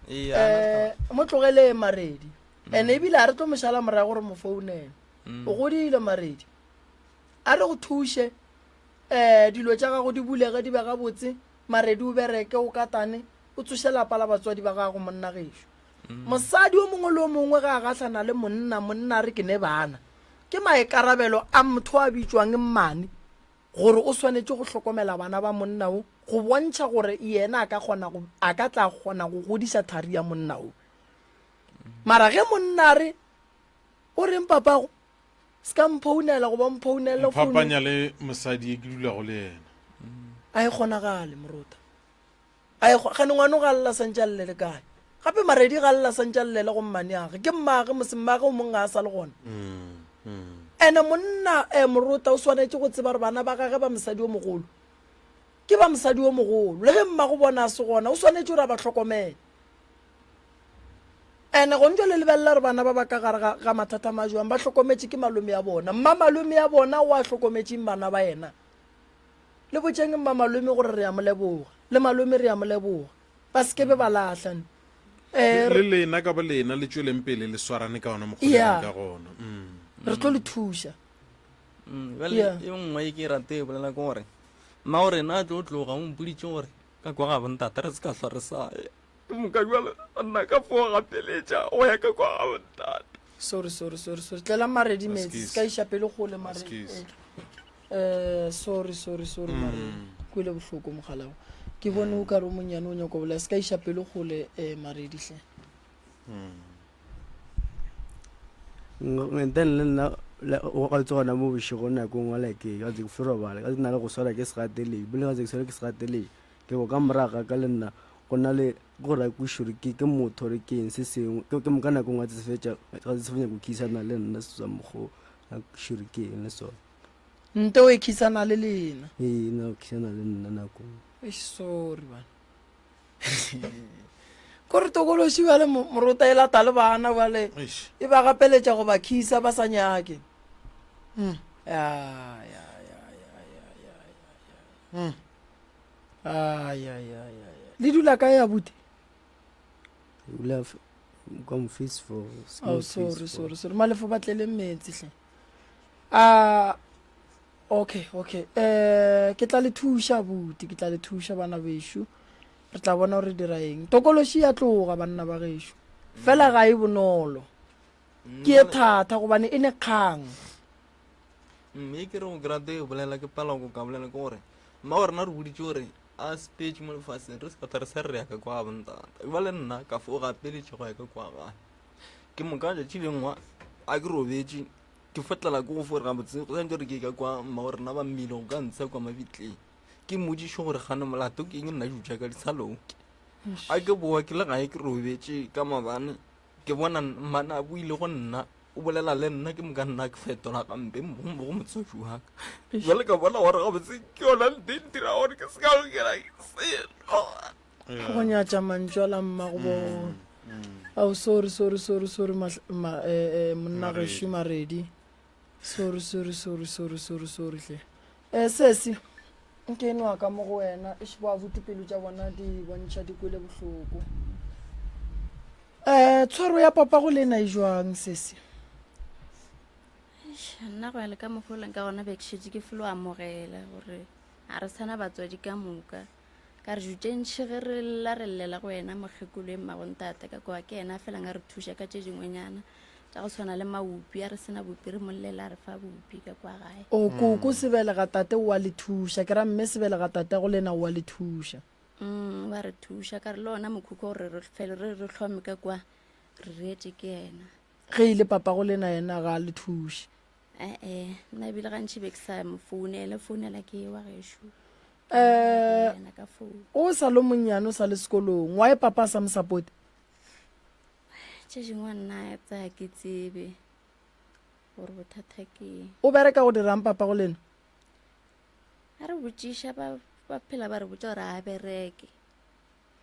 Ee, a na taba. Um mo tlogeleng Maredi. And ebile a re tlo mo šala morago gore mo founele. O godile Maredi. A re go thuše um dilo tša gago di bulege di be gabotse, Maredi o bereke o katane o tsoše lapa la batswadi ba gago monna gešo. Mosadi o mongwe le o mongwe ge a gahlana le monna, monna a re ke ne bana. Ke maikarabelo a motho a bitšwang mmane gore o swanetše go hlokomela bana ba monna o go bontšha gore yena a ka kgona go a ka tla kgona go godiša thari ya monna o. Mara ge monna a re o reng papago se ka mphounela goba mphounele Mphapanya le mosadi e ke dulago le yena. A e kgonagale morota. A e gane ngwana o ga lla santše a llele kae? Gape Maredi ga lla santše a llele go mmaneage. Ke mmage mose mmage o mong ga a sa le gona. Ene monna eh, morota o swanetše go tseba gore bana ba gage ba mosadi o mogolo ke ba mosadi o mogolo. Le ge mmago bona a se gona o swanetše gore a ba hlokomele. Ene gone jwale lebelela gore bana ba ba ka gare ga, ga mathata ma jwang ba hlokometše ke malome ya bona. Mma malome ya bona o a hlokometšeng bana ba yena. Le botšeng mma malome gore re a mo leboga. Le malome re a mo leboga. Ba se ke be ba lahla. Eh, le lena ka bo lena le tšweleng pele le swarane ka ona mokgwa Yeah. ka gona. Mm. Re tlo le thuša. Bjale Yeah. e nngwe e ke e rate e bolela ke gore mma o rena a tlo tloga o mpoditše gore ka kwa ga bontate re se ka hlwa re sa ya. Ke moka bjale nna ka fo gapeletša go ya ka kwa ga bontate. Sorry, sorry, sorry, sorry. Tlela Maredi metsi, se ka iša pele kgole Maredi. Excuse. Eh, sorry, sorry, sorry Maredi. Kwele bohloko mogala wo. Ke bone o ka re o monnyane o nyako bolela, se ka iša pele kgole eh Maredi hle. And then le nna o ga tsoga gona mo bošego nako nngwe like ka tse ke fo robala ka na le go swara ke segateledi bole ka tse ke swara ke segateledi ke go ka morago ga ka le nna go na le go ra kwešiša gore ke ke motho gore ke eng se sengwe ke ke moka nako nngwe ga se fetša ga se fetša go khisana le nna se tswa mokgo a kwešiša gore ke eng le sona Nte o e khisana le lena. Ee na o khisana le nna nako nngwe. Eish sorry bana. Kore tokološi bjale morota e lata le bana bjale e ba gapeletša go ba khisa ba sa nyake. Mm. Ya ya ya ya ya ya ya. Mm. Ai ai ai ai. Le dula kae abuti? Dula kwa mofisi for. Oh sorry sorry sorry. Malefo ba tlele metsi hle. A okay okay. Eh ke tla le thuša abuti, ke tla le thuša bana bešo. Re tla bona gore dira eng. Tokološi ya tloga banna ba gešo. Fela ga e bonolo. Ke e thata gobane e ne kgang. Mme ke re go grade e bolela ke pala go ka bolela ke gore mma wa rena re boditše gore a sepetše mo lefaseng re se ka tla re sa re ya ka kwa bontata jale nna ka fo gapeletše go ya ka kwa gae ke moka tšatši lengwe a ke robetše ke fotlela ke go fo re gabotse go santse gore ke ka kwa mma wa rena ba mmile go ka ntsha kwa mabitleng ke mmodiše gore gane molato ke eng nna dilo tša ka di sa loke a ke boa ke le gae ke robetše ka mabane Ke bona mmane a buile go nna, o bolela le nna ke moka nna ke fetola gampe go motswadi wa ka. Jale ka bona gore gabotse ke yona nte e ntira gore ke se ka lokela selo. Go nyatša mantšu a la mmago bona. Ao sorry sorry sorry sorry ma, eh, eh, monna gešo Maredi. Sorry sorry sorry sorry sorry sorry hle. Eh sesi. Nke nwa ka mo go wena, eš bo abuti pelo tša bona di bontšha di kwele bohloko. Eh, tshwaro ya papa go lena e jwang sesi? Eish, nna go ya le ka mokgwa o leng ka gona be ke šetše ke felo amogela gore ga re sana batswadi ka moka ka re jo tše ntšhi ge re lla re llela go yena mokgekolo e mmagontata ka kwa ke yena a felang a re thuša ka tše dingwenyana tša go tshwana le maupi a re sena bupi re mollela a re fa bupi ka kwa gae. O koko sebelega tate o a le thuša ke ra mme sebelega tate go lena o a le thuša. Mm, wa re thuša ka re le ona mokhukhu gore re fele re re hlome ka kwa re reetše ke yena. Ge e le papa go lena yena ga a le thuše. Ee, nna ebile gantši be ke sa mo founele, founela ke wa gešo. Eh, Yena ka founu. o sa le monnyane o sa le sekolong why papa a sa mo supporte? Tše dingwe nna tsa ke tsebe gore bothata ke eng. O bereka go dirang papa go lena? A re botšiša ba ba phela ba re botša gore a bereke.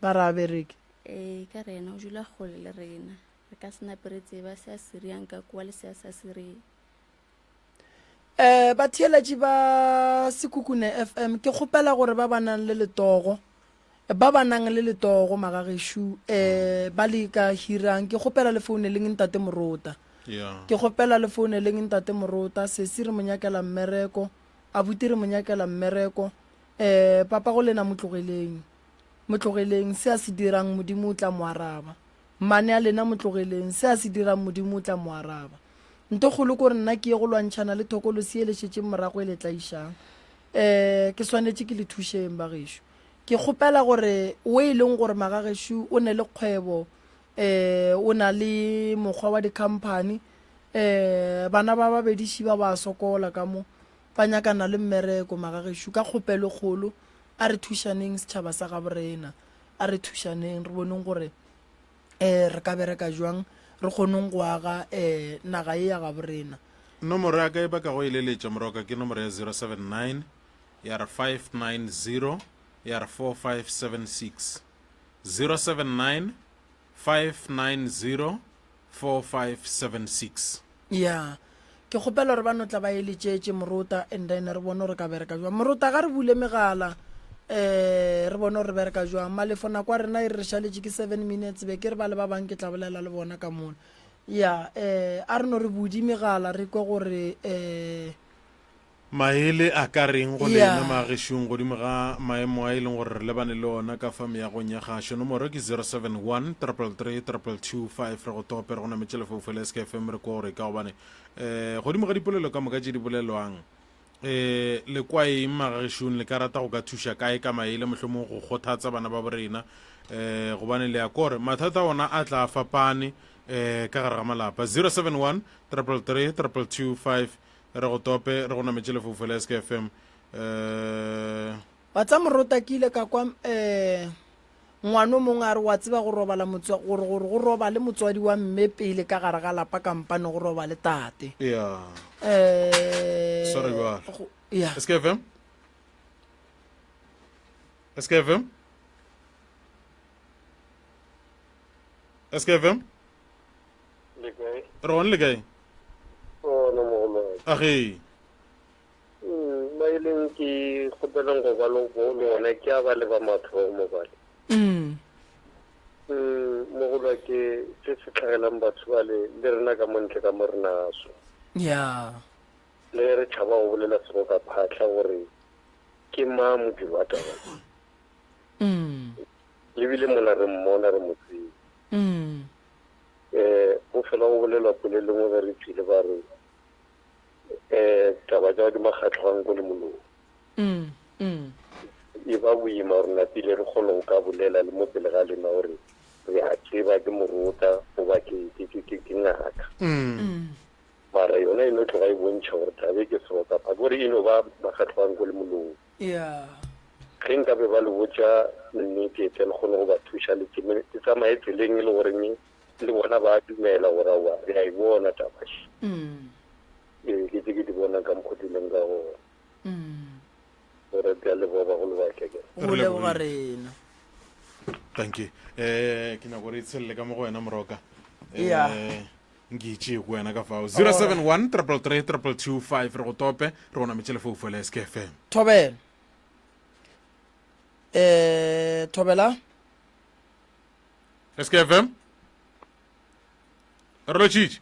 Ba re a bereke. Ee, ka re yena o dula kgole le rena. Re ka se nape re tseba se a se riang ka kua le se a sa se rieng. Um batheeletši ba Sekhukhune FM, ke kgopela gore ba ba nang le letogo, ba ba nang le letogo magagešo, um ba le ka hirang, ke kgopela le founeleng Ntate Morota. Yeah. Ke kgopela le founeleng Ntate Morota, sesi re mo nyakela mmereko, abuti re mo nyakela mmereko, um papa go lena mo tlogeleng, mo tlogeleng, se a se dirang Modimo o tla mo araba. Mmane a lena mo tlogeleng, se a se dirang Modimo o tla mo araba. Nto kgolo kore nna ke ye go lwantšhana le thokolosi ye le šetšeng morago e le tlaišang. Um ke swanetše ke le thušeng bagešo. Ke kgopela gore wo e leng gore magagešo o ne le kgwebo, um o na le mokgwa wa dikhamphani, um bana ba babediši ba ba sokola ka mo, ba nyakana le mmereko magagešo. Ka kgopelo e kgolo a re thušaneng setšhaba sa gaborena, a re thušaneng re boneng gore um re ka bereka jwang re kgoneng go aga um naga ye ya gabo rena. Nomoro ya ka e ba kago e leletša moroka ke nomoro ya 079 ya re 590 ya re 4576. 079 590 4576. Ya, ke kgopela gore ba no tla ba e letšetše morota and then re bone gore ka bereka jwang. Morota ga re bule megala eh re bone gore re bereka jwang. Malefo nako ya rena e re re šaletše ke 7 minutes be ke re ba le ba bang ke tla bolela le bona ka mona. Ya, eh a re no re budi megala re kwe gore eh Maele a ka reng go Yeah. lena magešong godimo ga maemo a e leng gore re lebane le ona ka fa meagong ya gašo? Nomoro ke 071 333 2225 re go tope re go nametše lefaufau la SKFM re kwa gore ka gobane um godimo ga dipolelo ka moka tše di bolelwang um le kwa eng magešong le ka rata go ka thuša kae ka maele mohlomong go kgothatsa bana ba borena um gobane le ya kore mathata ona a tla a fapane um ka gare ga malapa 071 333 2225 Re go tope, re go nametše lefoufo la SKFM. Eh. Wa tsa morota ke ile ka kwa um ngwano mongwe a re wa tseba go robala motswa gore gore go robale motswadi wa mme pele ka gare ga lapa kampane go robale tate. Yeah. Eh Sorry bjalo. go- Yeah. SKFM? SKFM? SKFM? Le kae? Re gone le kae? Gona mogolo wa ka. A ge. Mm, ba e leng ke kgopeleng go ba le le ona ke a ba le ba mathomo bale. Mm. Mm, mogolo wa ke se se tlhagelang batho ba le le rena ka montle ka mo re naso. Yeah. Le ge re tšhaba go bolela sego ka phatlha gore ke mang modiri wa taba. Mm. Le bile mola re mmona re mo tseba. Mm. um go fela go bolelwa polelo nngwe ge re tšwile ba re um taba tša di makgatlho ga nko le molomo mm, mm. e ba boima gore napile re kgone go ka bolela le mo pele ga lena gore re a tseba ke morota goba ke ngaka mm. mara yona e no tloga e bontšha gore tabe ke seokapa kore e no ba makgatlho ga nko le molomo yeah ge nka be ba le botša nnete tle le kgone go ba thuša le tsamaye tseleng e le goreng le bona ba dumela gore aowa re a e bona taba še mm. ee ke tse ke di bonang ka mokgwa di leng ka gona mm. gore ke a leboga bagolo ba keke go leboga rena thank you eh ke nyako re itshelele ka mo go wena moroka Yeah. Eh, nke e tšee ko wena ka fao 071 333 225 re go tope re go nametše lefoufo la skfm thobela. Um thobela. SKFM. Re lotšhitše.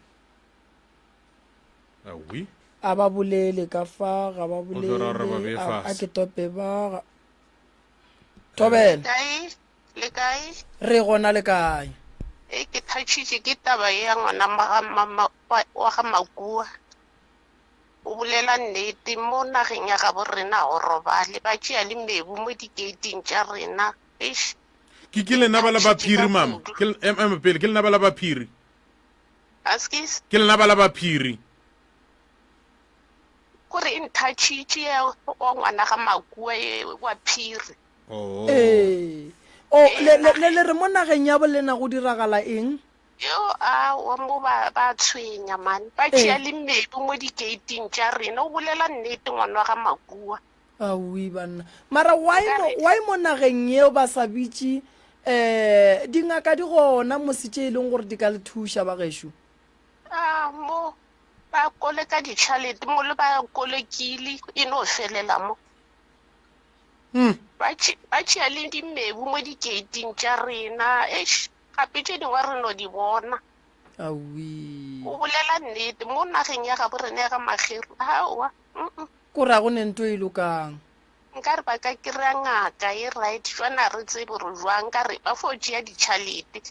Awi. A ba bolele ka fa, ga ba O tlo ra gore ba bolele. bee A, a fase. ke tope ba. ga- Thobela. Kae? Le kae? Re gona le kae? E ke thatšhitše ke taba ye ya ngwana ma- ga mama wa wa ga Makua. O bolela nnete mo nageng ya gabo rena ga o robale ba tšea le mebu mo dikeiting tša rena. Eish. Ke ke lena ba la ba Thatšhitše phiri ka mama. kudu. Ke em em pele ke lena ba la ba phiri. Askies. Ke lena ba la ba phiri. Kore e nthatšhitše ya wa ngwana ga Makua e wa phiri. Oh. Ee. O le le le le re mo nageng ya bolena go diragala eng? Yo a wa mo ba ba tshwenya man. Ba tšea Ee. le mebu mo dikeiting tša rena. O bolela nnete ngwana wa ga Makua. Aowi banna. Mara why mo Nkare why mo nageng yeo ba sa bitše eh dingaka di gona mose tše e leng gore di ka le thuša ba gešo? a mo ba koleka ditšhalete mo le ba kolekile e no felela mo. Ba tše ba tšea le dimebu mo dikeiting tša rena. Eish gape tše dingwe re no di bona. Aowi. O bolela nnete mo nageng ya gabo rena ya ga Makgeru. Aowa. Mm-mm. Ko ra go ne nto e lokang. Nkare ba ka kry-a ngaka e right jwana a re tsebe gore jwang nkare ba fo tšea ditšhalete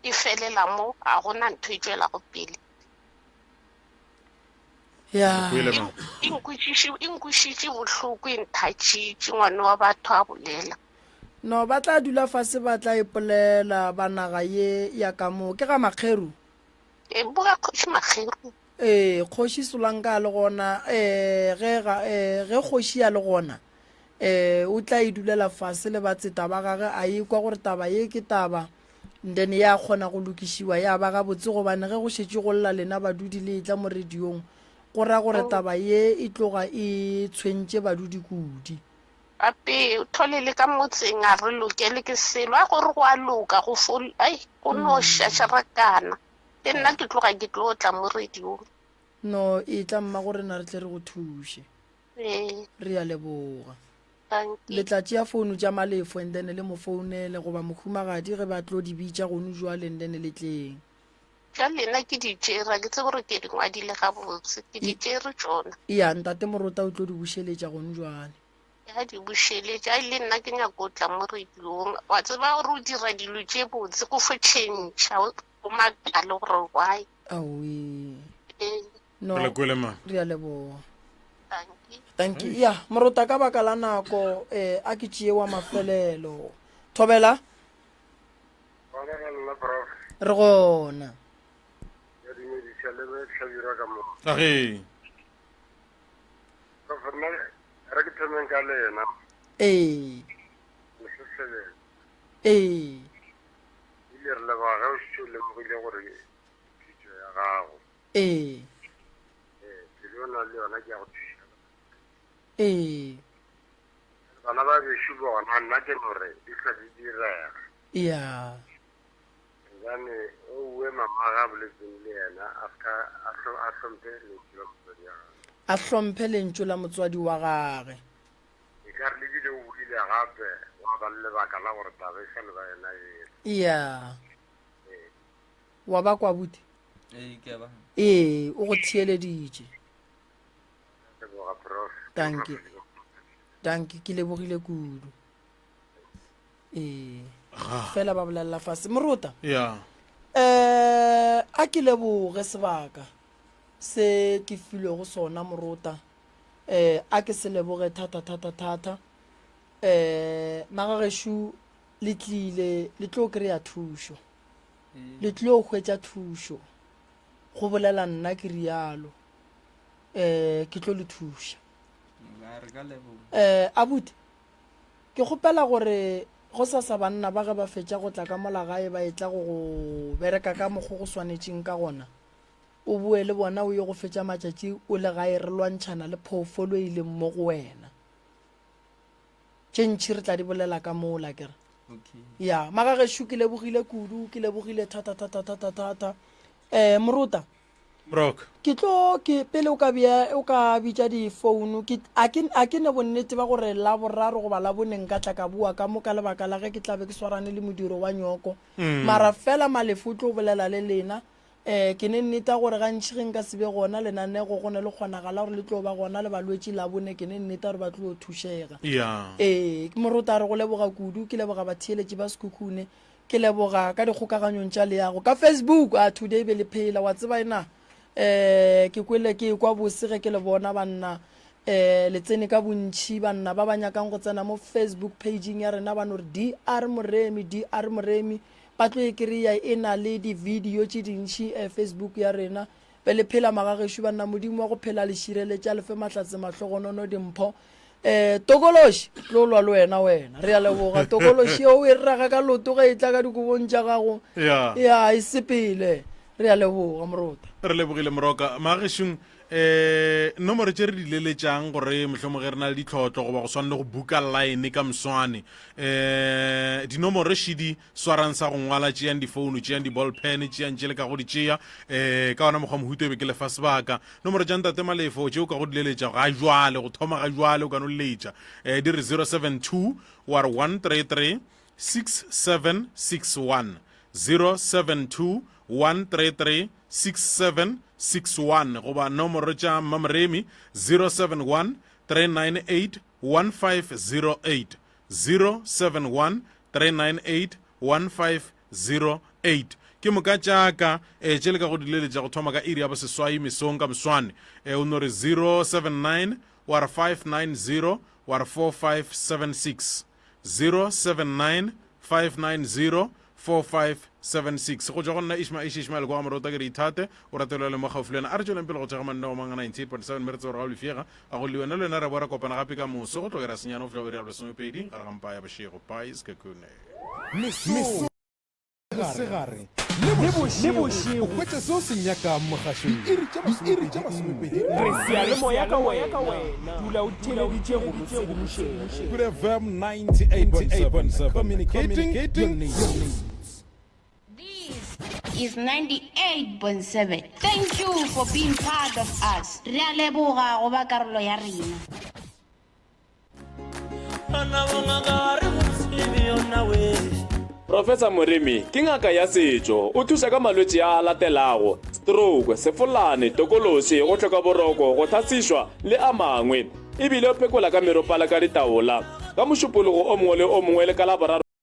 e felela mo a gona ntho e tšwelago pele. Ya. Kwele ma. E nkwešiše e nkwešitše bohloko e nthatšitše ngwana wa batho a bolela. No ba tla dula fase ba tla ipolela ba naga ye ya ka mo ke ga Makgeru. E boga kgoši Makgeru. Ee, kgoši Solanka a le gona, ee, ge, ga, ee, ge kgoši a le gona, ee, o tla e dulela fase le batseta ba gage, a ekwa gore taba ye ke taba, then ya kgona go lokišiwa ya ba gabotse, gobane ge go šetše go lla lena badudi le etla mo radiong, go ra gore taba ye e tloga e tshwentše badudi kudi. Gape o thole le ka motseng a re lokele ke selo, a gore go a loka, go fo, ai, go no šašarakana. Le nna ke tloga ke tlo tla mo radiong. No, etla mmagorena re tle re go thuše. Ee. Re a leboga. Dankie. Le tla tšea founu tša Malefo and then le mo founele goba mohumagadi ge ba tlo di bitša gonu jwale and then le tleng. Tša lena ke di tšere, ga ke tsebe gore ke di ngwadile gabotse. Ke di tšere tšona. Ya, ntate Morota o tlo di bušeletša gonu jwale. Ya di bušeletša. Ai le nna ke nyako go tla mo radiong. Wa tseba gore o dira dilo tše botse go fo tšhentšha. O makale gore why. Aowi. Ee. No. Re le kwele ma. Re a leboga. Dankie. Dankie. Ya, Morota ka baka la nako eh a ke tšee wa mafelelo. Thobela. Gona ga lena prof. Re gona. Ya dumediša le be hlabirwa ka mo. Age. Prof nna re ke thomeng ka lena. Ee. Mohlehlelela. Ee. Ile re leboga ge o šetše o lemogile gore thuto ya gago. Ee. Ee, pelo o na le yona ke ya go thuša. Ee. Bana ba bešo bona nna ke no re di hlwa di direga. Ya. Gobane ouwe mama ga boletseng le yena a ska a hlomphe lentšu la motswadi wa gagwe. A hlomphe lentšu la motswadi wa gage. E ka re le bile o buile gape gwa ba le lebaka la gore taba e sa no ba yona yela. Ya. Ee. Wa ba kwa buti? Ee, ke a ba. Ee, o go theeleditše. Leboga prof. Dankie. Dankie, ke lebogile kudu. Ee. Fela ba bolelela fase. Morota. Ya. Eh, a ke leboge sebaka se ke filwego sona morota. Eh, a ke se leboge thata thata thata. Eh, magagešo le tlile le tlo kry-a thušo. Le tlo hwetša thušo. Go bolela nna ke rialo. Eh, ke tlo le thuša. Eh, abuti, ke kgopela gore gosasa banna ba ge ba fetša go tla ka mola gae ba etla go go bereka ka mokgo go swanetšeng ka gona, o boe le bona o ye go fetša matšatši o le gae re lwantšhana le phoofolo e leng mo go wena. Tše ntši re tla di bolela ka mola ke re. Okay. Ya, magagešo ke lebogile kudu, ke lebogile thata thata thata thata. Eh, Morota. Rock. Ke tlo ke pele o ka bea o ka bitša difounu ke a ke a ke ne bonnete ba gore Laboraro goba Labone nka tla ka boa ka mo ka lebaka la ge ke tla be ke swarane le modiro wa nyoko. Mm. Mara fela Malefo o tlo bolela le lena. Eh ke ne nneta gore gantši ge nka se be gona lenanego go ne le kgonagala gore le tlo ba gona le balwetši Labone ke ne nneta gore ba tlo thušega. Yeah. Ee, Morota re go leboga kudu ke leboga batheeletši ba Sekhukhune. Ke leboga ka dikgokaganyong tša leago ka Facebook. A today be le phela wa tseba ena. Eh ke kwele ke kwa bose ge ke le bona banna. Eh le tsene ka bontši banna ba ba nyakang go tsena mo Facebook pageng ya rena ba no re DR Moremi DR Moremi ba tlo e kry-a e na le di-video tše dintši eh, Facebook ya rena. Be le phela magagešo banna Modimo wa go phela le šireletša le fe mahlatse mahlogonono dimpho um tokološi tlo lwa le wena wena re a leboga tokološi eo e raga ka loto ge e tla ka dikobong tša gago ya ya e sepele re a leboga morota re lebogile moroka magešong um nomoro tše re di leletšang gore mohlomong ge re na le ditlhotlo goba go swana le go buka line ka moswane um dinomoro šidi Swarang sa go ngwala, tšeang difounu, tšeang di-ball pen, tšeang tše le ka go di tšea. Um ka ona mokgwa mohuta e be ke lefa sebaka. Nomoro tša Ntate Malefo tše o ka go di leletša ga jwale, go thoma ga jwale o ka no letša. Um di re 072 wa re 133 6761. 072 133 6761 goba nomoro tša Mmamoremi 071 398 1508. 071 398 1508 ke moka tša ka e tše le ka go di leletša go thoma ka iri ya boseswai mesong ka moswane e o no re 079 wa re 590 wa re 4576 079 590 4576 go tšwa go nna ishma ish ishmael kwa morota ke re ithate o ratelwa le mo gaufi le wena a re tšweleng pele go thekga mananeo a mang a 98.7 mme re tsebe gore ga o lefiega a go le wena le wena re bo re kopana gape ka moso go tlogera senyane go fihla go iri ya lesomepedi gare ga mpa ya bošego bye sekekune Mesong, mosegare le bošego o hwetša se o se nyakang mogašong diiri tše masomepedi Re seyalemoya ka wena, dula o theeleditše go re tshedimošege. Good FM 98.7 communicating your needs. This is 98.7. Thank you for being part of us. Re a leboga go ba karolo ya rena. Professor Moremi ke ngaka ya setšo, o thuša ka malwetši a a latelago, stroke, sefolane, tokološi, go hloka boroko, go hlasišwa le a mangwe. E bile o phekola ka meropala ka ditaola. Ka Mošupologo o mongwe le o mongwe le ka Laboraro.